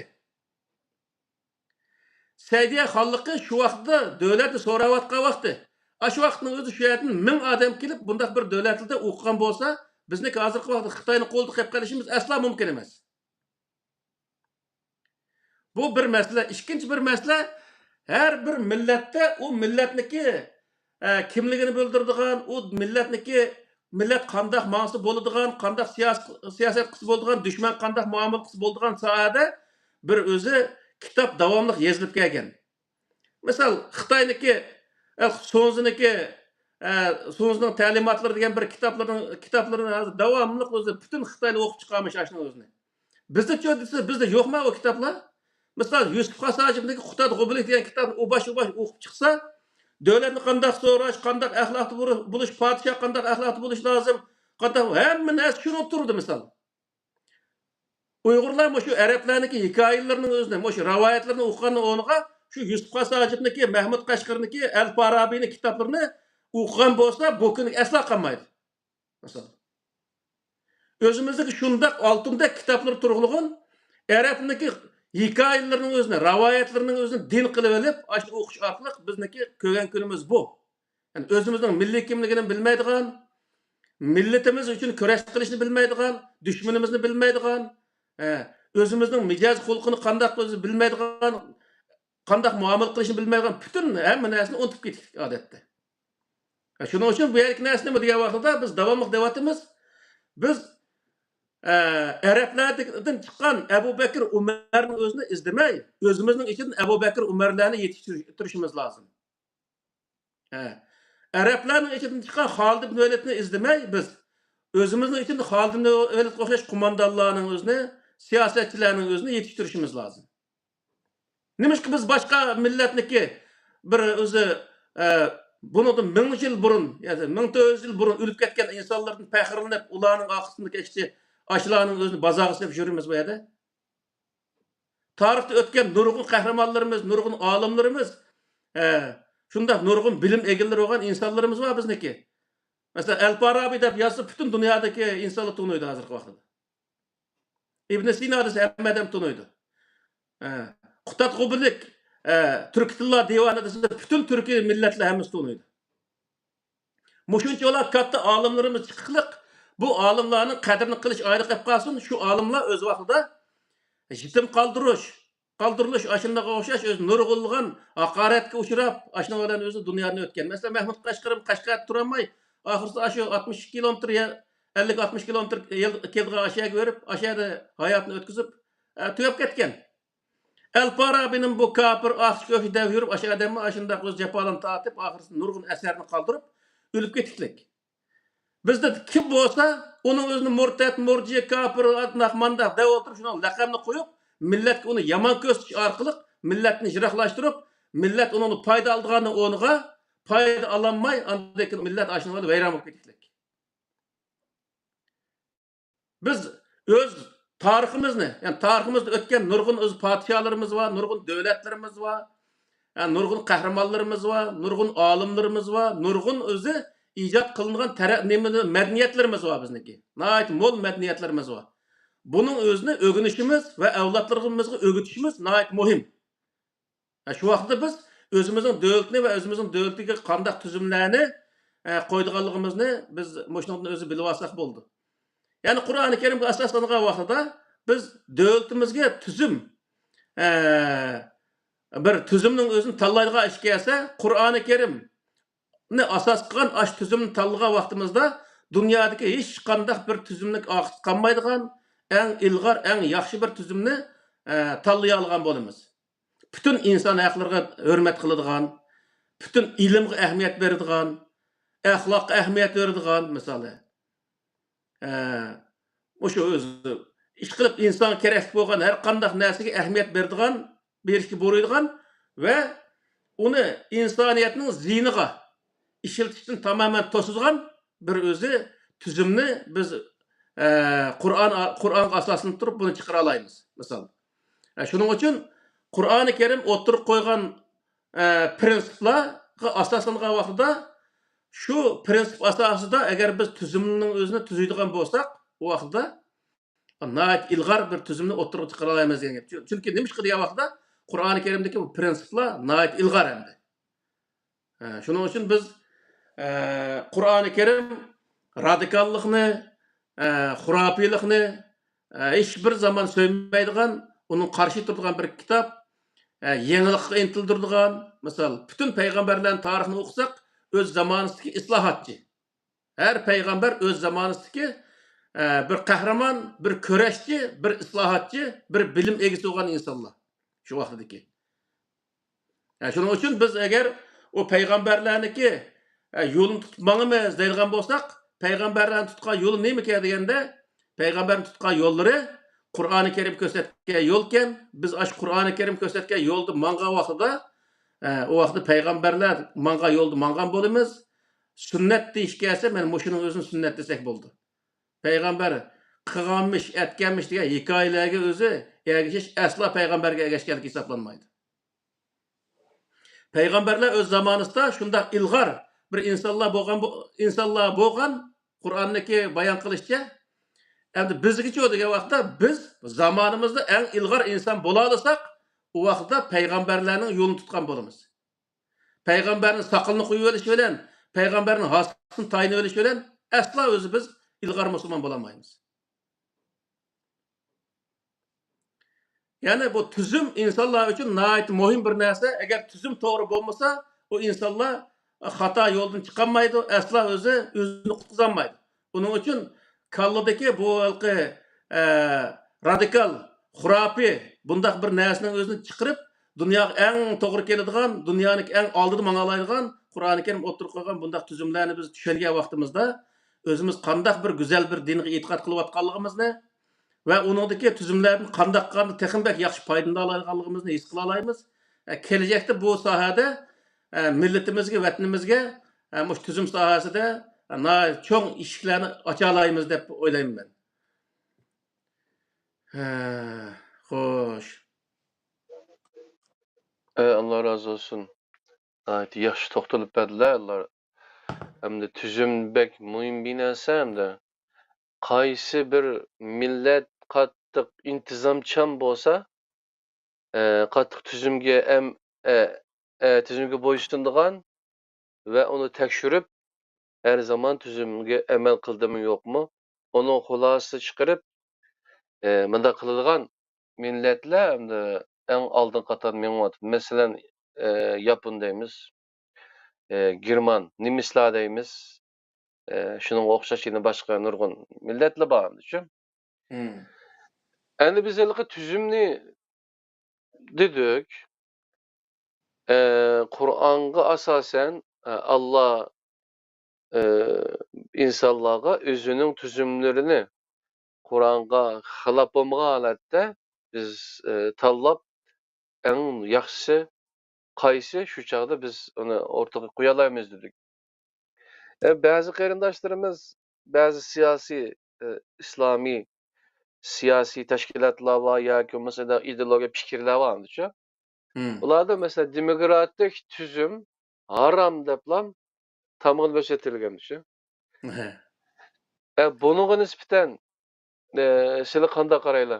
سەئىدىيە خانلىقى شۇ ۋاقىتتا دۆلەتنى سوراۋاتقان ۋاقتى. ئاشۇ ۋاقىتنىڭ ئۆزىدە شۇ يەردىن مىڭ ئادەم كېلىپ، بۇنداق بىر دۆلەتلىدە ئوقۇغان بولسا، بىزنىڭكى ھازىرقى ۋاقىتتا خىتاينىڭ قولىدا قېلىپ قېلىشىمىز ئەسلا مۇمكىن ئەمەس. بۇ بىر مەسىلە. ئىككىنچى بىر مەسىلە، ھەر بىر مىللەتتە ئۇ مىللەتنىكى ئە، كىملىكىنى بىلدۈرىدىغان، ئۇ مىللەتنىكى، مىللەت قانداق ماڭسا بولىدىغان، قانداق سىياس-، سىياسەت قىلسا بولىدىغان، دۈشمەن قانداق مۇئامىلە قىلسا بولىدىغان ساھەدە بىر ئۆزى كىتاب داۋاملىق يېزىلىپ كەلگەن. مىسال، خىتاينىكى، ئە، سۇنزىنىكى، ئە، سۇنزىنىڭ تەلىماتلىرى دېگەن بىر كىتابلىرىنىڭ، كىتابلىرىنى ھازىر داۋاملىق ئۆزى پۈتۈن خىتاينى ئوقۇپ چىقارمىش ئاشۇنىڭ ئۆزىنى. بىزدىچۇ دېسە، بىزدە يوقما ئۇ كىتابلار؟ مىسال، يۈسۈپ خاس ھاجىپنىڭكى قۇتاد غۇبىلىك دېگەن كىتابنى ئۇ باش، ئۇ باش ئوقۇپ چىقسا، دۆلەتنى قانداق سوراش، قانداق ئەخلاقتا بولۇش، پادىشاھ قانداق ئەخلاقتا بولۇش لازىم، قانداق، ھەممە نەرسە شۇنىڭ تۇرىدۇ مىسال. ئۇيغۇرلار مۇشۇ ئەرەبلەرنىڭكى ھېكايىلىرىنىڭ ئۆزىنى، مۇشۇ رىۋايەتلىرىنى ئوقۇغاننىڭ ئورنىغا شۇ يۈسۈپ خاس ھاجىپنىڭكى، مەھمۇد قەشقىرىنىڭكى، ئەل پارابىنىڭ كىتابلىرىنى ئوقۇغان بولسا، بۇ كۈنگە ئەسلا قالمايدۇ. مىسال، ئۆزىمىزنىڭكى شۇنداق ئالتۇندەك كىتابلىرى تۇرغىلىغۇن، ئەرەبنىڭكى ھېكايىلىرىنىڭ ئۆزىنى، رىۋايەتلىرىنىڭ ئۆزىنى دىن قىلىۋېلىپ، ئاشۇنى ئوقۇش ئارقىلىق بىزنىڭكى كۆرگەن كۈنىمىز بۇ. يەنى ئۆزىمىزنىڭ مىللىي كىملىكىنى بىلمەيدىغان، مىللىتىمىز ئۈچۈن كۈرەش قىلىشنى بىلمەيدىغان، دۈشمىنىمىزنى بىلمەيدىغان، ئە، ئۆزىمىزنىڭ مىجەز خۇلقىنى قانداق ئۆزى بىلمەيدىغان، قانداق مۇئامىلە قىلىشنى بىلمەيدىغان پۈتۈن ھەممە نەرسىنى ئۇنتۇپ كېتىكلىك ئادەتتە. شۇنىڭ ئۈچۈن بۇ يەردىكى نەرسە نېمە دېگەن ۋاقتىدا بىز داۋاملىق دەۋاتىمىز. بىز، ئە، ئەرەبلەردىن چىققان ئەبۇ بەكىر ئۆمەرنىڭ ئۆزىنى ئىزدىمەي، ئۆزىمىزنىڭ ئىچىدىن ئەبۇ بەكىر ئۆمەرلەرنى يېتىشتۈرۈشىمىز لازىم. ھە. ئەرەبلەرنىڭ ئىچىدىن چىققان خالىد ئىبن ۋەلىدنى ئىزدىمەي، بىز ئۆزىمىزنىڭ ئىچىدە خالىد ئىبن ۋەلىدقا ئوخشاش قوماندانلارنىڭ ئۆزىنى، سىياسەتچىلەرنىڭ ئۆزىنى يېتىشتۈرۈشىمىز لازىم. نېمىشقا بىز باشقا مىللەتنىكى بىر ئۆزى، ئە، بۇنىڭدىن مىڭ يىل بۇرۇن، يەنى مىڭ تۆت يۈز يىل بۇرۇن ئۆلۈپ كەتكەن ئىنسانلاردىن پەخىرلىنىپ، ئۇلارنىڭ ئارقىسىدىن كەچتى، ئاشۇلارنىڭ ئۆزىنى بازارغا سېلىپ يۈرىمىز بۇ يەردە؟ تارىختا ئۆتكەن نۇرغۇن قەھرىمانلىرىمىز، نۇرغۇن ئالىملىرىمىز، ئە، شۇنداق نۇرغۇن بىلىم ئىگىلىرى بولغان ئىنسانلىرىمىز بار بىزنىڭكى. مەسىلەن، ئەل پارابى دەپ يازسا، پۈتۈن دۇنيادىكى ئىنسانلار تونۇيدۇ ھازىرقى ۋاقىتتا. ئىبن سىنا دېسە، ھەممە ئادەم تونۇيدۇ. ئە، قۇتاد غۇبىلىك، ئە، تۈركىتىللا دىۋانى دېسە، پۈتۈن تۈركىي مىللەتلەر ھەممىسى تونۇيدۇ. مۇشۇنچىۋالا كاتتا ئالىملىرىمىز چىقىقلىق، بۇ ئالىملارنىڭ قەدرىنى قىلىش ئايرى قېلىپ قالسۇن، شۇ ئالىملار ئۆز ۋاقتىدا يېتىم قالدۇرۇش، قالدۇرۇلۇش، ئاشۇنداققا ئوخشاش ئۆزى نۇرغۇنلىغان ھاقارەتكە ئۇچراپ، ئاشۇنىڭ بىلەن ئۆزى دۇنيادىن ئۆتكەن. مەسىلەن، مەھمۇد قەشقىرىم قەشقەردە تۇرالماي، ئاخىرسىدا ئاشۇ ئاتمىش ئىككى كىلومېتىر يە-، ئەللىك ئاتمىش كىلومېتىر يىل-، كېلىدىغان ئاشۇ يەرگە بېرىپ، ئاشۇ يەردە ھاياتىنى ئۆتكۈزۈپ، ئە، تۈگەپ كەتكەن. ئەل پارابىنىڭ بۇ كاپىر ئاقچى كۆكچى دەپ يۈرۈپ، ئاشۇ ئادەممۇ ئاشۇنداق ئۆز جاپالىرىنى تارتىپ، ئاخىرسىدا نۇرغۇن ئەسەرنى قالدۇرۇپ، ئۆلۈپ كېتىكلىك. بىزدە كىم بولسا، ئۇنىڭ ئۆزىنى مۇرتەت، مۇرجى، كاپىر، ئاتناق، مانداق دەپ ئولتۇرۇپ، شۇنىڭ لەقەمنى قويۇپ، مىللەتكە ئۇنى يامان كۆرسىتىش ئارقىلىق مىللەتنى يىراقلاشتۇرۇپ، مىللەت ئۇنىڭدىن پايدا ئالىدىغاننىڭ ئورنىغا پايدا ئالالماي، ئاندىن كېيىن مىللەت ئاشۇنىڭ ۋەيران بولۇپ كېتىكلىك. بىز ئۆز تارىخىمىزنى، يەنى تارىخىمىزدا ئۆتكەن نۇرغۇن ئۆز پادىشاھلىرىمىز بار، نۇرغۇن دۆلەتلىرىمىز بار، ھە، نۇرغۇن قەھرىمانلىرىمىز بار، نۇرغۇن ئالىملىرىمىز بار، نۇرغۇن ئۆزى ئىجاد قىلىنغان تەرە-، نېمە، مەدەنىيەتلىرىمىز بار بىزنىڭكى. ناھايىتى مول مەدەنىيەتلىرىمىز بار. بۇنىڭ ئۆزىنى ئۆگىنىشىمىز ۋە ئەۋلادلىرىمىزغا ئۆگىتىشىمىز ناھايىتى مۇھىم. ھە، شۇ ۋاقىتتا بىز ئۆزىمىزنىڭ دۆلىتىنى ۋە ئۆزىمىزنىڭ دۆلىتىگە قانداق تۈزۈملەرنى، ئە، قويىدىغانلىقىمىزنى بىز مۇشۇنىڭدىن ئۆزى بىلىۋالساق بولىدۇ. يەنى قۇرئانى كەرىمگە ئاساسلانغان ۋاقتىدا بىز دۆلىتىمىزگە تۈزۈم، ئە، بىر تۈزۈمنىڭ ئۆزىنى تاللايدىغان ئىش كەلسە، قۇرئانى كەرىمنى ئاساس قىلغان ئاشۇ تۈزۈمنى تاللىغان ۋاقتىمىزدا دۇنيادىكى ھېچقانداق بىر تۈزۈمنىڭ ئارقىسىدا قالمايدىغان ئەڭ ئىلغار، ئەڭ ياخشى بىر تۈزۈمنى، ئە، تاللىيالىغان بولىمىز. پۈتۈن ئىنسان ھەقلىرىغا ھۆرمەت قىلىدىغان، پۈتۈن ئىلىمغا ئەھمىيەت بېرىدىغان، ئەخلاققا ئەھمىيەت بېرىدىغان، مىسالى، ئە، مۇشۇ ئۆزى ئىشقىلىپ ئىنسانغا كېرەكلىك بولغان ھەر قانداق نەرسىگە ئەھمىيەت بېرىدىغان، بېرىشكە بۇيرۇيدىغان ۋە ئۇنى ئىنسانىيەتنىڭ زىيىنىغا ئىشلىتىشتىن تامامەن توسىدىغان بىر ئۆزى تۈزۈمنى بىز، ئە، قۇرئان، قۇرئانغا ئاساسلىنىپ تۇرۇپ بۇنى چىقىرالايمىز، مىسال. ئە، شۇنىڭ ئۈچۈن قۇرئانى كەرىم ئوتتۇرىغا قويغان، ئە، پىرىنسىپلارغا ئاساسلانغان ۋاقتىدا، شۇ پىرىنسىپ ئاساسىدا ئەگەر بىز تۈزۈمنىڭ ئۆزىنى تۈزىدىغان بولساق، ئۇ ۋاقتىدا ناھايىتى ئىلغار بىر تۈزۈمنى ئوتتۇرىغا چىقىرالايمىز دېگەن گەپ. چۈ-، چۈنكى نېمىشقا دېگەن ۋاقتىدا قۇرئانى كەرىمدىكى بۇ پىرىنسىپلار ناھايىتى ئىلغار ئەمدى. ئە، شۇنىڭ ئۈچۈن بىز، ئە، قۇرئانى كەرىم رادىكاللىقنى، ئە، خۇراپىيلىقنى، ئە، ھېچ بىر زامان سۆيمەيدىغان، ئۇنىڭ قارشى تۇرىدىغان بىر كىتاب، ئە، يېڭىلىققا ئىنتىلدۈرىدىغان، مىسال، پۈتۈن پەيغەمبەرلەرنىڭ تارىخىنى ئوقۇساق، ئۆز زامانىسىدىكى ئىسلاھاتچى، ھەر پەيغەمبەر ئۆز زامانىسىدىكى، ئە، بىر قەھرىمان، بىر كۈرەشچى، بىر ئىسلاھاتچى، بىر بىلىم ئىگىسى بولغان ئىنسانلار شۇ ۋاقتىدىكى. ئە، شۇنىڭ ئۈچۈن بىز ئەگەر ئۇ پەيغەمبەرلەرنىڭكى، ئە، يولىنى تۇتۇپ ماڭىمىز دەيدىغان بولساق، پەيغەمبەرلەرنىڭ تۇتقان يولى نېمىكەن دېگەندە، پەيغەمبەرنىڭ تۇتقان يوللىرى قۇرئانى كەرىم كۆرسەتكەن يولكەن، بىز ئاشۇ قۇرئانى كەرىم كۆرسەتكەن يولدا ماڭغان ۋاقتىدا، ئە، ئۇ ۋاقىتتا پەيغەمبەرلەر ماڭغان يولدا ماڭغان بولىمىز. سۈننەت دېيىشكە كەلسە، مانا مۇشۇنىڭ ئۆزىنى سۈننەت دېسەك بولىدۇ. پەيغەمبەر قىلغانمىش، ئەتكەنمىش دېگەن ھېكايىلەرگە ئۆزى ئەگىشىش ئەسلا پەيغەمبەرگە ئەگەشكەنلىك ھېسابلانمايدۇ. پەيغەمبەرلەر ئۆز زامانىسىدا شۇنداق ئىلغار بىر ئىنسانلار بولغان، بۇ ئىنسانلار بولغان، قۇرئاندىكى بايان قىلىشىچە. ئەمدى بىزگىچۇ دېگەن ۋاقىتتا، بىز زامانىمىزدا ئەڭ ئىلغار ئىنسان بولالىساق، ئۇ ۋاقىتتا پەيغەمبەرلەرنىڭ يولىنى تۇتقان بولىمىز. پەيغەمبەرنىڭ ساقىلىنى قويۇۋېلىش بىلەن، پەيغەمبەرنىڭ ھاسىسىنى تايىنىۋېلىش بىلەن ئەسلا ئۆزى بىز ئىلغار مۇسۇلمان بولالمايمىز. يەنى بۇ تۈزۈم ئىنسانلار ئۈچۈن ناھايىتى مۇھىم بىر نەرسە. ئەگەر تۈزۈم توغرا بولمىسا، ئۇ ئىنسانلار خاتا يولدىن چىقالمايدۇ، ئەسلا ئۆزى، ئۆزىنى قۇتقۇزالمايدۇ. ئۇنىڭ ئۈچۈن كاللىدىكى بۇ ھېلىقى، ئە، رادىكال، خۇراپىي بۇنداق بىر نەرسىنىڭ ئۆزىنى چىقىرىپ، دۇنياغا ئەڭ توغرا كېلىدىغان، دۇنيانىڭ ئەڭ ئالدىدا ماڭالايدىغان، قۇرئانى كەرىم ئوتتۇرىغا قويغان بۇنداق تۈزۈملەرنى بىز چۈشەنگەن ۋاقتىمىزدا، ئۆزىمىز قانداق بىر گۈزەل بىر دىنغا ئېتىقاد قىلىۋاتقانلىقىمىزنى ۋە ئۇنىڭدىكى تۈزۈملەردىن قانداق قىلغاندا تېخىمۇ بەك ياخشى پايدىلىنالايدىغانلىقىمىزنى ھېس قىلالايمىز. ئە، كېلىچەكتە بۇ ساھەدە، ئە، مىللىتىمىزگە، ۋەتىنىمىزگە، ئە، مۇشۇ تۈزۈم ساھەسىدە، ئە، ناھايىتى چوڭ ئىشىكلەرنى ئاچالايمىز دەپ ئويلايمەن مەن. ھە، خوش. ئە، ئاللا رازى بولسۇن. ناھايىتى ياخشى توختىلىپ بەردىلە. ئەمدى تۈزۈم بەك مۇھىم بىر نەرسە ئەمدى. قايسى بىر مىللەت قاتتىق ئىنتىزامچان بولسا، ئە، قاتتىق تۈزۈمگە ئەم-، ئە، ئە، تۈزۈمگە بويسۇنىدىغان ۋە ئۇنى تەكشۈرۈپ، ھەر زامان تۈزۈمگە ئەمەل قىلدىمۇ يوقمۇ، ئۇنىڭ خۇلاسىسى چىقىرىپ، ئە، مۇنداق قىلىدىغان مىللەتلەر ئەمدى ئەڭ ئالدىن قاتاردا مېڭىۋاتىدۇ. مەسىلەن، ئە، ياپون دەيمىز، ئە، گېرمان، نېمىسلار دەيمىز، ئە، شۇنىڭغا ئوخشاش يەنە باشقا نۇرغۇن مىللەتلەر بار ئەمدىچۇ. مم. ئەمدى بىز ھېلىقى تۈزۈمنى دېدۇق. ئە، قۇرئانغا ئاساسەن، ئە، ئاللا، ئە، ئىنسانلارغا ئۆزىنىڭ تۈزۈملىرىنى، قۇرئانغا خىلاپ بولمىغان ھالەتتە بىز، ئە، تاللاپ، ئەڭ ياخشىسى قايسى، شۇ چاغدا بىز ئۇنى ئوتتۇرىغا قويالايمىز دېدۇق. ئە، بەزى قېرىنداشلىرىمىز، بەزى سىياسىي، ئە، ئىسلامىي سىياسىي تەشكىلاتلار بار ياكى بولمىسا ئىدېئولوگىيە پىكىرلەر بار ئەمدىچۇ. مم. ئۇلاردا مەسىلەن دېموكراتىك تۈزۈم ھارام دەپلا تامغىلى كۆرسىتىلگەنچۇ. ھە. ئە، بۇنىڭغا نىسبەتەن، ئە، سىلەر قانداق قارايلا؟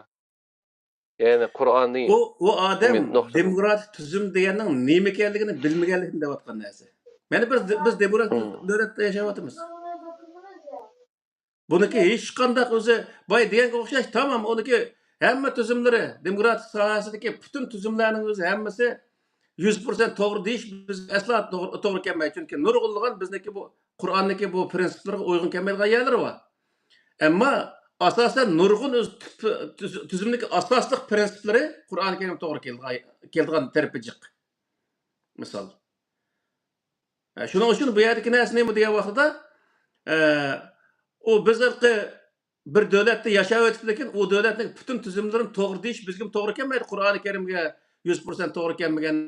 يەنى قۇرئاننى ئۇ، ئۇ ئادەم ئۈمىد نۇقتىدىن. دېموكراتىك تۈزۈم دېگەننىڭ نېمە ئىكەنلىكىنى بىلمىگەنلىكىنى دەۋاتقان نەرسە. مانا بىز، بىز دېموكراتىك مم. دۆلەتتە ياشاۋاتىمىز. بۇنىڭكى ھېچقانداق ئۆزى باي دېگەنگە ئوخشاش، تامام ئۇنىڭكى ھەممە تۈزۈملىرى، دېموكراتىك ساھەسىدىكى پۈتۈن تۈزۈملەرنىڭ ئۆزى ھەممىسى يۈز پىرسەنت توغرا دېيىش بىز ئەسلا توغرا، توغرا كەلمەيدۇ. چۈنكى نۇرغۇنلىغان بىزنىڭكى بۇ قۇرئاننىڭكى بۇ پىرىنسىپلىرىغا ئۇيغۇن كەلمەيدىغان يەرلىرى بار. ئەمما ئاساسەن نۇرغۇن ئۆز تۈپ-، تۈز-، تۈزۈمدىكى ئاساسلىق پىرىنسىپلىرى قۇرئانى كەرىمگە توغرا كېلىدىغان، كېلىدىغان تەرىپى جىق. مىسال. ئە، شۇنىڭ ئۈچۈن بۇ يەردىكى نەرسە نېمە دېگەن ۋاقتىدا، ئە، ئۇ بىز ھېلىقى بىر دۆلەتتە ياشاۋېتىپ، لېكىن ئۇ دۆلەتنىڭ پۈتۈن تۈزۈملىرىنى توغرا دېيىش بىزگىمۇ توغرا كەلمەيدۇ. قۇرئانى كەرىمگە يۈز پىرسەنت توغرا كەلمىگەن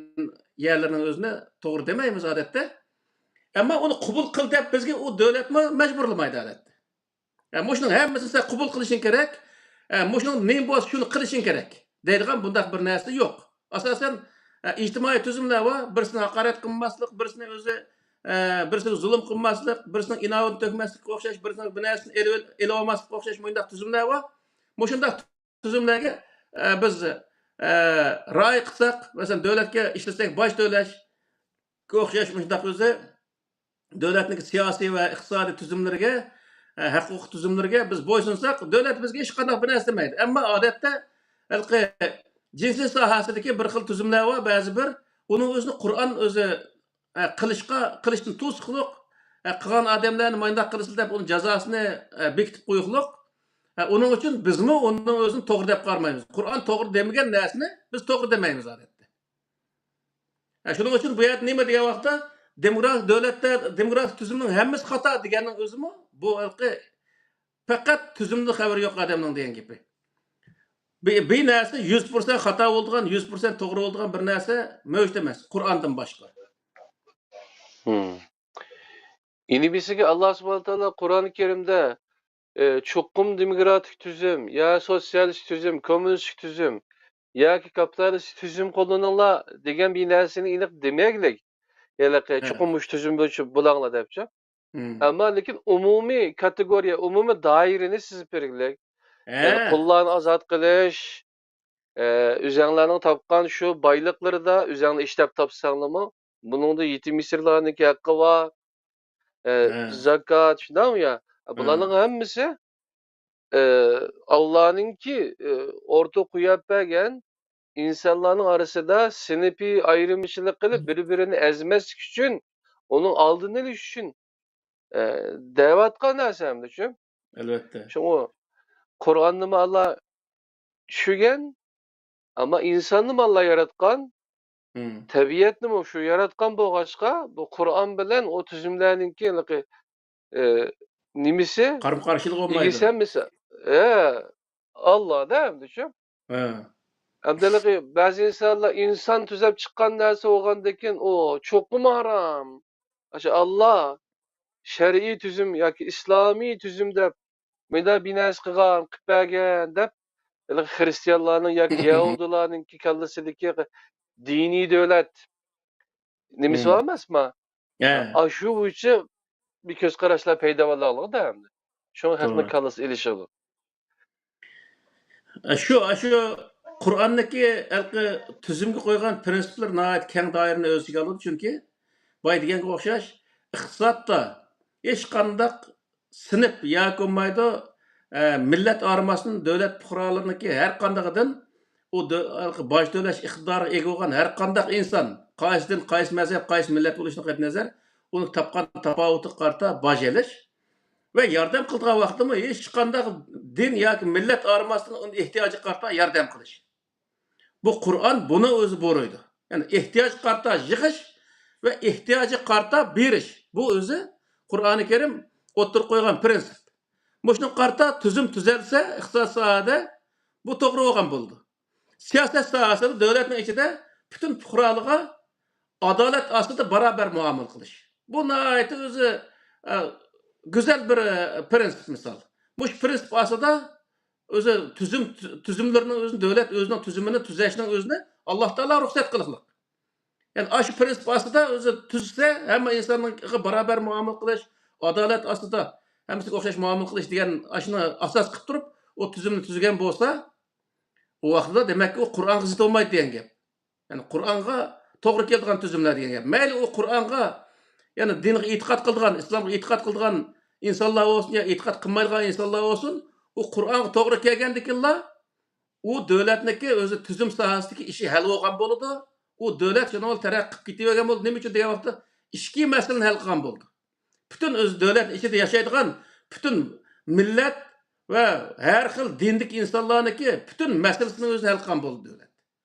يەرلىرىنىڭ ئۆزىنى توغرا دېمەيمىز ئادەتتە. ئەمما ئۇنى قوبۇل قىل دەپ بىزگە ئۇ دۆلەتمۇ مەجبۇرلىمايدۇ ئادەتتە. ئە، مۇشۇنىڭ ھەممىسىنى سەن قوبۇل قىلىشىڭ كېرەك. ئە، مۇشۇنىڭ نېمە بولسا، شۇنى قىلىشىڭ كېرەك دەيدىغان بۇنداق بىر نەرسە يوق. ئاساسەن، ئە، ئىجتىمائىي تۈزۈملەر بار. بىرسىنى ھاقارەت قىلماسلىق، بىرسىنى ئۆزى، ئە، بىرسىگە زۇلۇم قىلماسلىق، بىرسىنىڭ ئىناۋىتىنى تۆكمەسلىككە ئوخشاش، بىرسىنىڭ بىر نەرسىنى ئېلىۋېل-، ئېلىۋالماسلىققا ئوخشاش مۇنداق تۈزۈملەر بار. مۇشۇنداق تۈزۈملەرگە، ئە، بىز، ئە، رىئايە قىلساق، مەسىلەن، دۆلەتكە ئىشلىسەك، باج تۆلەش، ئوخشاش مۇشۇنداق ئۆزى دۆلەتنىڭ سىياسىي ۋە ئىقتىسادىي تۈزۈملىرىگە، ھە، ھەق-ھوقۇق تۈزۈملىرىگە بىز بويسۇنساق، دۆلەت بىزگە ھېچقانداق بىر نەرسە دېمەيدۇ. ئەمما ئادەتتە ھېلىقى جىنسىي ساھەسىدىكى بىر خىل تۈزۈملەر بار، بەزى بىر، ئۇنىڭ ئۆزىنى قۇرئان ئۆزى، ھە، قىلىشقا، قىلىشتىن توسۇقلۇق، ھە، قىلغان ئادەملەرنى مانداق قىلىسىلەر دەپ، ئۇنىڭ جازاسىنى، ھە، بېكىتىپ قويۇقلۇق. ھە، ئۇنىڭ ئۈچۈن بىزمۇ ئۇنىڭ ئۆزىنى توغرا دەپ قارىمايمىز. قۇرئان توغرا دېمىگەن نەرسىنى بىز توغرا دېمەيمىز ئادەتتە. ھە، شۇنىڭ ئۈچۈن بۇ يەردە نېمە دېگەن ۋاقىتتا، دېموكراتىك دۆلەتتە دېموكراتىك تۈزۈمنىڭ ھەممىسى خاتا دېگەننىڭ ئۆزىمۇ بۇ ھېلىقى پەقەت تۈزۈمدىن خەۋىرى يوق ئادەمنىڭ دېگەن گېپى. بى-، بىر نەرسە يۈز پىرسەنت خاتا بولىدىغان، يۈز پىرسەنت توغرا بولىدىغان بىر نەرسە مەۋجۇت ئەمەس، قۇرئاندىن باشقا. ھىم. يەنە بىرسىگە، ئاللا سۇبھانەھۇ ۋە تائالا قۇرئان كەرىمدە، ئى، چوقۇم دېموكراتىك تۈزۈم، يا سوتسىيالىستىك تۈزۈم، كوممۇنىستىك تۈزۈم ياكى كاپىتالىستىك تۈزۈم قوللىنىڭلار دېگەن بىر نەرسىنى ئېنىق دېمەيلىك. ھېلىقى، ھە، چوقۇم مۇشۇ تۈزۈم بويىچە بولاڭلار دەپچۇ. ھىم. ئەمما لېكىن ئومۇمىي كاتېگورىيە، ئومۇمىي دائىرىنى سىزىپ بېرىگلىك. يەنى ھە. قۇللارنى ئازاد قىلىش، ئە، ئۆزەڭلارنىڭ تاپقان شۇ بايلىقلىرىدا ئۆزەڭلار ئىشلەپ تاپساڭلارمۇ، بۇنىڭدا يېتىم يېسىرلارنىڭكى ھەققى بار، ئە، ھە. زاكات، شۇنداقمۇ يا؟ ھە. بۇلارنىڭ ھەممىسى، ئە، ئاللانىڭكى، ئە، ئورتىغا قويۇپ بەرگەن ئىنسانلارنىڭ ئارىسىدا سىنىپىي ئايرىمىچىلىق قىلىپ، بىر-بىرىنى ئەزمەسلىك ئۈچۈن، ئۇنىڭ ئالدىنى ئېلىش ئۈچۈن، ئە، دەۋاتقان نەرسە ئەمدى شۇ. ئەلۋەتتە. شۇڭا قۇرئاننىمۇ ئاللا چۈشۈرگەن، ئەمما ئىنساننىمۇ ئاللا ياراتقان، ھىم. تەبىئەتنىمۇ شۇ ياراتقان بولغاچقا، بۇ قۇرئان بىلەن ئۇ تۈزۈملەرنىڭكى ھېلىقى، ئى، نېمىسى؟ قارىمۇ قارشىلىقى بولمايدۇ. ئىگىسى ھەممىسى، ھە، ئاللا دە ئەمدى شۇ. ھە. ئەمدى ھېلىقى بەزى ئىنسانلار ئىنسان تۈزەپ چىققان نەرسە بولغاندىكىن ئۇ چوقۇم ھارام. ئاشۇ ئاللا شەرئىي تۈزۈم ياكى ئىسلامىي تۈزۈم دەپ مۇنداق بىر نەرسە قىلغان، قىلىپ بەرگەن دەپ، ھېلىقى خرىستىيانلارنىڭ ياكى يەھۇدىيلارنىڭكى كاللىسىدىكى دىنىي دۆلەت نېمىسى ھىم. بار ئەمەسما؟ ھە. ئاشۇ بويىچە بىر كۆز قاراشلار پەيدا بولالىغۇ-دە ئەمدى. شۇڭا خەقنىڭ توغرا. كاللىسى ئېلىشىدۇ. شۇ، شۇ قۇرئاندىكى ھېلىقى تۈزۈمگە قويغان پىرىنسىپلار ناھايىتى كەڭ دائىرىنى ئۆز ئىچىگە ئالىدۇ، چۈنكى بايا دېگەنگە ئوخشاش، ئىقتىسادتا ھېچقانداق سىنىپ ياكى بولمايدۇ، ئە، مىللەت ئايرىماستىن دۆلەت پۇقرالىرىنىڭكى ھەر قاندىقىدىن ئۇ دۆ-، ھېلىقى باج تۆلەش ئىقتىدارىغا ئىگە بولغان ھەر قانداق ئىنسان، قايسى دىن، قايسى مەزھەپ، قايسى مىللەت بولۇشىدىن قەتئىينەزەر، ئۇنىڭ تاپقان تاپاۋىتىگە قارىتا باج ئېلىش ۋە ياردەم قىلىدىغان ۋاقىتتىمۇ ھېچقانداق دىن ياكى مىللەت ئايرىماستىن ئۇنىڭ ئېھتىياجىغا قارىتا ياردەم قىلىش. بۇ قۇرئان بۇنى ئۆزى بۇيرۇيدۇ. يەنى ئېھتىياجغا قارىتا يىغىش ۋە ئېھتىياجغا قارىتا بېرىش. بۇ ئۆزى قۇرئانى كەرىم ئوتتۇرىغا قويغان پىرىنسىپ. مۇشۇنىڭغا قارىتا تۈزۈم تۈزەلسە، ئىقتىساد ساھەدە بۇ توغرا بولغان بولىدۇ. سىياسەت ساھەسىدە دۆلەتنىڭ ئىچىدە پۈتۈن پۇقرالىرىغا ئادالەت ئاستىدا باراۋەر مۇئامىلە قىلىش. بۇ ناھايىتى ئۆزى، ئە، گۈزەل بىر، ئە، پىرىنسىپ مىسال. مۇشۇ پىرىنسىپ ئاستىدا ئۆزى تۈزۈم، تۈزۈملىرىنىڭ ئۆزىنى، دۆلەت ئۆزىنىڭ تۈزۈمىنى تۈزەشنىڭ ئۆزىنى ئاللا تائالا رۇخسەت قىلغلىق. يەنى ئاشۇ پىرىنسىپ ئاستىدا ئۆزى تۈزسە، ھەممە ئىنسانغا باراۋەر مۇئامىلە قىلىش، ئادالەت ئاستىدا ھەممىسىگە ئوخشاش مۇئامىلە قىلىش دېگەن ئاشۇنى ئاساس قىلىپ تۇرۇپ، ئۇ تۈزۈمنى تۈزگەن بولسا، ئۇ ۋاقىتتا دېمەككى ئۇ قۇرئانغا زىت بولمايدۇ دېگەن گەپ. يەنى قۇرئانغا توغرا كېلىدىغان تۈزۈملەر دېگەن گەپ. مەيلى ئۇ قۇرئانغا، يەنى دىنغا ئېتىقاد قىلىدىغان، ئىسلامغا ئېتىقاد قىلىدىغان ئىنسانلار بولسۇن يا ئېتىقاد قىلمايدىغان ئىنسانلار بولسۇن، ئۇ قۇرئانغا توغرا كەلگەندىكىنلا، ئۇ دۆلەتنىڭكى ئۆزى تۈزۈم ساھەسىدىكى ئىشى ھەل بولغان بولىدۇ. ئۇ دۆلەت شۇنىڭ بىلەن تەرەققىي قىلىپ كېتىۋەرگەن بولىدۇ. نېمە ئۈچۈن دېگەن ۋاقىتتا، ئىچكى مەسىلىنى ھەل قىلغان بولىدۇ. پۈتۈن ئۆزى دۆلەتنىڭ ئىچىدە ياشايدىغان پۈتۈن مىللەت ۋە ھەر خىل دىندىكى ئىنسانلارنىڭكى پۈتۈن مەسىلىسىنى ئۆزى ھەل قىلغان بولىدۇ دۆلەت.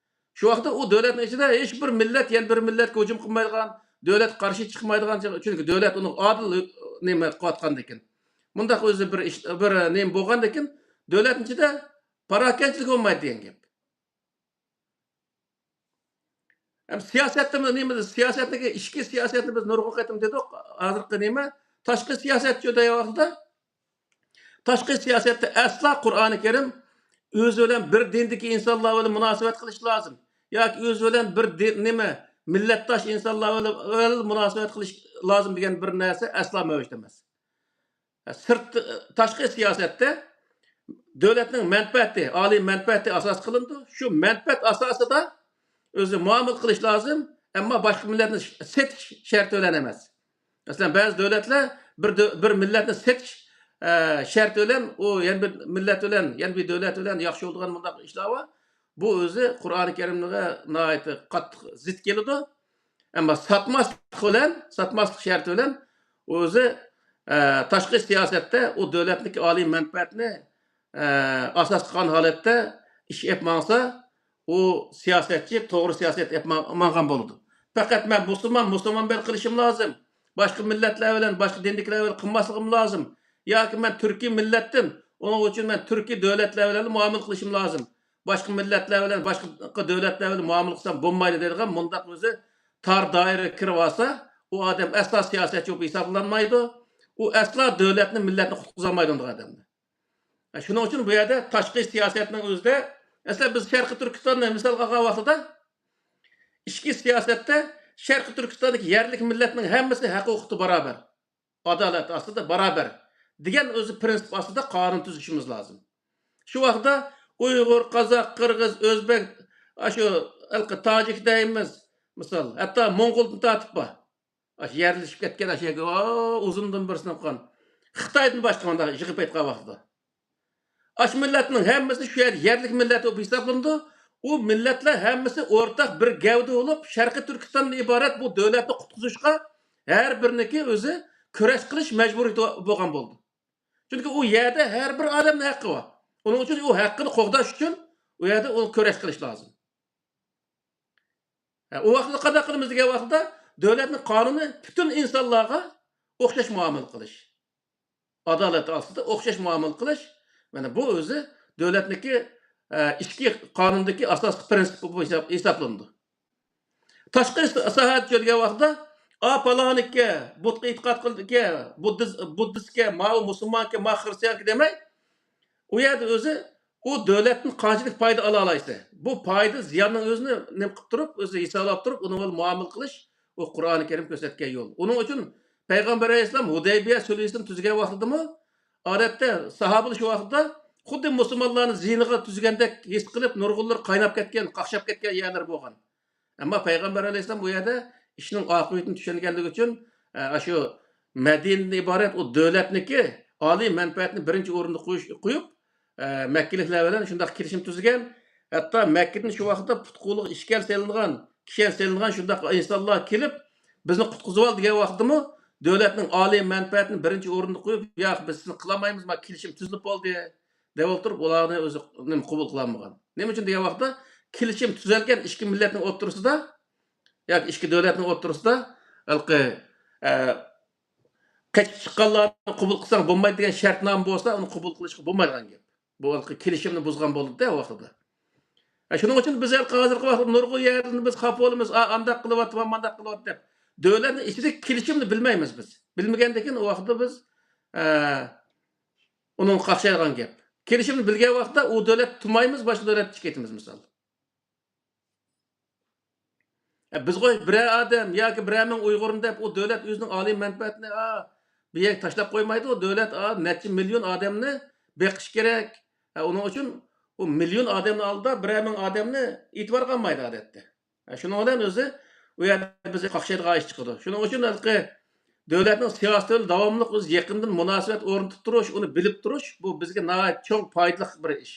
شۇ ۋاقىتتا ئۇ دۆلەتنىڭ ئىچىدە ھېچ بىر مىللەت يەنە بىر مىللەتكە ھۇجۇم قىلمايدىغان، دۆلەتكە قارشى چىقمايدىغان، چۈنكى دۆلەت ئۇنىڭ ئادىل نېمە قىلىۋاتقاندىكىن. مۇنداق ئۆزى بىر ئىش، بىر نېمە بولغاندىكىن، دۆلەتنىڭ ئىچىدە پاراكەندىچىلىك بولمايدۇ دېگەن گەپ. ھەم سىياسەتتىمۇ نېمە، سىياسەتتىكى ئىچكى سىياسەتنى بىز نۇرغۇن قېتىم دېدۇق، ھازىرقى نېمە، تاشقى سىياسەتچۇ دەيۋاتىدۇ. تاشقى سىياسەتتە ئەسلا قۇرئانى كەرىم ئۆزى بىلەن بىر دىندىكى ئىنسانلار بىلەن مۇناسىۋەت قىلىش لازىم ياكى ئۆزى بىلەن بىر دىن، نېمە، مىللەتداش ئىنسانلار بىلەن مۇناسىۋەت قىلىش لازىم دېگەن بىر نەرسە ئەسلا مەۋجۇت ئەمەس. سىرت، تاشقى سىياسەتتە دۆلەتنىڭ مەنپەئەتى، ئالىي مەنپەئەتى ئاساس قىلىنىدۇ. شۇ مەنپەئەت ئاساسىدا ئۆزى مۇئامىلە قىلىش لازىم، ئەمما باشقا مىللەتنى سېتىش شەرتى بىلەن ئەمەس. مەسىلەن، بەزى دۆلەتلەر بىر دۆ-، بىر مىللەتنى سېتىش، ئە، شەرتى بىلەن ئۇ يەنە بىر مىللەت بىلەن، يەنە بىر دۆلەت بىلەن ياخشى بولىدىغان مۇنداق ئىشلار بار. بۇ ئۆزى قۇرئانى كەرىمگە ناھايىتى قاتتىق زىت كېلىدۇ. ئەمما ساتماسلىق بىلەن، ساتماسلىق شەرتى بىلەن ئۆزى، ئە، تاشقى سىياسەتتە ئۇ دۆلەتنىڭكى ئالىي مەنپەئەتىنى، ئە، ئاساس قىلغان ھالەتتە ئىش ئېلىپ ماڭسا، ئۇ سىياسەتچى توغرا سىياسەت ئېلىپ ما-، ماڭغان بولىدۇ. پەقەت مەن مۇسۇلمان، مۇسۇلمان بىلەن قىلىشىم لازىم. باشقا مىللەتلەر بىلەن، باشقا دىندىكىلەر بىلەن قىلماسلىقىم لازىم. ياكى مەن تۈركىي مىللەتتىن، ئۇنىڭ ئۈچۈن مەن تۈركىي دۆلەتلەر بىلەن مۇئامىلە قىلىشىم لازىم. باشقا مىللەتلەر بىلەن، باشقا دۆلەتلەر بىلەن مۇئامىلە قىلسام بولمايدۇ دەيدىغان مۇنداق ئۆزى تار دائىرىگە كىرىۋالسا، ئۇ ئادەم ئەسلا سىياسەتچى بولۇپ ھېسابلانمايدۇ. ئۇ ئەسلا دۆلەتنى، مىللەتنى قۇتقۇزالمايدۇ ئۇنداق ئادەمنى. شۇنىڭ ئۈچۈن بۇ يەردە تاشقى سىياسەتنىڭ ئۆزىدە، مەسىلەن، بىز شەرقىي تۈركىستاننى مىسالغا ئالغان ۋاقتىدا، ئىچكى سىياسەتتە شەرقىي تۈركىستاندىكى يەرلىك مىللەتنىڭ ھەممىسى ھەق ھوقۇقتا باراۋەر، ئادالەت ئاستىدا باراۋەر دېگەن ئۆزى پىرىنسىپ ئاستىدا قانۇن تۈزۈشىمىز لازىم. شۇ ۋاقىتتا ئۇيغۇر، قازاق، قىرغىز، ئۆزبېك، ئاشۇ ھېلىقى تاجىك دەيمىز، مىسال، ھەتتا موڭغۇلدىن تارتىپ بار. ئاشۇ يەرلىشىپ كەتكەن، ئاشۇ يەرگە، ئا، ئۇزۇندىن بىرسىنى قىلغان. خىتايدىن باشقا مۇنداق يىغىپ ئېيتقان ۋاقتىدا. ئاشۇ مىللەتنىڭ ھەممىسى شۇ يەر يەرلىك مىللەت بولۇپ ھېسابلىنىدۇ. ئۇ مىللەتلەر ھەممىسى ئورتاق بىر گەۋدە بولۇپ، شەرقىي تۈركىستاندىن ئىبارەت بۇ دۆلەتنى قۇتقۇزۇشقا ھەر بىرىنىڭكى ئۆزى كۈرەش قىلىش مەجبۇرىيىتى بولغان بولىدۇ. چۈنكى ئۇ يەردە ھەر بىر ئادەمنىڭ ھەققى بار. ئۇنىڭ ئۈچۈن ئۇ ھەققىنى قوغداش ئۈچۈن ئۇ يەردە ئۇ كۈرەش قىلىش لازىم. ھە، ئۇ ۋاقىتتا قانداق قىلىمىز دېگەن ۋاقىتتا، دۆلەتنىڭ قانۇنى پۈتۈن ئىنسانلارغا ئوخشاش مۇئامىلە قىلىش. ئادالەت ئاستىدا ئوخشاش مۇئامىلە قىلىش. مانا بۇ ئۆزى دۆلەتنىڭكى، ئە، ئىچكى قانۇندىكى ئاساسلىق پىرىنسىپ بولۇپ ھېساب-، ھېسابلىنىدۇ. تاشقى ساياھەت يۆلىگەن ۋاقتىدا، ئا، پالانىكى، بۇتقا ئېتىقاد قىلىدىكەن، بۇددىز-، بۇددىستكەن، ماۋۇ مۇسۇلمانكەن، ماۋۇ خرىستىيانكەن دېمەي، ئۇ يەردە ئۆزى ئۇ دۆلەتتىن قانچىلىك پايدا ئالالايسەن؟ بۇ پايدا زىياننىڭ ئۆزىنى نېمە قىلىپ تۇرۇپ، ئۆزى ھېسابلاپ تۇرۇپ، ئۇنىڭ بىلەن مۇئامىلە قىلىش، ئۇ قۇرئانى كەرىم كۆرسەتكەن يول. ئۇنىڭ ئۈچۈن پەيغەمبەر ئەلەيھىسسالام ھۇدەيبىيە سۈلھىسىنى تۈزگەن ۋاقتىدىمۇ، ئادەتتە ساھابىلار شۇ ۋاقىتتا خۇددى مۇسۇلمانلارنى زىيىنىغا تۈزگەندەك ھېس قىلىپ، نۇرغۇنلىرى قايناپ كەتكەن، قاقشاپ كەتكەن يەرلەر بولغان. ئەمما پەيغەمبەر ئەلەيھىسسالام بۇ يەردە ئىشنىڭ ئاقىۋىتىنى چۈشەنگەنلىكى ئۈچۈن، ئە، ئاشۇ مەدىنىدىن ئىبارەت ئۇ دۆلەتنىكى ئالىي مەنپەئەتنى بىرىنچى ئورۇندا قويۇش، قويۇپ، ئە، مەككىلىكلەر بىلەن شۇنداق كېلىشىم تۈزگەن. ھەتتا مەككىدىن شۇ ۋاقىتتا پۇت-قولىغا ئىشكەل سېلىنغان، كىشەن سېلىنغان شۇنداق ئىنسانلار كېلىپ، بىزنى قۇتقۇزۇۋال دېگەن ۋاقىتتىمۇ، دۆلەتنىڭ ئالىي مەنپەئەتىنى بىرىنچى ئورۇندا قويۇپ، ياق، بىز سىزنى قىلالمايمىز، مانا كېلىشىم تۈزۈلۈپ بولدى، دەۋ ئولتۇرۇپ، ئۇلارنى ئۆزى نېمە قوبۇل قىلالمىغان. نېمە ئۈچۈن دېگەن ۋاقىتتا، كېلىشىم تۈزەلگەن ئىككى مىللەتنىڭ ئوتتۇرىسىدا ياكى ئىككى دۆلەتنىڭ ئوتتۇرىسىدا ھېلىقى، ئە، قېچىپ چىققانلارنى قوبۇل قىلساڭ بولمايدۇ دېگەن شەرتنامە بولسا، ئۇنى قوبۇل قىلىشقا بولمايدىغان گەپ. بۇ ھېلىقى كېلىشىمنى بۇزغان بولىدۇ-دە ئۇ ۋاقتىدا. ئە، شۇنىڭ ئۈچۈن بىز ھېلىقى ھازىرقى ۋاقىتتا نۇرغۇن يەردىن بىز خاپا بولىمىز، ئا، ئانداق قىلىۋاتىدۇ، مانداق قىلىۋاتىدۇ دەپ. دۆلەتنىڭ ئىچىدىكى كېلىشىمنى بىلمەيمىز بىز. بىلمىگەندىن كېيىن ئۇ ۋاقىتتا بىز، ئە، ئۇنىڭغا قاقشايدىغان گەپ. كېلىشىمنى بىلگەن ۋاقىتتا ئۇ دۆلەتتە تۇرمايمىز، باشقا دۆلەتكە كېتىمىز، مىسال. ئە، بىز غوي بىرەر ئادەم ياكى بىرەر مىڭ ئۇيغۇرنى دەپ، ئۇ دۆلەت ئۆزىنىڭ ئالىي مەنپەئەتىنى، ئا، بۇ يەرگە تاشلاپ قويمايدۇ. ئۇ دۆلەت، ئا، نەچچە مىليون ئادەمنى بېقىش كېرەك. ئە، ئۇنىڭ ئۈچۈن ئۇ مىليون ئادەمنىڭ ئالدىدا بىرەر مىڭ ئادەمنى ئېتىبارغا ئالمايدۇ ئادەتتە. ئە، شۇنىڭ بىلەن ئۆزى ئۇ يەردە بىز قاقشايدىغان ئىش چىقىدۇ. شۇنىڭ ئۈچۈن ھېلىقى دۆلەتنىڭ سىياسىتى بىلەن داۋاملىق ئۆزى يېقىندىن مۇناسىۋەت ئورنىتىپ تۇرۇش، ئۇنى بىلىپ تۇرۇش، بۇ بىزگە ناھايىتى چوڭ پايدىلىق بىر ئىش.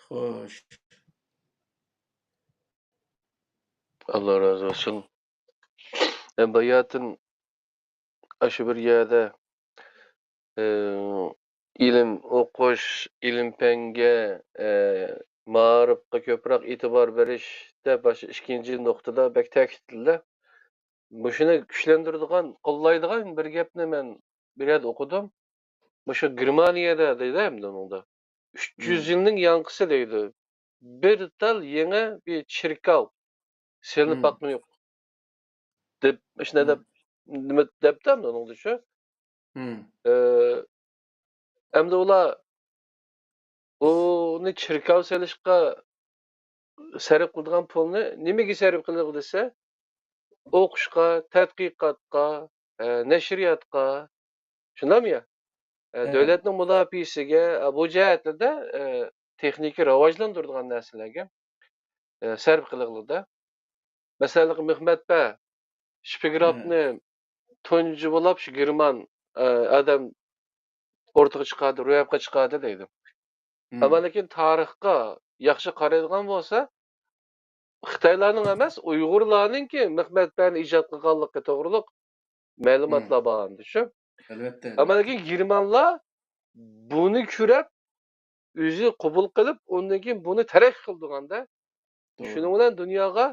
خوش. ئاللا رازى بولسۇن. ئە، باياتىن ئاشۇ بىر يەردە، ئە، ئىلىم ئوقۇش، ئىلىم-پەنگە، ئە، مائارىپقا كۆپرەك ئېتىبار بېرىش دەپ ئاشۇ ئىككىنچى نۇقتىدا بەك تەكىتلىدى. مۇشۇنى كۈچلەندۈرىدىغان، قوللايدىغان بىر گەپنى مەن بىر يەردە ئوقۇدۇم. مۇشۇ گېرمانىيەدە دەيدۇ ئەمدى ئۇنىڭدا. ئۈچ يۈز يىلنىڭ ياڭقىسى دەيدۇ. بىر تال يېڭى بىر چېركاۋ سېلىنىپ باققىنى يوق. دەپ، مۇشۇنداق دەپ، نېمە دەپتۇ ئەمدى ئۇنىڭدا شۇ. ئى، ئەمدى ئۇلار بۇنى چېركاۋ سېلىشقا سەرپ قىلىدىغان پۇلنى نېمىگە سەرپ قىلىدۇ دېسە، ئوقۇشقا، تەتقىقاتقا، ئە، نەشرىياتقا، شۇنداقمۇ يا؟ ئە، دۆلەتنىڭ مۇداپىئەسىگە، ئە، بۇ جەھەتلەردە، ئە، تېخنىكا راۋاجلاندۇرىدىغان نەرسىلەرگە، ئە، سەرپ قىلىدۇ. مەسىلەن، مېخمەت بە شپىگرافنى تۇنجى بولاپ شۇ گېرمان، ئە، ئادەم ئوتتۇرىغا چىقاردى، روياپقا چىقاردى دەيدۇ. ئەمما لېكىن تارىخقا ياخشى قارايدىغان بولسا، خىتايلارنىڭ ئەمەس، ئۇيغۇرلارنىڭكى مېخمەت بەنى ئىجاد قىلغانلىقى توغرۇلۇق مەلۇماتلار بار ئەمدى شۇ. ئەلۋەتتە. ئەمما لېكىن گېرمانلار بۇنى كۆرۈپ، ئۆزى قوبۇل قىلىپ، ئۇندىن كېيىن بۇنى تەرەققىي قىلدۇرغاندا، شۇنىڭ بىلەن دۇنياغا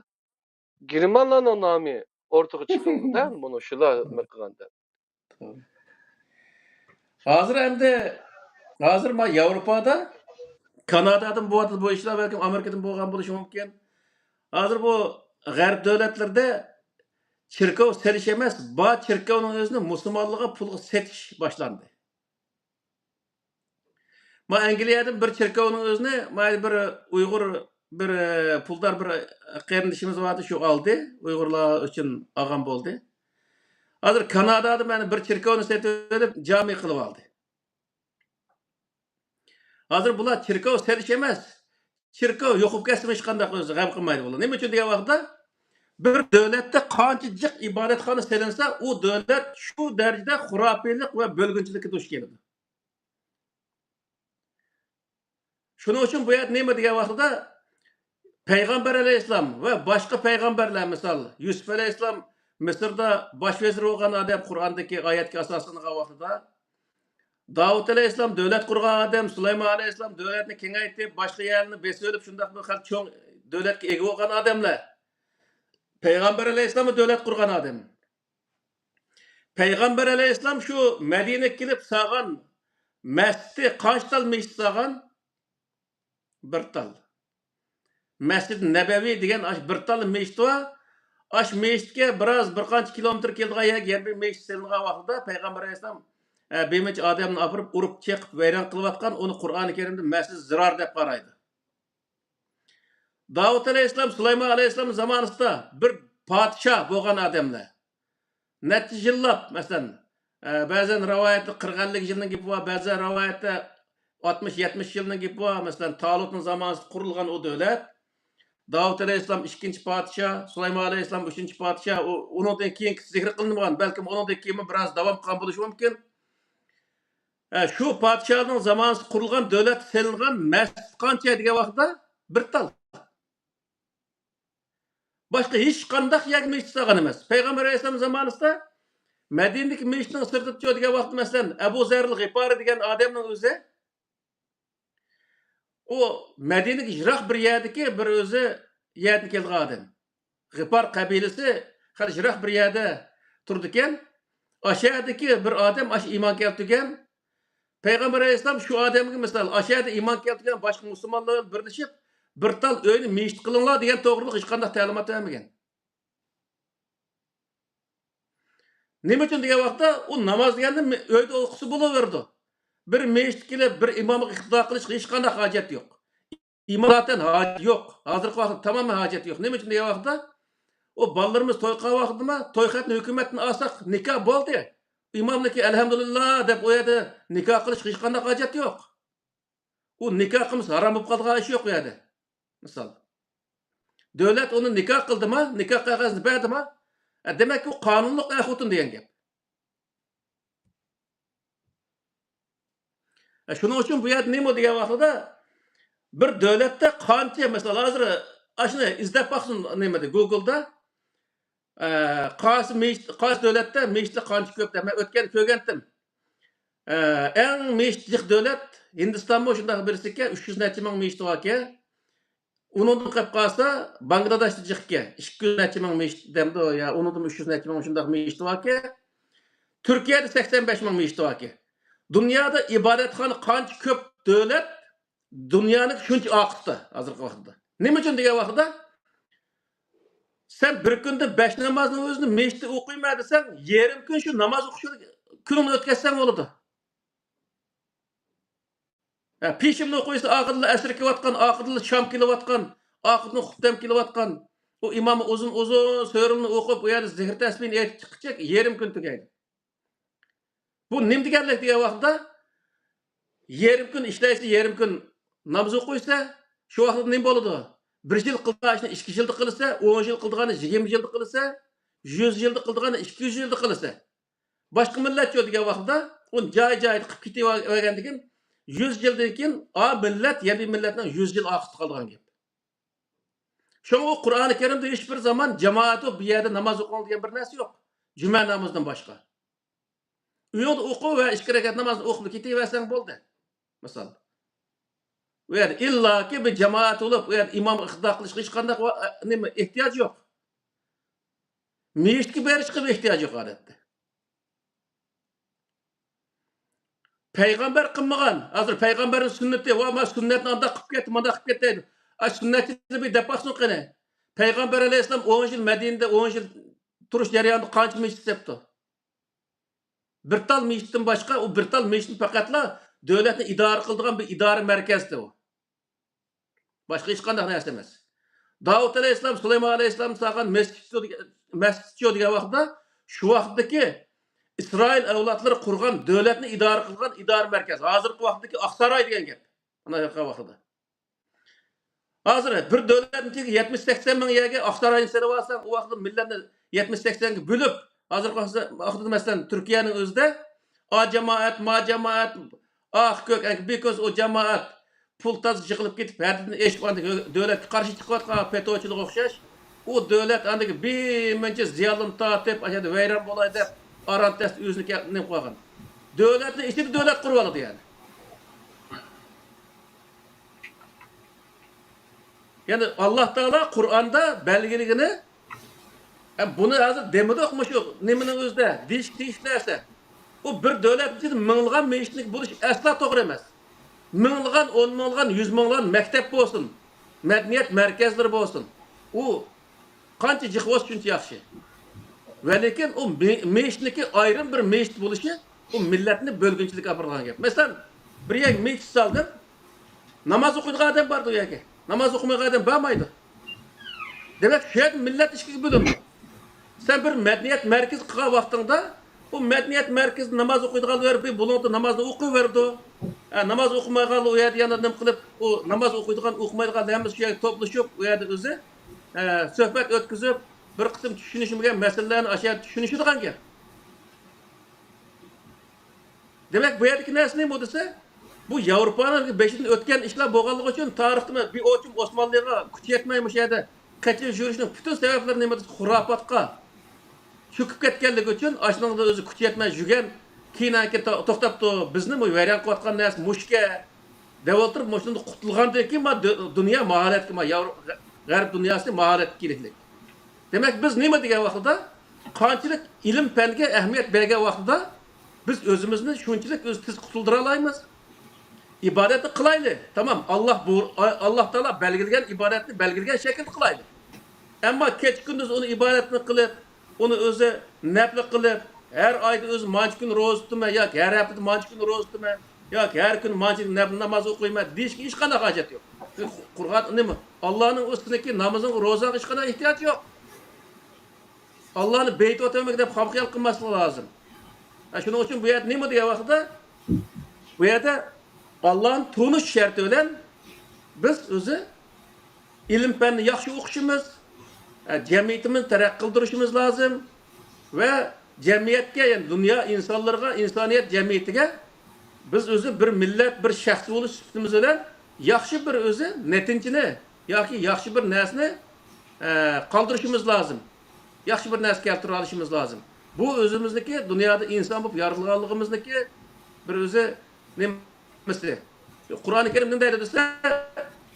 گېرمانلارنىڭ نامى ئوتتۇرىغا چىقىدۇ-دە، مانا شۇلار نېمە قىلغاندا. ھازىر ئەمدى، ھازىر ما ياۋروپادا، كانادادىمۇ بولۇۋاتىدۇ بۇ ئىشلار، بەلكىم ئامېرىكىدىمۇ بولغان بولۇشى مۇمكىن. ھازىر بۇ غەرب دۆلەتلىرىدە چېركاۋ سېلىش ئەمەس، بار چېركاۋنىڭ ئۆزىنى مۇسۇلمانلارغا پۇلغا سېتىش باشلاندى. ما ئەنگلىيەدىن بىر چېركاۋنىڭ ئۆزىنى، ما بىر ئۇيغۇر، بىر، ئە، پۇلدار بىر، ئە، قېرىندىشىمىز بارتى، شۇ ئالدى. ئۇيغۇرلار ئۈچۈن ئالغان بولدى. ھازىر كانادادا مانا بىر چېركاۋنى سېتىۋېلىپ، جامى قىلىۋالدى. ھازىر بۇلار چېركاۋ سېلىش ئەمەس، چېركاۋ يوقىلىپ كەتسىمۇ ھېچقانداق ئۆزى غەم قىلمايدۇ بۇلار. نېمە ئۈچۈن دېگەن ۋاقىتتا، بىر دۆلەتتە قانچە جىق ئىبادەتخانا سېلىنسا، ئۇ دۆلەت شۇ دەرىجىدە خۇراپىيلىق ۋە بۆلگۈنچىلىككە دۇچ كېلىدۇ. شۇنىڭ ئۈچۈن بۇ يەردە نېمە دېگەن ۋاقتىدا، پەيغەمبەر ئەلەيھىسسالام ۋە باشقا پەيغەمبەرلەر، مىسال، يۈسۈپ ئەلەيھىسسالام مىسىردا باش ۋەزىر بولغان ئادەم، قۇرئاندىكى ئايەتكە ئاساسلانغان ۋاقتىدا، داۋۇت ئەلەيھىسسالام دۆلەت قۇرغان ئادەم، سۇلايمان ئەلەيھىسسالام دۆلەتنى كېڭەيتىپ، باشقا يەرلەرنى بېسىۋېلىپ، شۇنداق بىر خېلى چوڭ دۆلەتكە ئىگە بولغان ئادەملەر. پەيغەمبەر ئەلەيھىسسالاممۇ دۆلەت قۇرغان ئادەم. پەيغەمبەر ئەلەيھىسسالام شۇ مەدىنىگە كېلىپ سالغان مەسچىتى، قانچە تال مەسچىت سالغان؟ بىر تال. مەسچىت نەبەۋى دېگەن ئاشۇ بىر تال مەسچىت بار. ئاشۇ مەسچىتكە بىراز، بىر قانچە كىلومېتىر كېلىدىغان يەرگە يەنە بىر مەسچىت سېلىنغان ۋاقتىدا پەيغەمبەر ئەلەيھىسسالام، ئە، بىرمۇنچە ئادەمنى ئاپىرىپ، ئۇرۇپ، چېقىپ، ۋەيران قىلىۋاتقان، ئۇنى قۇرئانى كەرىمدە مەسجىد زىرار دەپ قارايدۇ. داۋۇت ئەلەيھىسسالام، سۇلايمان ئەلەيھىسسالام زامانىسىدا بىر پادىشاھ بولغان ئادەملەر. نەچچە يىللاپ، مەسىلەن، ئە، بەزەن رىۋايەتتە قىرىق ئەللىك يىلنىڭ گېپى بار، بەزەن رىۋايەتتە ئاتمىش يەتمىش يىلنىڭ گېپى بار. مەسىلەن، تالۇتنىڭ زامانىسىدا قۇرۇلغان ئۇ دۆلەت. داۋۇت ئەلەيھىسسالام ئىككىنچى پادىشاھ، سۇلايمان ئەلەيھىسسالام ئۈچىنچى پادىشاھ، ئۇ، ئۇنىڭدىن كېيىنكىسى زىكىر قىلىنمىغان، بەلكىم ئۇنىڭدىن كېيىنمۇ بىراز داۋام قىلغان بولۇشى مۇمكىن. ئە، شۇ پادىشاھنىڭ زامانىسىدا قۇرۇلغان دۆلەتتە سېلىنغان مەسچىت قانچە دېگەن ۋاقىتتا، بىر تال. باشقا ھېچقانداق يەرگە مەسچىت سالغان ئەمەس. پەيغەمبەر ئەلەيھىسسالام زامانىسىدا مەدىنىدىكى مەسچىتنىڭ سىرتىچۇ دېگەن ۋاقىتتا، مەسىلەن، ئەبۇ زەررىل غىپارى دېگەن ئادەمنىڭ ئۆزى، ئۇ مەدىنىدىكى يىراق بىر يەردىكى بىر ئۆزى يەردىن كەلگەن ئادەم. غىپار قەبىلىسى خېلى يىراق بىر يەردە تۇرىدىكەن. ئاشۇ يەردىكى بىر ئادەم ئاشۇ ئىمان كەلتۈرگەن. پەيغەمبەر ئەلەيھىسسالام شۇ ئادەمگە، مىسال، ئاشۇ يەردە ئىمان كەلتۈرگەن باشقا مۇسۇلمانلار بىلەن بىرلىشىپ، بىر تال ئۆينى مەسچىت قىلىڭلار دېگەن توغرىلىق ھېچقانداق تەلىمات بەرمىگەن. نېمە ئۈچۈن دېگەن ۋاقىتتا، ئۇ ناماز دېگەننى مە-، ئۆيدە ئوقۇسا بولۇۋېرىدۇ. بىر مەسچىتكە كېلىپ، بىر ئىمامغا ئىقتىدا قىلىشقا ھېچقانداق ھاجەت يوق. ئىمام زاتەن ھاجەت يوق. ھازىرقى ۋاقىتتا تامامەن ھاجەت يوق. نېمە ئۈچۈن دېگەن ۋاقىتتا، ئۇ بالىلىرىمىز توي قىلغان ۋاقتىدىمۇ، توي خەتنى ھۆكۈمەتتىن ئالساق، نىكاھ بولدى. ئىمامنىڭكى ئەلھەمدۇلىللا دەپ ئۇ يەردە نىكاھ قىلىشقا ھېچقانداق ھاجەت يوق. ئۇ نىكاھ قىلمىسا ھارام بولۇپ قالىدىغان ئىش يوق ئۇ يەردە. مىسال، دۆلەت ئۇنى نىكاھ قىلدىما، نىكاھ قەغەزىنى بەردىما، ئە، دېمەك، ئۇ قانۇنلۇق ئەر خوتۇن دېگەن گەپ. ئە، شۇنىڭ ئۈچۈن بۇ يەردە نېمە دېگەن ۋاقتىدا، بىر دۆلەتتە قانچە، مىسال، ھازىر ئاشۇنى ئىزدەپ باقسۇن نېمىدە، گوگلدا. ئە، قايسى مەسچىت، قايسى دۆلەتتە مەسچىتلەر قانچە كۆپ دەپ مەن ئۆتكەندە كۆرگەنتىم. ئە، ئەڭ مەسچىت جىق دۆلەت ھىندىستانمۇ شۇنداق بىرسىكەن، ئۈچ يۈز نەچچە مىڭ مەسچىتى باركەن. ئۇنىڭدىن قېلىپ قالسا، باڭگلاداشتا جىقكەن، ئىككى يۈز نەچچە مىڭ مەسچىت دەمدۇ، يا ئۇنىڭدىن ئۈچ يۈز نەچچە مىڭ شۇنداق مەسچىتى باركەن. تۈركىيەدە سەكسەن بەش مىڭ مەسچىتى باركەن. دۇنيادا ئىبادەتخانا قانچە كۆپ دۆلەت، دۇنيانىڭ شۇنچە ئارقىسىدا ھازىرقى ۋاقىتتا. نېمە ئۈچۈن دېگەن ۋاقىتتا، سەن بىر كۈندە بەش نامازنىڭ ئۆزىنى مەسچىتتە ئوقۇيمەن دېسەڭ، يېرىم كۈن شۇ ناماز ئوقۇش كۈنۈڭنى ئۆتكۈزسەڭ بولىدۇ. ھە، پېشىمنى ئوقۇيسەن، ئاخىرىدا ئەسىر كېلىۋاتقان، ئاخىرىدا شام كېلىۋاتقان، ئاخىرىدا خۇپتەم كېلىۋاتقان. ئۇ ئىمام ئۇزۇن-ئۇزۇن سۈرىلەرنى ئوقۇپ، ئۇ يەردە زىكىر تەسبىھنى ئېيتىپ چىققۇچە يېرىم كۈن تۈگەيدۇ. بۇ نېمە دېگەنلىك دېگەن ۋاقىتتا، يېرىم كۈن ئىشلەيسە، يېرىم كۈن ناماز ئوقۇيسە، شۇ ۋاقىتتا نېمە بولىدۇ؟ بىر يىل قىلغان ئىشنى ئىككى يىلدا قىلىسە، ئون يىل قىلىدىغاننى يىگىرمە يىلدا قىلىسە، يۈز يىلدا قىلىدىغاننى ئىككى يۈز يىلدا قىلىسە. باشقا مىللەتچۇ دېگەن ۋاقتىدا، ئۇنى جاي-جايىدا قىلىپ كېتىۋەرگەندىن كېيىن، يۈز يىلدىن كېيىن ئا مىللەت يەنە بىر مىللەتنىڭ يۈز يىل ئارقىسىدا قالىدىغان گەپ. شۇڭا ئۇ قۇرئانى كەرىمدە ھېچبىر زامان جامائەت بولۇپ بۇ يەردە ناماز ئوقۇڭ دېگەن بىر نەرسە يوق. جۈمە نامىزىدىن باشقا. ئۆيۈڭدە ئوقۇ ۋە ئىككى رەكەت نامازنى ئوقۇپ كېتىۋەرسەڭ بولدى. مىسال. ئۇ يەردە ئىللاكى بىر جامائەت بولۇپ، ئۇ يەردە ئىمامغا ئىقتىدا قىلىشقا ھېچقانداق ۋا-، نېمە، ئېھتىياج يوق. مەسچىتكە بېرىشقا ئېھتىياج يوق ئادەتتە. پەيغەمبەر قىلمىغان. ھازىر پەيغەمبەرنىڭ سۈننىتى، ۋا ما سۈننەتنى ئانداق قىلىپ كەتتى، مانداق قىلىپ كەتتى دەيدۇ. ئا، سۈننەتچىلەر بىر دەپ باقسۇن قېنى. پەيغەمبەر ئەلەيھىسسالام ئون يىل مەدىنىدە، ئون يىل تۇرۇش جەريانىدا قانچە مەسچىت سېپتۇ؟ بىر تال مەسچىتتىن باشقا، ئۇ بىر تال مەسچىت پەقەتلا دۆلەتنى ئىدارە قىلىدىغان بىر ئىدارە مەركەزدە ئۇ. باشقا ھېچقانداق نەرسە ئەمەس. داۋۇت ئەلەيھىسسالام، سۇلايمان ئەلەيھىسسالام سالغان مەسچىتچۇ دېگەن، مەسچىتچۇ دېگەن ۋاقىتتا، شۇ ۋاقىتتىكى ئىسرائىل ئەۋلادلىرى قۇرغان دۆلەتنى ئىدارە قىلغان ئىدارە مەركەزى. ھازىرقى ۋاقىتتىكى ئاقساراي دېگەن گەپ. ئانا ياقا ۋاقتىدا. ھازىر بىر دۆلەتنىڭ ئىچىگە يەتمىش سەكسەن مىڭ يەرگە ئاقساراينى سېلىۋالساڭ، ئۇ ۋاقىتتا مىللەتنى يەتمىش سەكسەنگە بۆلۈپ، ھازىرقى ۋاقىتتا، مەسىلەن، تۈركىيەنىڭ ئۆزىدە ئا جامائەت، ما جامائەت، ئاق، كۆك، ئەنكى بىكوز ئۇ جامائەت پۇل تاز يىغىلىپ كېتىپ، ھەددىدىن ئېشىپ، ئاندىن دۆلەتكە قارشى چىقىۋاتقان پېتوچىلىققا ئوخشاش. ئۇ دۆلەت ئاندىكى بىر مۇنچە زىيانلىرىنى تارتىپ، ئاشۇ يەردە ۋەيران بولاي دەپ، ئاران تەستە ئۆزىنى نېمە قىلغان. دۆلەتنىڭ ئىچىدە دۆلەت قۇرۇۋالىدۇ يەنى. يەنى ئاللا تائالا قۇرئاندا بەلگىلىگىنى، ئە، بۇنى ھازىر دېمىدۇق مۇشۇ نېمىنىڭ ئۆزىدە، دېيىشكە تېگىشلىك نەرسە. ئۇ بىر دۆلەت ئىچىدە مىڭلىغان مەسچىتنىڭ بولۇشى ئەسلا توغرا ئەمەس. مىڭلىغان، ئون مىڭلىغان، يۈز مىڭلىغان مەكتەپ بولسۇن، مەدەنىيەت مەركەزلىرى بولسۇن، ئۇ قانچە جىق بولسا شۇنچە ياخشى. ۋەلىكىن ئۇ مە-، مەسچىتنىڭكى ئايرىم بىر مەسچىت بولۇشى ئۇ مىللەتنى بۆلگۈنچىلىككە ئاپىرىدىغان گەپ. مەسىلەن، بىر يەرگە مەسچىت سالدىم، ناماز ئوقۇيدىغان ئادەم بارىدۇ ئۇ يەرگە. ناماز ئوقۇمايدىغان ئادەم بارمايدۇ. دېمەك، شۇ يەردە مىللەت ئىككىگە بۆلۈندى. سەن بىر مەدەنىيەت مەركىزى قىلغان ۋاقتىڭدا، بۇ مەدەنىيەت مەركىزىدە ناماز ئوقۇيدىغانلار بىر بۇلۇڭدا نامازنى ئوقۇۋېرىدۇ. ھە، ناماز ئوقۇمايدىغانلار ئۇ يەردە يەنە نېمە قىلىپ، ئۇ ناماز ئوقۇيدىغان، ئوقۇمايدىغان ھەممىسى شۇ يەرگە توپلىشىپ، ئۇ يەردە ئۆزى، ھە، سۆھبەت ئۆتكۈزۈپ، بىر قىسىم چۈشىنىشمىگەن مەسىلىلەرنى ئاشۇ يەردە چۈشىنىشىدىغان گەپ. دېمەك، بۇ يەردىكى نەرسە نېمە دېسە، بۇ ياۋروپانىڭ بېشىدىن ئۆتكەن ئىشلار بولغانلىقى ئۈچۈن تارىختا بىر ئوچۇم ئوسمانلىغا كۈچ يەتمەي مۇشۇ يەردە قېچىپ يۈرۈشنىڭ پۈتۈن سەۋەبلىرى نېمە دېسە، خۇراپاتقا چۆكۈپ كەتكەنلىكى ئۈچۈن، ئاشۇنىڭدا ئۆزى كۈچ يەتمەي يۈرگەن، كېيىن ئاكى تو-، توختاپتۇ، بىزنى بۇ ۋەيران قىلىۋاتقان نەرسە مۇشۇكەن دەۋاتۇرۇپ، مۇشۇنىڭدىن قۇتۇلغاندىن كېيىن، ما دۇ-، دۇنيا ماھارەتكە، ما ياۋرو-، غەرب دۇنياسى ماھارەتكە كېلىكلىك. دېمەك، بىز نېمە دېگەن ۋاقتىدا، قانچىلىك ئىلىم-پەنگە ئەھمىيەت بەرگەن ۋاقتىدا، بىز ئۆزىمىزنى شۇنچىلىك ئۆزى تېز قۇتۇلدۇرالايمىز. ئىبادەتنى قىلايلى. تامام. ئاللا بۇ، ئاللا تائالا بەلگىلىگەن ئىبادەتنى بەلگىلىگەن شەكىلدە قىلايلى. ئەمما كېچە-كۈندۈز ئۇنى ئىبادەتنى قىلىپ، ئۇنى ئۆزى نەپلى قىلىپ، ھەر ئايدا ئۆزى مانچە كۈن روزا تۇتىمەن ياكى ھەر ھەپتىدە مانچە كۈن روزا تۇتىمەن ياكى ھەر كۈنى مانچە نەپلى ناماز ئوقۇيمەن دېيىشكە ھېچقانداق ھاجەت يوق. قۇرئان نېمە؟ ئاللانىڭ ئۈستىدىكى نامىزىڭغا، روزاڭغا ھېچقانداق ئېھتىياج يوق. ئاللانى بېيىتىۋاتىمەن دەپ خام خىيال قىلماسلىق لازىم. ھە، شۇنىڭ ئۈچۈن بۇ يەردە نېمە دېگەن ۋاقتىدا، بۇ يەردە ئاللانى تونۇش شەرتى بىلەن بىز ئۆزى ئىلىم-پەننى ياخشى ئوقۇشىمىز، ھە، جەمئىيىتىمىزنى تەرەققىي قىلدۇرۇشىمىز لازىم ۋە جەمئىيەتكە، يەنى دۇنيا ئىنسانلىرىغا، ئىنسانىيەت جەمئىيىتىگە بىز ئۆزى بىر مىللەت، بىر شەخس بولۇش سۈپىتىمىز بىلەن ياخشى بىر ئۆزى نەتىجىنى ياكى ياخشى بىر نەرسىنى، ئە، قالدۇرۇشىمىز لازىم. ياخشى بىر نەرسە كەلتۈرۈۋالىشىمىز لازىم. بۇ ئۆزىمىزنىڭكى دۇنيادا ئىنسان بولۇپ يارىتىلغانلىقىمىزنىڭكى بىر ئۆزى نېمىسى؟ قۇرئانى كەرىم نېمە دەيدۇ دېسە،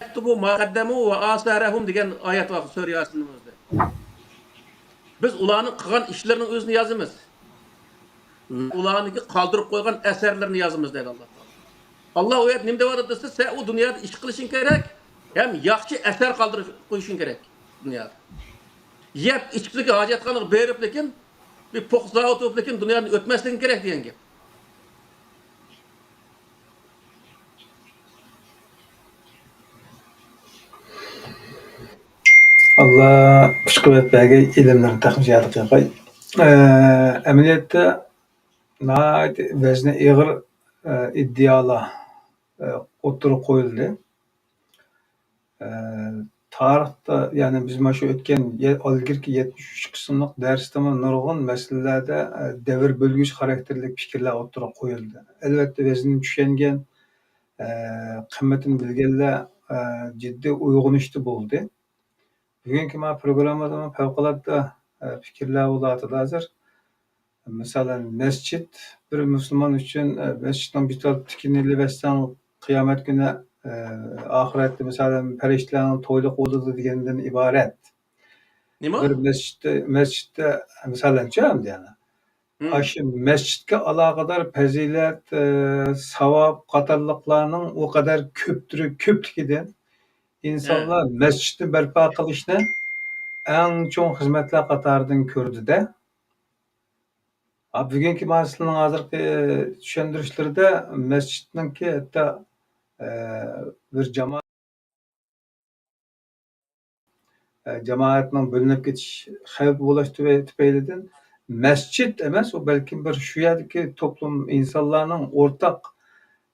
«ئەكتۇبۇ ما قەددەمۇ ۋە ئاسارەھۇم» دېگەن ئايەت بار سۈرە ياسىننىڭ ئۆزىدە. بىز ئۇلارنىڭ قىلغان ئىشلىرىنىڭ ئۆزىنى يازىمىز. ئۇلارنىڭكى قالدۇرۇپ قويغان ئەسەرلىرىنى يازىمىز دەيدۇ ئاللا تائالا. ئاللا ئۇ يەردە نېمە دەۋاتىدۇ دېسە، سەن ئۇ دۇنيادا ئىش قىلىشىڭ كېرەك، ھەم ياخشى ئەسەر قالدۇرۇپ قويۇشۇڭ كېرەك دۇنيادا. يەپ ئىچىپ لېكىن ھاجەتخانىغا بېرىپ لېكىن، بىر پوق زاۋۇت بولۇپ لېكىن دۇنيادىن ئۆتمەسلىكىڭ كېرەك دېگەن گەپ. ئاللا كۈچ-قۇۋۋەت بەرگەي، ئىلىملىرىنى تېخىمۇ زىيادە قىلغاي. ئە، ئەمەلىيەتتە ناھايىتى ۋەزنى ئېغىر، ئە، ئىدىيالار، ئە، ئوتتۇرىغا قويۇلدى. ئە، تارىختا، يەنى بىز مانا شۇ ئۆتكەن يە-، ئىلگىرىكى يەتمىش ئۈچ قىسىملىق دەرستىمۇ نۇرغۇن مەسىلىلەردە، ئە، دەۋر بۆلگۈچ خاراكتېرلىك پىكىرلەر ئوتتۇرىغا قويۇلدى. ئەلۋەتتە، ۋەزنىنى چۈشەنگەن، ئە، قىممىتىنى بىلگەنلەر، ئە، جىددىي ئويغىنىشتا بولدى. بۈگۈنكى مانا پروگراممىدىمۇ پەۋقۇلئاددە، ئە، پىكىرلەر بولۇۋاتىدۇ ھازىر. مىسالەن، مەسچىت بىر مۇسۇلمان ئۈچۈن، ئە، مەسچىتنىڭ بىر تال تىكىنى ئېلىۋەتسەڭ، قىيامەت كۈنى، ئە، ئاخىرەتتە، مىسالەن، پەرىشتىلەرنىڭ تويلۇقى بولىدۇ دېگەندىن ئىبارەت. نېمە؟ بىر مەسچىتتە، مەسچىتتە، مىسالەنچۇ ئەمدى يەنە. ئاشۇ مەسچىتكە ئالاقىدار پەزىلەت، ئە، ساۋاب قاتارلىقلارنىڭ ئۇ قەدەر كۆپتۈرۈ-، كۆپلۈكىدىن ئىنسانلار مەسچىتنى بەرپا قىلىشنى ئەڭ چوڭ خىزمەتلەر قاتارىدىن كۆردى-دە. ھا، بۈگۈنكى مانا سىلەرنىڭ ھازىرقى چۈشەندۈرۈشلىرىدە مەسچىتنىڭكى ھەتتا، ئە، بىر جامائەت ئە، جامائەتنىڭ بۆلۈنۈپ كېتىش خەۋپى بولۇش تۈپەي-، تۈپەيلىدىن مەسچىت ئەمەس، ئۇ بەلكىم بىر شۇ يەردىكى توپلۇم ئىنسانلارنىڭ ئورتاق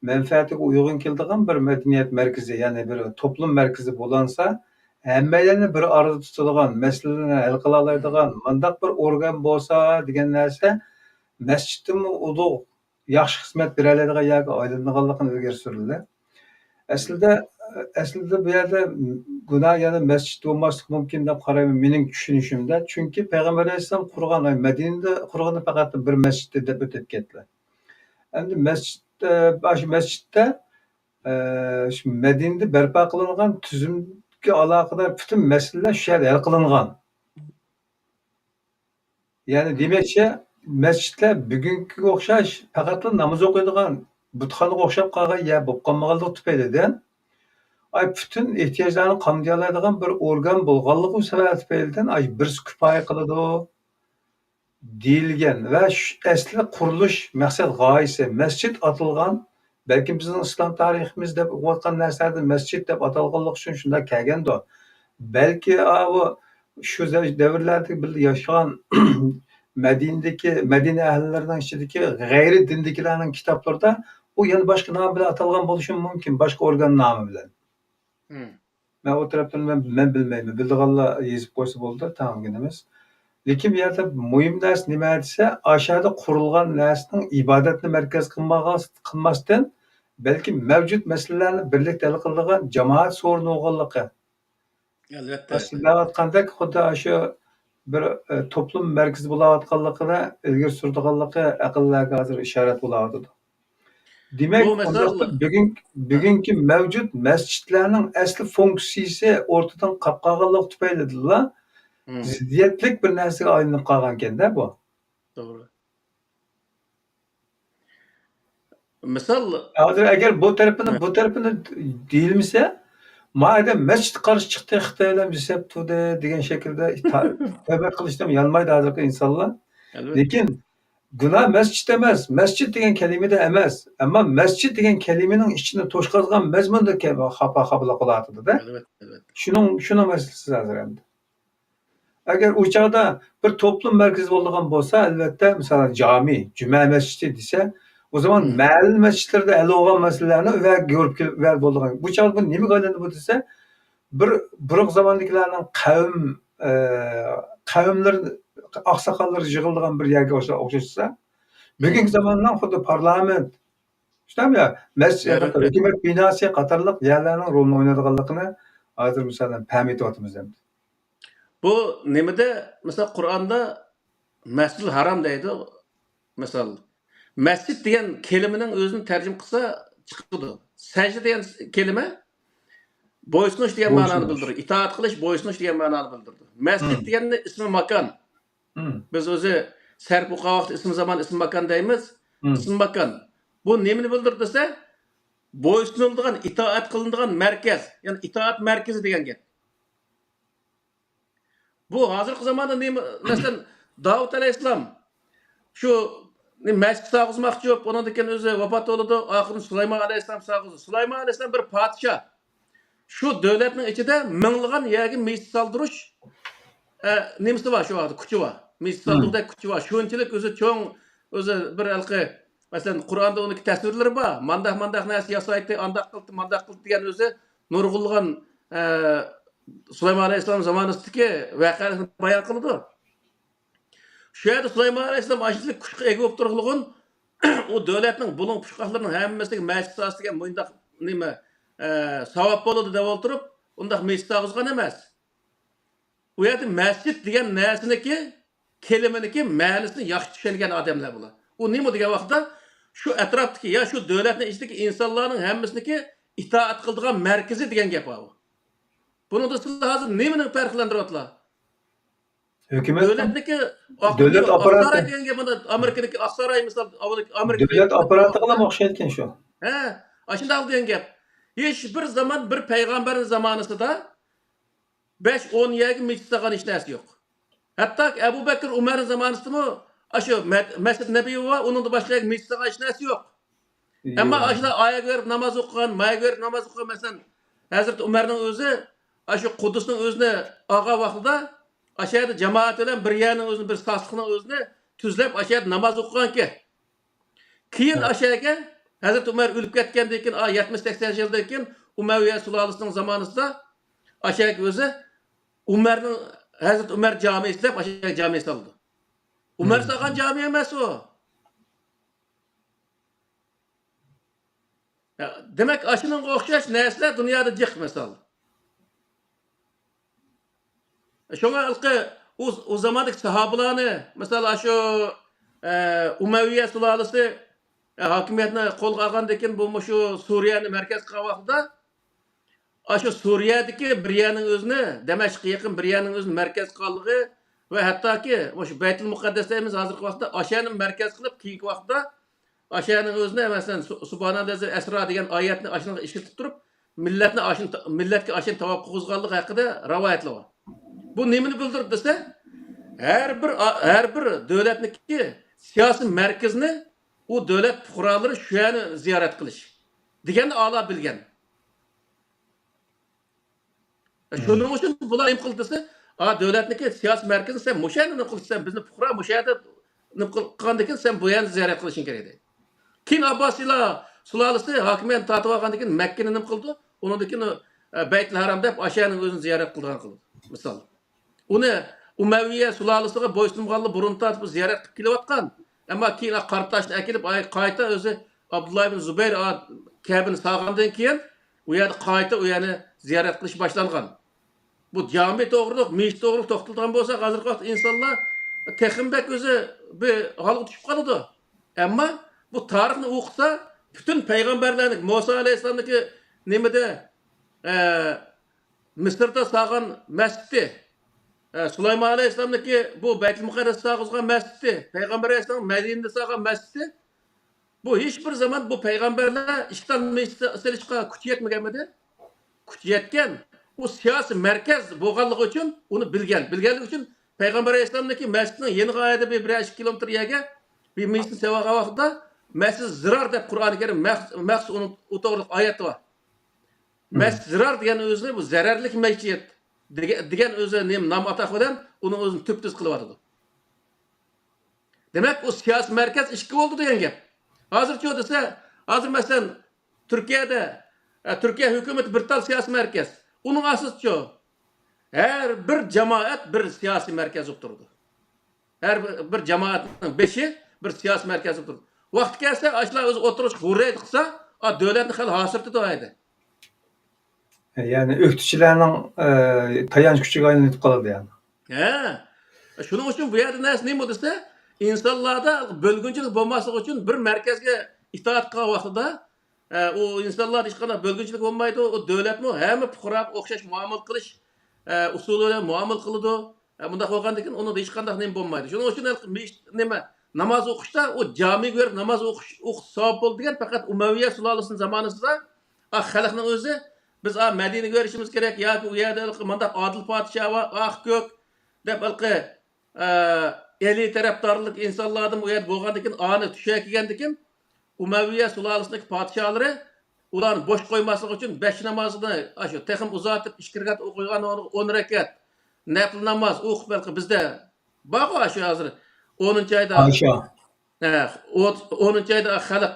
مەنپەئەتىگە ئۇيغۇن كېلىدىغان بىر مەدەنىيەت مەركىزى، يەنى بىر توپلۇم مەركىزى بولانسا، ھەممەيلەننى بىر ئارىدا تۇتىدىغان، مەسىلىلەرنى ھەل قىلالايدىغان مۇنداق بىر ئورگان بولسا دېگەن نەرسە مەسچىتتىنمۇ ئۇلۇغ ياخشى خىزمەت بېرەلەيدىغان يەرگە ئايلىنىدىغانلىقىنى ئىلگىرى سۈردى. ئەسلىدە، ئەسلىدە بۇ يەردە گۇناھ يەنە مەسچىت بولماسلىقى مۇمكىن دەپ قارايمەن مېنىڭ چۈشىنىشىمدە. چۈنكى پەيغەمبەر ئەلەيھىسسالام قۇرغان، ئاي، مەدىنىدە قۇرغىنى پەقەت بىر مەسچىتتە دەپ ئۆتۈپ كەتتى. ئەمدى مەسچىتتە، ئاشۇ مەسچىتتە، ئە، شۇ مەدىنىدە بەرپا قىلىنغان تۈزۈمگە ئالاقىدار پۈتۈن مەسىلىلەر شۇ يەردە ھەل قىلىنغان. يەنى دېمەكچى، مەسچىتلەر بۈگۈنكىگە ئوخشاش پەقەتلا ناماز ئوقۇيدىغان بۇتخانىغا ئوخشاپ قالغان يەر بولۇپ قالمىغانلىقى تۈپەيلىدىن، ئاي، پۈتۈن ئېھتىياجلارنى قامدىيالايدىغان بىر ئورگان بولغانلىقى سەۋەبى تۈپەيلىدىن، ئاي، بىرسى كۇپايە قىلىدۇ دېيىلگەن ۋە شۇ ئەسلى قۇرۇلۇش مەقسەت غايىسى، مەسچىت ئاتالغان، بەلكىم بىزنىڭ ئىسلام تارىخىمىز دەپ ئوقۇۋاتقان نەرسىلەردىن مەسچىت دەپ ئاتالغانلىقى ئۈچۈن شۇنداق كەلگەندۇ. بەلكى، ئاۋۇ شۇ زە-، دەۋرلەردە بىللە ياشىغان مەدىنىدىكى، مەدىنە ئەھلىلىرىنىڭ ئىچىدىكى غەيرىي دىندىكىلەرنىڭ كىتابلىرىدا ئۇ يەنە باشقا نام بىلەن ئاتالغان بولۇشى مۇمكىن، باشقا ئورگان نامى بىلەن. مەن ئۇ تەرەپتىن مەن، مەن بىلمەيمەن. بىلىدىغانلار يېزىپ قويسا بولىدۇ، تەڭ ئۆگىنىمىز. لېكىن بۇ يەردە مۇھىم نەرسە نېمە دېسە، ئاشۇ يەردە قۇرۇلغان نەرسىنىڭ ئىبادەتنى مەركەز قىلمىغان، قىلماستىن، بەلكى مەۋجۇت مەسىلىلەرنى بىرلىكتە ھەل قىلىدىغان جامائەت سورۇنى بولغانلىقى. ئەلۋەتتە. سىز دەۋاتقاندەك، خۇددى ئاشۇ بىر، ئە، توپلۇم مەركىزى بولاۋاتقانلىقىنى ئىلگىرى سۈرىدىغانلىقى ئەقىللەرگە ھازىر ئىشارەت بولاۋاتىدۇ. دېمەك، بۇ مىسال ئۇنداقتا بۈگۈن-، بۈگۈنكى مەۋجۇت مەسچىتلەرنىڭ ئەسلى فۇنكسىيىسى ئورتىدىن قاپ قالغانلىقى تۈپەيلىدىنلا زىددىيەتلىك بىر نەرسىگە ئايلىنىپ قالغانكەن-دە بۇ. توغرا. مىسال، ھازىر ئەگەر بۇ تەرىپىنى، بۇ تەرىپىنى دېيىلمىسە، ما ئادەم مەسچىتكە قارشى چىقتى، خىتاي بىلەن بىز سەپ تۇردى دېگەن شەكىلدە تا-، تەۋبە قىلىشتىن يانمايدۇ ھازىرقى ئىنسانلار. ئەلۋەتتە. لېكىن گۇناھ مەسچىت ئەمەس، مەسچىت دېگەن كەلىمىدە ئەمەس، ئەمما مەسچىت دېگەن كەلىمىنىڭ ئىچىنى توشقازغان مەزمۇندا كە-، خاپا-، خاپىلاپ قېلىۋاتىدۇ-دە. ئەلۋەتتە، ئەلۋەتتە. شۇنىڭ، شۇنىڭ مەسىلىسى ھازىر ئەمدى. ئەگەر ئۇ چاغدا بىر توپلۇم مەركىزى بولىدىغان بولسا، ئەلۋەتتە، مىسالەن، جامى، جۈمە مەسچىتى دېسە، ئۇ زامان مەھەللە مەسچىتلىرىدە ھەل بولغان مەسىلىلەرنى ئۇ يەرگە يۈرۈپ كېلىپ، ئۇ يەردە بولىدىغان. بۇ چاغدا بۇ نېمىگە ئايلاندى بۇ دېسە، بىر، بۇرۇنقى زاماندىكىلەرنىڭ قەۋم، ئە، قەۋملىرى، ئاقساقاللىرى يىغىلىدىغان بىر يەرگە ئوخشا-، ئوخشاشسا، بۈگۈنكى زاماننىڭ خۇددى پارلامېنت، شۇنداقمۇ يا؟ مەس-، ھۆكۈمەت بىناسى قاتارلىق يەرلەرنىڭ رولىنى ئوينايدىغانلىقىنى ھازىر، مىسالەن، پەم ئېتىۋاتىمىز ئەمدى. بۇ نېمىدە، مىسال، قۇرئاندا مەسجىدىل ھارام دەيدۇ، مىسال. مەسجىد دېگەن كەلىمىنىڭ ئۆزىنى تەرجىمە قىلسا چىقىدۇ. سەجدە دېگەن كەلىمە بويسۇنۇش دېگەن مەنانى بىلدۈرىدۇ. ئىتائەت قىلىش، بويسۇنۇش دېگەن مەنانى بىلدۈرىدۇ. مەسجىد دېگەننى ئىسمى ماكان. بىز ئۆزى سەرپ ئوقۇغان ۋاقىتتا ئىسمى زامان، ئىسمى ماكان دەيمىز. ئىسمى ماكان. بۇ نېمىنى بىلدۈرىدۇ دېسە، بويسۇنۇلىدىغان، ئىتائەت قىلىنىدىغان مەركەز، يەنى ئىتائەت مەركىزى دېگەن گەپ. بۇ ھازىرقى زاماندا نېمە، مەسىلەن، داۋۇت ئەلەيھىسسالام شۇ مەسچىت سالغۇزماقچى بولۇپ، ئۇنىڭدىن كېيىن ئۆزى ۋاپات بولىدۇ، ئاخىرىدا سۇلايمان ئەلەيھىسسالام سالغۇزىدۇ. سۇلايمان ئەلەيھىسسالام بىر پادىشاھ. شۇ دۆلەتنىڭ ئىچىدە مىڭلىغان يەرگە مەسچىت سالدۇرۇش، ئە، نېمىسى بار شۇ ۋاقىتتا، كۈچى بار. مەسچىت سالدۇرغۇدەك كۈچى بار. شۇنچىلىك ئۆزى چوڭ، ئۆزى بىر ھېلىقى، مەسىلەن، قۇرئاندا ئۇنىڭكى تەسۋىرلىرى بار. مانداق، مانداق نەرسە ياسايتتى، ئانداق قىلدى، مانداق قىلدى دېگەن ئۆزى نۇرغۇنلىغان، ئە، سۇلايمان ئەلەيھىسسالام زامانىسىدىكى ۋەقەلەرنى بايان قىلىدۇ. شۇ يەردە سۇلايمان ئەلەيھىسسالام ئاشۇنچىلىك كۈچكە ئىگە بولۇپ تۇرغىنىغۇن، ئۇ دۆلەتنىڭ بۇلۇڭ پۇچقاقلىرىنىڭ ھەممىسىگە مەسچىت سالسا دېگەن مۇنداق نېمە، ئە، ساۋاب بولىدۇ دەپ ئولتۇرۇپ، ئۇنداق مەسچىت سالغۇزغان ئەمەس. ئۇ يەردە مەسچىت دېگەن نەرسىنىكى، كەلىمىنىكى مەنىسىنى ياخشى چۈشەنگەن ئادەملەر بۇلار. ئۇ نېمە دېگەن ۋاقىتتا، شۇ ئەتراپتىكى يا شۇ دۆلەتنىڭ ئىچىدىكى ئىنسانلارنىڭ ھەممىسىنىكى ئىتائەت قىلىدىغان مەركىزى دېگەن گەپ ئاۋۇ. بۇنىڭدا سىلەر ھازىر نېمىنى پەرقلەندۈرۈۋاتىلا؟ ھۆكۈمەت، دۆلەتنىكى، دۆلەت ئاپپاراتى. ئاقساراي دېگەن گەپ، مانا ئامېرىكىدىكى ئاقساراي، مىسال، ئامېرىكا دۆلەت ئاپپاراتىغىلا ئوخشايدىكەن شۇ. ھە، ئاشۇنداق دېگەن گەپ. ھېچ بىر زامان بىر پەيغەمبەرنىڭ زامانىسىدا بەش، ئون يەرگە مىچىت سالغان ھېچ نەرسە يوق. ھەتتاكى ئەبۇ بەكرى ئۆمەرنىڭ زامانىسىدىمۇ ئاشۇ مە-، مەسچىت نەبىۋى بار، ئۇنىڭدا باشقا يەرگە مىچىت سالغان ھېچ نەرسە يوق. ئەمما ئاشۇلار ئايەگە بېرىپ ناماز ئوقۇغان، مايەگە بېرىپ ناماز ئوقۇغان، مەسىلەن، ھەزرىتى ئۆمەرنىڭ ئۆزى ئاشۇ قۇددۇسنىڭ ئۆزىنى ئالغان ۋاقتىدا، ئاشۇ يەردە جامائەت بىلەن بىر يەرنىڭ ئۆزىنى، بىر ساسلىقنىڭ ئۆزىنى تۈزلەپ، ئاشۇ يەردە ناماز ئوقۇغانىكەن. كېيىن ھە. ئاشۇ يەرگە ھەزرىتى ئۆمەر ئۆلۈپ كەتكەندىن كېيىن، ئا، يەتمىش سەكسەن يىلدىن كېيىن ئۇمەۋىيە سۇلالىسىنىڭ زامانىسىدا ئاشۇ يەرگە ئۆزى ئۆمەرنىڭ، ھەزرىتى ئۆمەر جامىسى دەپ ئاشۇ يەرگە جامى سالىدۇ. ئۆمەر مم. سالغان جامى ئەمەس ئۇ. يا، دېمەك، ئاشۇنىڭغا ئوخشاش نەرسىلەر دۇنيادا جىق، مىسال. شۇڭا ھېلىقى ئۇ، ئۇ زاماندىكى ساھابىلارنى، مىسال، ئاشۇ، ئە، ئۇمەۋىيە سۇلالىسى، ئە، ھاكىمىيەتنى قولغا ئالغاندىن كېيىن، بۇ مۇشۇ سۈرىيەنى مەركەز قىلغان ۋاقتىدا، ئاشۇ سۈرىيەدىكى بىر يەرنىڭ ئۆزىنى، دەمەشققە يېقىن بىر يەرنىڭ ئۆزىنى مەركەز قىلغانلىقى ۋە ھەتتاكى مۇشۇ بەيتۇل مۇقەددەس دەيمىز ھازىرقى ۋاقىتتا، ئاشۇنى مەركەز قىلىپ، كېيىنكى ۋاقىتتا ئاشۇنىڭ ئۆزىنى، مەسىلەن، سۇ-، سۇبھانەللەزى ئەسرا دېگەن ئايەتنى ئاشۇنىڭغا ئىشلىتىپ تۇرۇپ، مىللەتنى ئاشۇنى تا-، مىللەتكە ئاشۇنى تاۋاپ قىلغۇزغانلىقى ھەققىدە رىۋايەتلەر بار. بۇ نېمىنى بىلدۈرىدۇ دېسە، ھەر بىر ئا-، ھەر بىر دۆلەتنىكى سىياسىي مەركىزىنى ئۇ دۆلەت پۇقرالىرى شۇ يەرنى زىيارەت قىلىش دېگەننى ئالا بىلگەن. شۇنىڭ ئۈچۈن بۇلار نېمە قىلدى دېسە، ئا، دۆلەتنىڭكى سىياسىي مەركىزىنى سەن مۇشۇ يەردە نېمە قىلىسەن، بىزنى پۇقرا مۇشۇ يەردە نېمە قىل-، قىلغاندىن كېيىن سەن بۇ يەرنى زىيارەت قىلىشىڭ كېرەك دەيدۇ. كېيىن ئابباسىيلار سۇلالىسى ھاكىمىيەتنى تارتىۋالغاندىن كېيىن مەككىنى نېمە قىلىدۇ؟ ئۇنىڭدىن كېيىن، ئە، بەيتۇل ھارام دەپ ئاشۇ يەرنىڭ ئۆزىنى زىيارەت قىلىدىغان قىلىدۇ. مىسال. ئۇنى ئۇمەۋىيە سۇلالىسىغا بويسۇنمىغانلار بۇرۇن تارتىپ زىيارەت قىلىپ كېلىۋاتقان. ئەمما كېيىن قارا تاشنى ئەكېلىپ، ئاي، قايتا ئۆزى ئابدۇللا ئىبن زۇبەير، ئا، كەبىنى سالغاندىن كېيىن، ئۇ يەردە قايتا ئۇ يەرنى زىيارەت قىلىش باشلانغان. بۇ جامى توغرۇلۇق، مىچىت توغرۇلۇق توختىلىدىغان بولساق، ھازىرقى ۋاقىتتا ئىنسانلار تېخىمۇ بەك ئۆزى بىر ھالغا چۈشۈپ قالىدۇ. ئەمما بۇ تارىخنى ئوقۇسا، پۈتۈن پەيغەمبەرلەرنىڭ، مۇسا ئەلەيھىسسالامنىڭكى نېمىدە، ئە، مىسىردا سالغان مەسچىتى، ئە، سۇلايمان ئەلەيھىسسالامنىڭكى بۇ بەيتۇل مۇقەددەس سالغۇزغان مەسچىتى، پەيغەمبەر ئەلەيھىسسالام مەدىنىدە سالغان مەسچىتى، بۇ ھېچ بىر زامان بۇ پەيغەمبەرلەر ئىككى تال مەسچىت سېلىشقا كۈچى يەتمىگەنمىدى؟ كۈچى يەتكەن. ئۇ سىياسىي مەركەز بولغانلىقى ئۈچۈن ئۇنى بىلگەن. بىلگەنلىكى ئۈچۈن پەيغەمبەر ئەلەيھىسسالامنىڭكى مەسچىتىنىڭ يېنىغا ئايدا بىر، بىرەر ئىككى كىلومېتىر يەرگە بىر مەسچىتنى سېلىۋالغان ۋاقتىدا مەسچىت زىرار دەپ قۇرئانى كەرىم مەخ-، مەخسۇس ئۇنىڭ ئۇ توغرىلىق ئايەت بار. مەسچىت زىرار دېگەن ئۆزىنى بۇ زەرەرلىك مەسچىت دېگە-، دېگەن ئۆزى نېمە نام ئاتاق بىلەن ئۇنىڭ ئۆزىنى تۈپتۈز قىلىۋاتىدۇ. دېمەك، ئۇ سىياسىي مەركەز ئىككى بولدى دېگەن گەپ. ھازىرچۇ دېسە، ھازىر مەسىلەن، تۈركىيەدە، ئە، تۈركىيە ھۆكۈمىتى بىر تال سىياسىي مەركەز. ئۇنىڭ ئاستىدىچۇ؟ ھەر بىر جامائەت بىر سىياسىي مەركەز بولۇپ تۇرىدۇ. ھەر بىر، بىر جامائەتنىڭ بېشى بىر سىياسىي مەركەز بولۇپ تۇرىدۇ. ۋاقتى كەلسە، ئاشۇلار ئۆزى ئوتتۇرىغا چىقىپ ھۇرراي قىلسا، ئا، دۆلەتنى خېلى ھاسىرىتىدۇ ھەيدە. يەنى ئۆكتىچىلەرنىڭ، ئە، تايانچ كۈچىگە ئايلىنىپ قالىدۇ يەنى. ھە. شۇنىڭ ئۈچۈن بۇ يەردە نەرسە نېمە دېسە، ئىنسانلاردا بۆلگۈنچىلىك بولماسلىقى ئۈچۈن بىر مەركەزگە ئىتائەت قىلغان ۋاقتىدا، ئە، ئۇ ئىنسانلاردا ھېچقانداق بۆلگۈنچىلىك بولمايدۇ، ئۇ دۆلەتمۇ ھەممە پۇقراغا ئوخشاش مۇئامىلە قىلىش، ئە، ئۇسۇلى بىلەن مۇئامىلە قىلىدۇ. ئە، بۇنداق بولغاندىن كېيىن ئۇنىڭدا ھېچقانداق نېمە بولمايدۇ. شۇنىڭ ئۈچۈن ھېلىقى مىش-، نېمە، ناماز ئوقۇشتا ئۇ جامىگە بېرىپ ناماز ئوقۇش، ئوقۇش ساۋاب بولىدۇ دېگەن پەقەت ئۇمەۋىيە سۇلالىسىنىڭ زامانىسىدا، ئا، خەلقنىڭ ئۆزى، بىز، ئا، مەدىنىگە بېرىشىمىز كېرەك ياكى ئۇ يەردە ھېلىقى مۇنداق ئادىل پادىشاھ بار، ئاق كۆك دەپ ھېلىقى، ئە، ئەلى تەرەپدارلىق ئىنسانلاردىن ئۇ يەردە بولغاندىن كېيىن، ئانى چۈشەنگەندىن كېيىن، ئۇمەۋىيە سۇلالىسىنىڭكى پادىشاھلىرى ئۇلارنى بوش قويماسلىق ئۈچۈن بەش نامازنى ئاشۇ تېخىمۇ ئۇزارتىپ، ئىككى رەكەت ئوقۇيدىغان ئورنىغا ئون رەكەت نەپلى ناماز ئوقۇپ، بەلكى بىزدە بارغۇ ئاشۇ ھازىر ئونىنچى ئايدا، ئاشۇ. ھە، ئون-، ئونىنچى ئايدا خەلق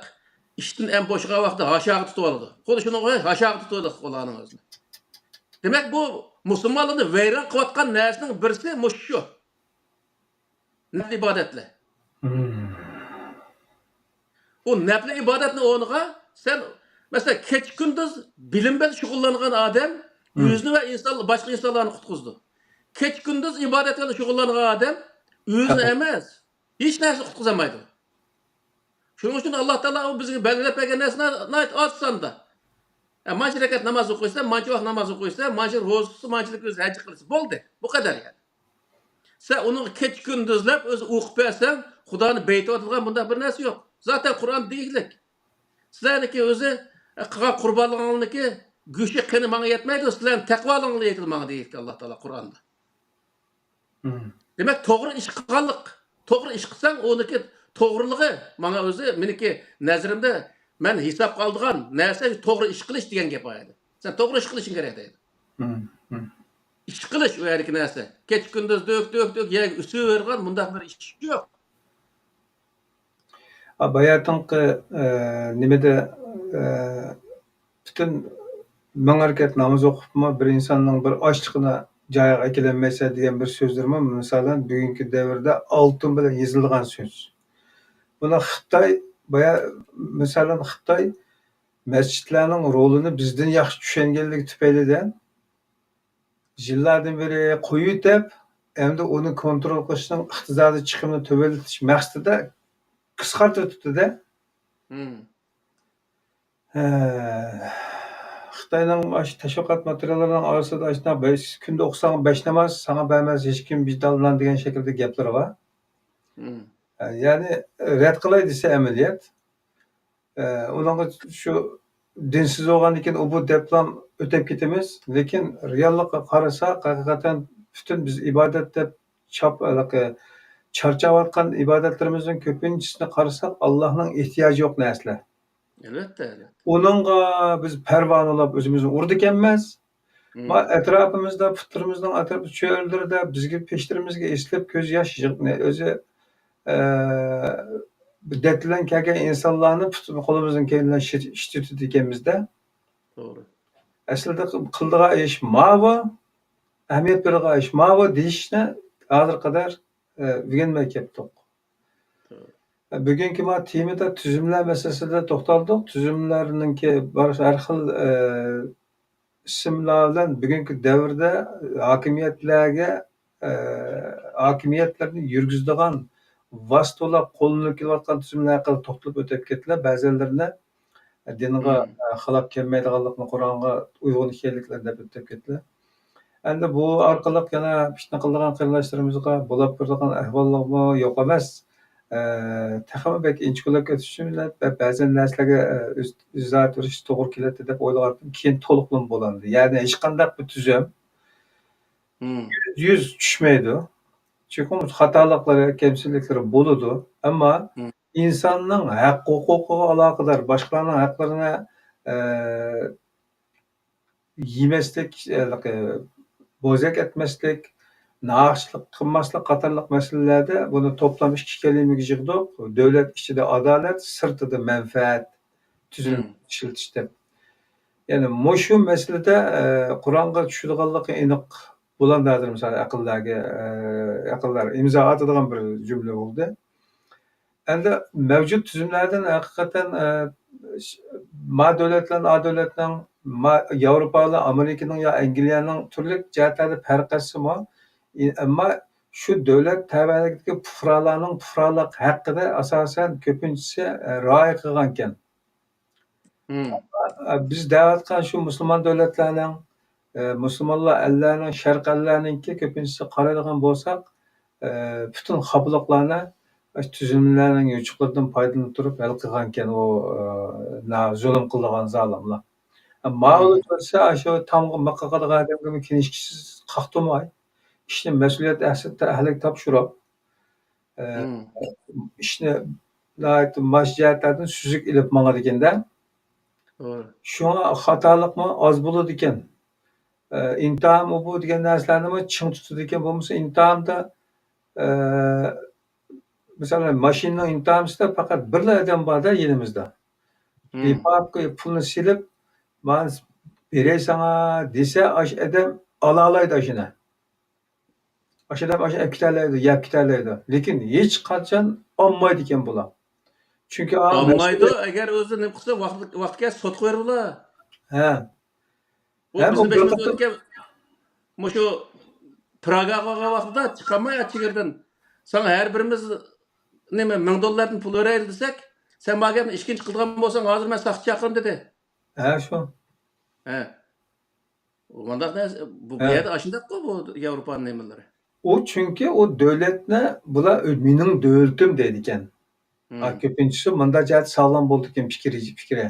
ئىشتىن ئەم بوشىغان ۋاقتىدا ھاشاغا تۇتۇۋالىدۇ. خۇددى شۇنىڭغا ھاشاغا تۇتۇۋالىدۇ ئۇلارنىڭ ئۆزىنى. دېمەك، بۇ مۇسۇلمانلارنى ۋەيران قىلىۋاتقان نەرسىنىڭ بىرسى مۇشۇ شۇ. نەپلى ئىبادەتلەر. مم. ئۇ نەپلى ئىبادەتنىڭ ئورنىغا سەن، مەسىلەن، كېچە-كۈندۈز بىلىم بىلەن شۇغۇللانغان ئادەم مم. ئۆزىنى ۋە ئىنسان، باشقا ئىنسانلارنى قۇتقۇزىدۇ. كېچە-كۈندۈز ئىبادەت بىلەن شۇغۇللانغان ئادەم ئۆزىنى تەبىئىي. ئەمەس، ھېچ نەرسە قۇتقۇزالمايدۇ. شۇنىڭ ئۈچۈن ئاللا تائالا ئۇ بىزگە بەلگىلەپ بەرگەن نەرسىلەر ناھايىتى ئاز ساندا. ئە، مانچە رەكەت ناماز ئوقۇيسەن، مانچە ۋاق ناماز ئوقۇيسەن، مانچە روزا تۇتسا، مانچىلىك ئۆزى ھەج قىلسا، بولدى. بۇ قەدەر يەنى. سەن ئۇنىڭغا كېچە كۈندۈزلەپ ئۆزى ئوقۇپ بەرسەڭ، خۇدانى بېيىتىۋاتىدىغان بۇنداق بىر نەرسە يوق. زاتەن قۇرئان دېگۈلۈك، سىلەرنىڭكى ئۆزى قىلغان قۇربانلىقىڭلارنىڭكى گۆشى، قېنى ماڭا يەتمەيدۇ، سىلەرنىڭ تەقۋالىقىڭلارغا يېتىدۇ ماڭا، دېيىلگەن ئاللا تائالا قۇرئاندا. مم. دېمەك، توغرا ئىش قىلغانلىق، توغرا ئىش قىلساڭ، ئۇنىڭكى توغرىلىقى ماڭا ئۆزى، مېنىڭكى نەزىرىمدە، مەن ھېسابقا ئالىدىغان نەرسە توغرا ئىش قىلىش دېگەن گەپ ئايەدە. سەن توغرا ئىش قىلىشىڭ كېرەك دەيدۇ. مم، مم. ئىش قىلىش ئۇ يەردىكى نەرسە. كېچە كۈندۈز دۆك، دۆك، دۆك يەرگە ئۆسۈۋېرىدىغان مۇنداق بىر ئىش يوق. ئا، باياتىنقى، ئە، نېمىدە، ئە، پۈتۈن مىڭ رەكەت ناماز ئوقۇپمۇ بىر ئىنساننىڭ بىر ئاچلىقىنى جايىغا ئەكېلەلمەيسەن دېگەن بىر سۆزلىرىمۇ، مىسالەن، بۈگۈنكى دەۋردە ئالتۇن بىلەن يېزىلغان سۆز. بۇنى خىتاي، بايا-، مىسالەن، خىتاي مەسچىتلەرنىڭ رولىنى بىزدىن ياخشى چۈشەنگەنلىكى تۈپەيلىدىن، يىللاردىن بېرى قويۇۋېتىپ، ئەمدى ئۇنى كونترول قىلىشنىڭ ئىقتىسادىي چىقىمىنى تۆۋەنلىتىش مەقسىتىدە قىسقارتىۋېتىپتۇ-دە. مم. ھە، خىتاينىڭ ئاشۇ تەشۋىقات ماتېرىياللىرىنىڭ ئارىسىدا ئاشۇنداق بەش، كۈندە ئوقۇساڭ بەش ناماز، ساڭا بەرمەس ھېچكىم ۋىجدان بىلەن دېگەن شەكىلدە گەپلىرى بار. مم. ھە، يەنى رەت قىلاي دېسە ئەمەلىيەت. ئە، ئۇنىڭغا شۇ دىنسىز بولغاندىن كېيىن ئۇ بۇ دەپلا ئۆتەپ كېتىمىز. لېكىن رېئاللىققا قارىساق، ھەقىقەتەن پۈتۈن بىز ئىبادەت دەپ چاپ-، ھېلىقى چارچاۋاتقان ئىبادەتلىرىمىزنىڭ كۆپىنچىسىنى قارىساق، ئاللاھنىڭ ئېھتىياجى يوق نەرسىلەر. ئەلۋەتتە، ئەلۋەتتە. ئۇنىڭغا بىز پەرۋانىلاپ ئۆزىمىزنى ئۇرىدىكەنمىز. مم. ما ئەتراپىمىزدا، پۇتلىرىمىزنىڭ ئەتراپى، چۆللىرىدە بىزگە، پېشلىرىمىزگە ئېسىلىپ كۆز ياش يىغ-، ئۆزى، ئە، بىر دەرد بىلەن كەلگەن ئىنسانلارنى پۇت-، قولىمىزنىڭ كەينىدىن شىت-، شىتىۋېتىدىكەنمىز-دە. توغرا. ئەسلىدە قىل-، قىلىدىغان ئىش ماۋۇ، ئەھمىيەت بېرىدىغان ئىش ماۋۇ دېيىشنى ھازىرغا قەدەر، ئە، ئۆگەنمەي كەپتۇق. توغرا. بۈگۈنكى ما تېمىدا تۈزۈملەر مەسىلىسىدە توختالدۇق. تۈزۈملەرنىڭكى بار ھەر خىل، ئە، ئىسىملار بىلەن بۈگۈنكى دەۋردە ھاكىمىيەتلەرگە، ئە، ھاكىمىيەتلەرنى يۈرگۈزىدىغان ۋاسىتە بولاپ قوللىنىلىپ كېلىۋاتقان تۈزۈملەر ھەققىدە توختىلىپ ئۆتۈپ كەتتىلە. بەزىلىرىنى دىنغا، مم. ئە، خىلاپ كەلمەيدىغانلىقنى، قۇرئانغا ئۇيغۇن ئىكەنلىكلىرىنى دەپ ئۆتۈپ كەتتىلە. ئەمدى بۇ ئارقىلىق يەنە پىتنە قىلىدىغان قېرىنداشلىرىمىزغا بولاپ تۇرىدىغان ئەھۋاللارمۇ يوق ئەمەس. ئە، تېخىمۇ بەك ئىنچىكىلەپ كېتىش ئۈچۈن بە-، بەزەن نەرسىلەرگە، ئە، ئىز-، ئىزاھات بېرىش توغرا كېلەتتى دەپ ئويلىغانتىم. كېيىن تولۇقلىما بولامدۇ. يەنى ھېچقانداق بىر تۈزۈم مم. يۈز يۈز چۈشمەيدۇ. چۈنكى خاتالىقلىرى، كەمچىلىكلىرى بولىدۇ. ئەمما مم. ئىنساننىڭ ھەق ھوقۇقىغا ئالاقىدار، باشقىلارنىڭ ھەقلىرىنى، ئە، يېمەسلىك، ھېلىقى بوزەك ئەتمەسلىك، ناھەقچىلىك قىلماسلىق قاتارلىق مەسىلىلەردە بۇنى توپلام ئىككى كەلىمىگە يىغدۇق. دۆلەت ئىچىدە ئادالەت، سىرتىدا مەنپەئەت تۈزۈلمە مم. ئىشلىتىش دەپ. يەنى مۇشۇ مەسىلىدە، ئە، قۇرئانغا چۈشىدىغانلىقى ئېنىق بولامدۇ ھازىر، مىسال، ئەقىللەرگە، ئە، ئەقىللەر ئىمزا ئاتىدىغان بىر جۈملە بولدى. ئەمدى مەۋجۇت تۈزۈملەردىن ھەقىقەتەن، ئە، ما دۆلەتلەرنىڭ، ئا دۆلەتنىڭ، ما ياۋروپالار، ئامېرىكىنىڭ يا ئەنگلىيەنىڭ تۈرلۈك جەھەتلەردە پەرق ئەتسىمۇ، ئى-، ئەمما شۇ دۆلەت تەۋەلىكىدىكى پۇقرالارنىڭ پۇقرالىق ھەققىدە ئاساسەن كۆپىنچىسى، ئە، رىئايە قىلغانىكەن. مم. ئە، بىز دەۋاتقان شۇ مۇسۇلمان دۆلەتلەرنىڭ، ئە، مۇسۇلمانلار ئەللەرنىڭ، شەرق ئەللەرنىڭكى كۆپىنچىسىگە قارايدىغان بولساق، ئە، پۈتۈن خاپىلىقلارنى ئاشۇ تۈزۈملەرنىڭ يوچۇقلىرىدىن پايدىلىنىپ تۇرۇپ ھەل قىلغانىكەن ئۇ، ئە، نا-، زۇلۇم قىلىدىغان زالىملار. ئە، ماۋۇ مم. كۆرسە، ئاشۇ تامغا مىخ قاقىدىغان ئادەمگىمۇ كىنىشكىسىز قاقتۇرماي، ئىشنى مەسئۇلىيەت ئەھلىگە تاپشۇرۇپ، ئە، مم. ئىشنى ناھايىتى ماس جەھەتلەردىن سۈزۈك ئېلىپ ماڭىدىكەن-دە. توغرا. شۇڭا خاتالىقمۇ ئاز بولىدىكەن. ئە، ئىنتىھام ئۇ بۇ دېگەن نەرسىلەرنىمۇ چىڭ تۇتىدىكەن. بولمىسا ئىنتىھامدا، ئە، مىسالەن، ماشىنىنىڭ ئىنتىھامىسىدا پەقەت بىرلا ئادەم بار-دە يېنىمىزدا. مم. بىپايان پۇلنى سېلىپ، «مانا بېرەي ساڭا» دېسە، ئاشۇ ئادەم ئالالايدۇ ئاشۇنى. ئاشۇ ئادەم ئاشۇ ئەپ كېتەلەيدۇ، يەپ كېتەلەيدۇ. لېكىن ھېچقاچان ئالمايدىكەن بۇلار. چۈنكى ئا، ئالمايدۇ، مەسىلە ئەگەر ئۆزى نېمە قىلسا، ۋاقتى، ۋاقتى كەلسە سوتقا بېرىدۇ. ھە. ئۇ ھەم بىزنىڭ ئۇ بىر بېشىمىزدىن قېتىم ئۆتكەن مۇشۇ پراگاغا بارغان ۋاقتىدا چىقالماي ئەتىگىردىن، ساڭا ھەر بىرىمىز نېمە، مىڭ دوللاردىن پۇل بېرەيلى دېسەك، سەن بۇ گەپنى ئىككىنچى قىلىدىغان بولساڭ، ھازىر مەن ساقچى چاقىرىمەن دېدى. ھە، شۇ. ھە. مۇنداق نەرسە، بۇ، بۇ ھە. يەردە ئاشۇنداققۇ بۇ ياۋروپانىڭ نېمىلىرى. ئۇ چۈنكى ئۇ دۆلەتنى بۇلار ئۆ-، مېنىڭ دۆلىتىم دەيدىكەن. ئا، كۆپىنچىسى مۇنداق جەھەتتە ساغلام بولىدىكەن پىكرى، پىكرى.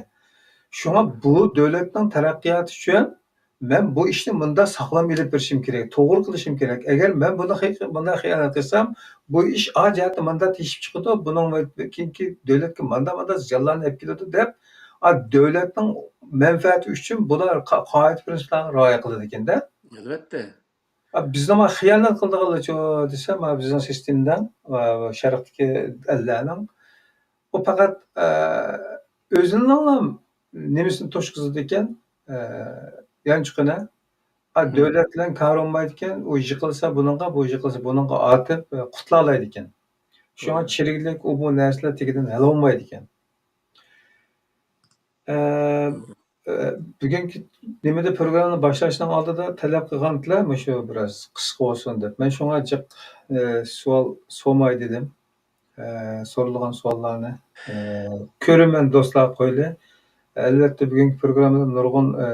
شۇڭا بۇ دۆلەتنىڭ تەرەققىياتى ئۈچۈن مەن بۇ ئىشنى مۇنداق ساغلام ئېلىپ بېرىشىم كېرەك، توغرا قىلىشىم كېرەك. ئەگەر مەن بۇنى خى-، بۇنداق خىيانەت قىلسام، بۇ ئىش ئا جەھەتتە مۇنداق تېشىپ چىقىدۇ، بۇنىڭ كېيىنكى دۆلەتكە مۇنداق، مۇنداق زىيانلارنى ئېلىپ كېلىدۇ دەپ، ئا، دۆلەتنىڭ مەنپەئەتى ئۈچۈن بۇلار قا-، قائىدە پىرىنسىپلارغا رىئايە قىلىدىكەن-دە. ئەلۋەتتە. ئا، بىزنىڭ خىيانەت قىلىدىغانلارچۇ دېسەم، ئا، بىزنىڭ سىستېمىدە، ئا، شەرقتىكى ئەللەرنىڭ ئۇ پەقەت، ئە، ئۆزىنىڭلا نېمىسىنى توشقۇزىدىكەن، ئە، يانچۇقىنى. ئا، دۆلەت بىلەن كارى بولمايدىكەن، ئۇ يىقىلسا بۇنىڭغا، بۇ يىقىلسا بۇنىڭغا ئارتىپ، ئە، قۇتۇلالايدىكەن. شۇڭا چىرىكلىك، ئۇ بۇ نەرسىلەر تېگىدىن ھەل بولمايدىكەن. ئە، ئە، بۈگۈنكى نېمىدە پروگراممىنى باشلاشنىڭ ئالدىدا تەلەپ قىلغانتىلەر مۇشۇ بىراز قىسقا بولسۇن دەپ. مەن شۇڭا جىق، ئە، سوئال سورىماي دېدىم. ئە، سورىلىدىغان سوئاللارنى، ئە، كۆرۈرمەن دوستلارغا قويىلى. ئەلۋەتتە، بۈگۈنكى پروگراممىدا نۇرغۇن، ئە،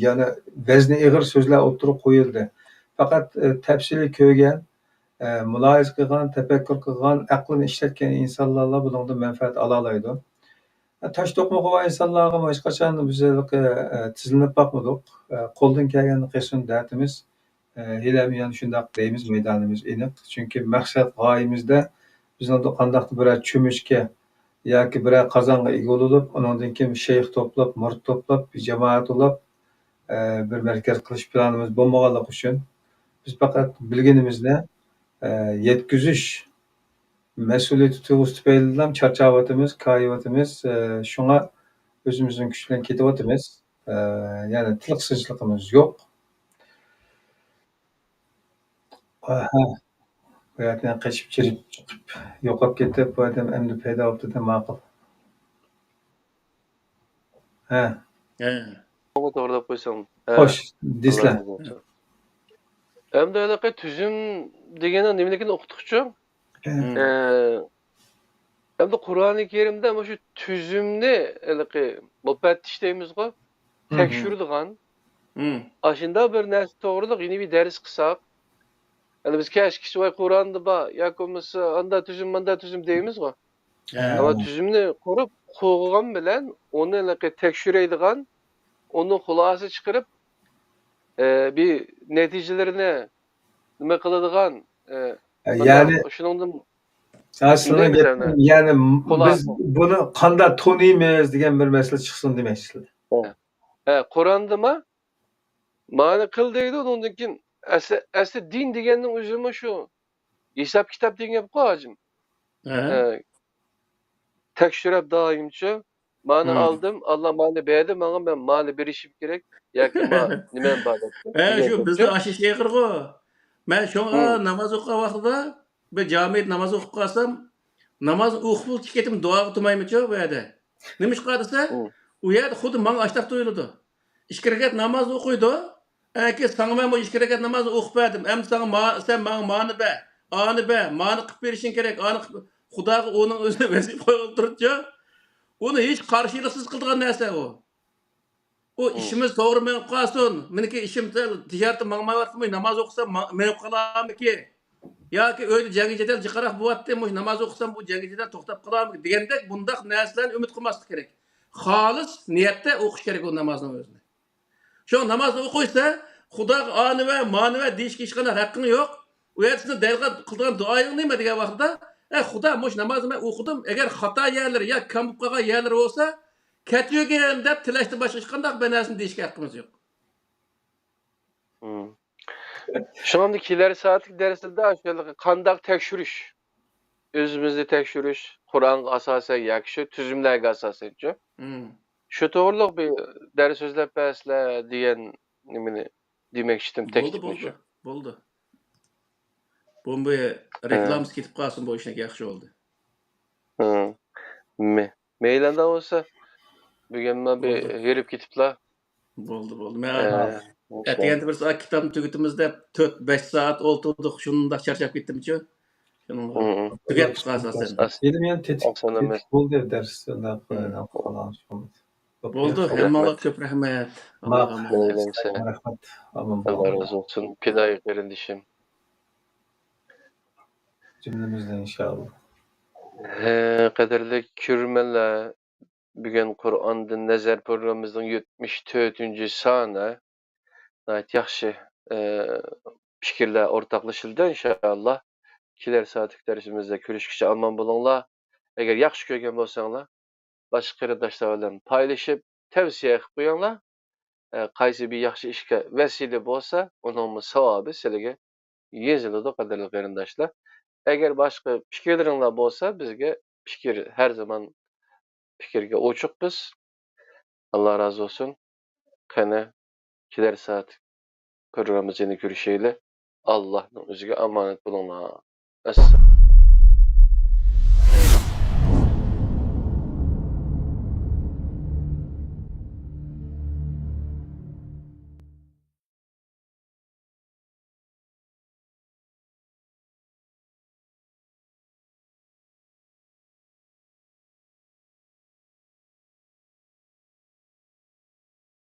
يەنە ۋەزنى ئېغىر سۆزلەر ئوتتۇرىغا قويۇلدى. پەقەت، ئە، تەپسىلىي كۆرگەن، ئە، مۇلاھىزە قىلغان، تەپەككۇر قىلغان، ئەقلىنى ئىشلەتكەن ئىنسانلارلا بۇنىڭدىن مەنپەئەت ئالالايدۇ. ئە، تاش توقۇمىغا بار ئىنسانلارغىمۇ ھېچقاچان بىز ھېلىقى، ئە، تىزلىنىپ باقمىدۇق. ئە، قولدىن كەلگەننى قىلسۇن دەردىمىز. ئە، ھېلىھەم يەنە شۇنداق دەيمىز، مەيدانىمىز ئېنىق. چۈنكى مەقسەت غايىمىزدە بىزنىڭ قانداقتۇر بىرەر چۆمۈچكە ياكى بىرەر قازانغا ئىگە بولۇپ، ئۇنىڭدىن كېيىن شەيخ توپلاپ، مۇرىت توپلاپ، بىر جامائەت توپلاپ، ئە، بىر مەركەز قىلىش پىلانىمىز بولمىغانلىقى ئۈچۈن، بىز پەقەت بىلگىنىمىزنى، ئە، يەتكۈزۈش مەسئۇلىيىتى تۇيغۇسى تۈپەيلىلا چارچاۋاتىمىز، كايىۋاتىمىز. ئە، شۇڭا ئۆزىمىزنىڭ كۈچى بىلەن كېتىۋاتىمىز. ئە، يەنى تىلىق سىنچىلىقىمىز يوق. ئاھا. بۇ يەردىن قېچىپ چىرىپ چىقىپ يوقاپ كېتىپ، بۇ ئادەم ئەمدى پەيدا بوپتۇ دە ماقۇل. ھە. ھە. توغرا دەپ قويسام. ھە. خوش، دېسىلە. ئەمدى ھېلىقى تۈزۈم دېگەننىڭ نېمىلىكىنى ئۇقتۇقچۇ؟ ھە. ئە، ئەمدى قۇرئانى كەرىمدە مۇشۇ تۈزۈمنى ھېلىقى مۇپەتتىش دەيمىزغۇ، تەكشۈرىدىغان. ئاشۇنداق بىر نەرسە توغرىلىق يەنە بىر دەرس قىلساق، يەنى بىز كەچكىچە ۋاي قۇرئاندا بار ياكى بولمىسا ئاندا تۈزۈم، ماندا تۈزۈم دەيمىزغۇ. ھە. ئەمما تۈزۈمنى قۇرۇپ قوغلىغان بىلەن ئۇنى ھېلىقى تەكشۈرەيدىغان، ئۇنىڭ خۇلاسە چىقىرىپ، ئە، بىر نەتىجىلىرىنى نېمە قىلىدىغان، ئە، يەنى شۇنىڭدىن ھە، سىزنىڭ دەيمىز گېپىڭىز، يەنى، يەنى بىز بۇنى قانداق تونۇيمىز دېگەن بىر مەسىلە چىقسۇن دېمەكچىسىلەر. ھە، قۇرئاندىمۇ مانا قىل دەيدۇ، ئۇنىڭدىن كېيىن ئەسلى، ئەسلى دىن دېگەننىڭ ئۆزىمۇ شۇ ھېساب كىتاب دېگەن گەپقۇ، ھاجىم. ھە. ئە، تەكشۈرۈپ دائىمچۇ، مانا ئالدىم، ئاللا مانا بەردى ماڭا، مەن مانا بېرىشىم كېرەك ياكى ما نېمەم بار دەپ. ھە، شۇ بىزدە ئاشۇ ئىش ئېغىرغۇ. مەن شۇڭا ناماز ئوقۇغان ۋاقتىدا بىر جامىدا ناماز ئوقۇپ قالسام، نامازنى ئوقۇپ بولۇپ چىقىپ كېتىمەن، دۇئاغا تۇرمايمەنچۇ بۇ يەردە. نېمىشقا دېسە، ئۇ يەردە خۇددى ماڭا ئاشتاق تۇيۇلىدۇ. ئىككى رەكەت نامازنى ئوقۇيدۇ. ئەكى، ساڭا مەن بۇ ئىككى رەكەت نامازنى ئوقۇپ بەردىم. ئەمدى ساڭا ما-، سەن ماڭا مانى بەر، ئانى بەر، مانى قىلىپ بېرىشىڭ كېرەك، ئانى قىلىپ، خۇداغا ئۇنىڭ ئۆزىنى ۋەزىپە قويغىلى تۇرۇپچۇ. ئۇنى ھېچ قارشىلىقسىز قىلىدىغان نەرسە ئۇ. ئۇ ئىشىمىز توغرا مېڭىپ قالسۇن. مېنىڭكى ئىشىم سەل تىجارىتى ماڭمايۋاتسىمۇ، ناماز ئوقۇسام ما-، مېڭىپ قالارمىكىن؟ ياكى ئۆيدە جەڭگى جېدەل جىقراق بولۇۋاتتى، مۇشۇ ناماز ئوقۇسام بۇ جەڭگى جېدەل توختاپ قالارمىكىن دېگەندەك بۇنداق نەرسىلەرنى ئۈمىد قىلماسلىق كېرەك. خالىس نىيەتتە ئوقۇش كېرەك ئۇ نامازنىڭ ئۆزىنى. شۇ نامازنى ئوقۇيسەن، خۇداغا ئانى ۋە مانى ۋە دېيىشكە ھېچقانداق ھەققىڭ يوق. ئۇ يەردە سېنىڭ دەل قىلىدىغان دۇئايىڭ نېمە دېگەن ۋاقتىدا، ئە خۇدا، مۇشۇ نامازنى مەن ئوقۇدۇم، ئەگەر خاتا يەرلىرى يا كەم بولۇپ قالغان يەرلىرى بولسا، كەچۈرگىن دەپ تىلەشتىن باشقا ھېچقانداق بىر نەرسىنى دېيىشكە ھەققىمىز يوق. شۇڭا ئەمدى كېلەر سائەتلىك دەرسلەردە ئاشۇ قانداق تەكشۈرۈش، ئۆزىمىزنى تەكشۈرۈش، قۇرئانغا ئاساسەن ياكى شۇ تۈزۈملەرگە ئاساسەنچۇ؟ شۇ توغرىلىق بىر دەرس سۆزلەپ بەرسىلەر دېگەن نېمىنى دېمەكچىدىم، بولدى، تەكلىپنى شۇ. بولدى، بولدى. بۇمۇ بىر رېكلامىسى كېتىپ قالسۇن، بۇ ئىشنىڭكى ياخشى بولدى. مەيلى ئەمدى بولسا، بۈگۈن مانا بىر ھېرىپ كېتىپلا. بولدى، بولدى. مەن ئەتىگەندە بىر سائەت كىتابنى تۈگىتىمىز دەپ، تۆت، بەش سائەت ئولتۇردۇق، شۇنداق چارچاپ كەتتىمچۇ. شۇنىڭغا تۈگەتتۇق ئاساسەن. ئەمدى يەنە تېتىپ بولدى دەرس. بولدى، ھەممىڭلارغا كۆپ رەھمەت. ماقۇل. رەھمەت. ئاللا رازى بولسۇن، پىدائىي قېرىندىشىم. جۈملىمىزدىن ئىنشائاللا. ھە، قەدىرلىك كۆرۈرمەنلەر، بۈگۈن قۇرئاندىن نەزەر پروگراممىمىزنىڭ يەتمىش تۆتىنچى سانى. ناھايىتى ياخشى، ئە، پىكىرلەر ئورتاقلىشىلدى، ئىنشائاللا. كېلەر سائەتلىك دەرسىمىزدە كۆرۈشكىچە ئامان بولۇڭلار. ئەگەر ياخشى كۆرگەن بولساڭلار، باشقا قېرىنداشلار بىلەن پايلىشىپ، تەۋسىيە قىلىپ قويۇڭلار. ئە، قايسى بىر ياخشى ئىشقا ۋەسىلە بولسا، ئۇنىڭمۇ ساۋابى سىلەرگە يېزىلىدۇ، قەدىرلىك قېرىنداشلار. ئەگەر باشقا پىكىرلىرىڭلار بولسا، بىزگە پىكىر، ھەر زامان پىكىرگە ئوچۇق بىز. ئاللا رازى بولسۇن. قېنى، كېلەر سائەت پروگراممىمىزدا يەنە كۆرۈشەيلى. ئاللانىڭ ئۆزىگە ئامانەت بولۇڭلار. ئەسسالام.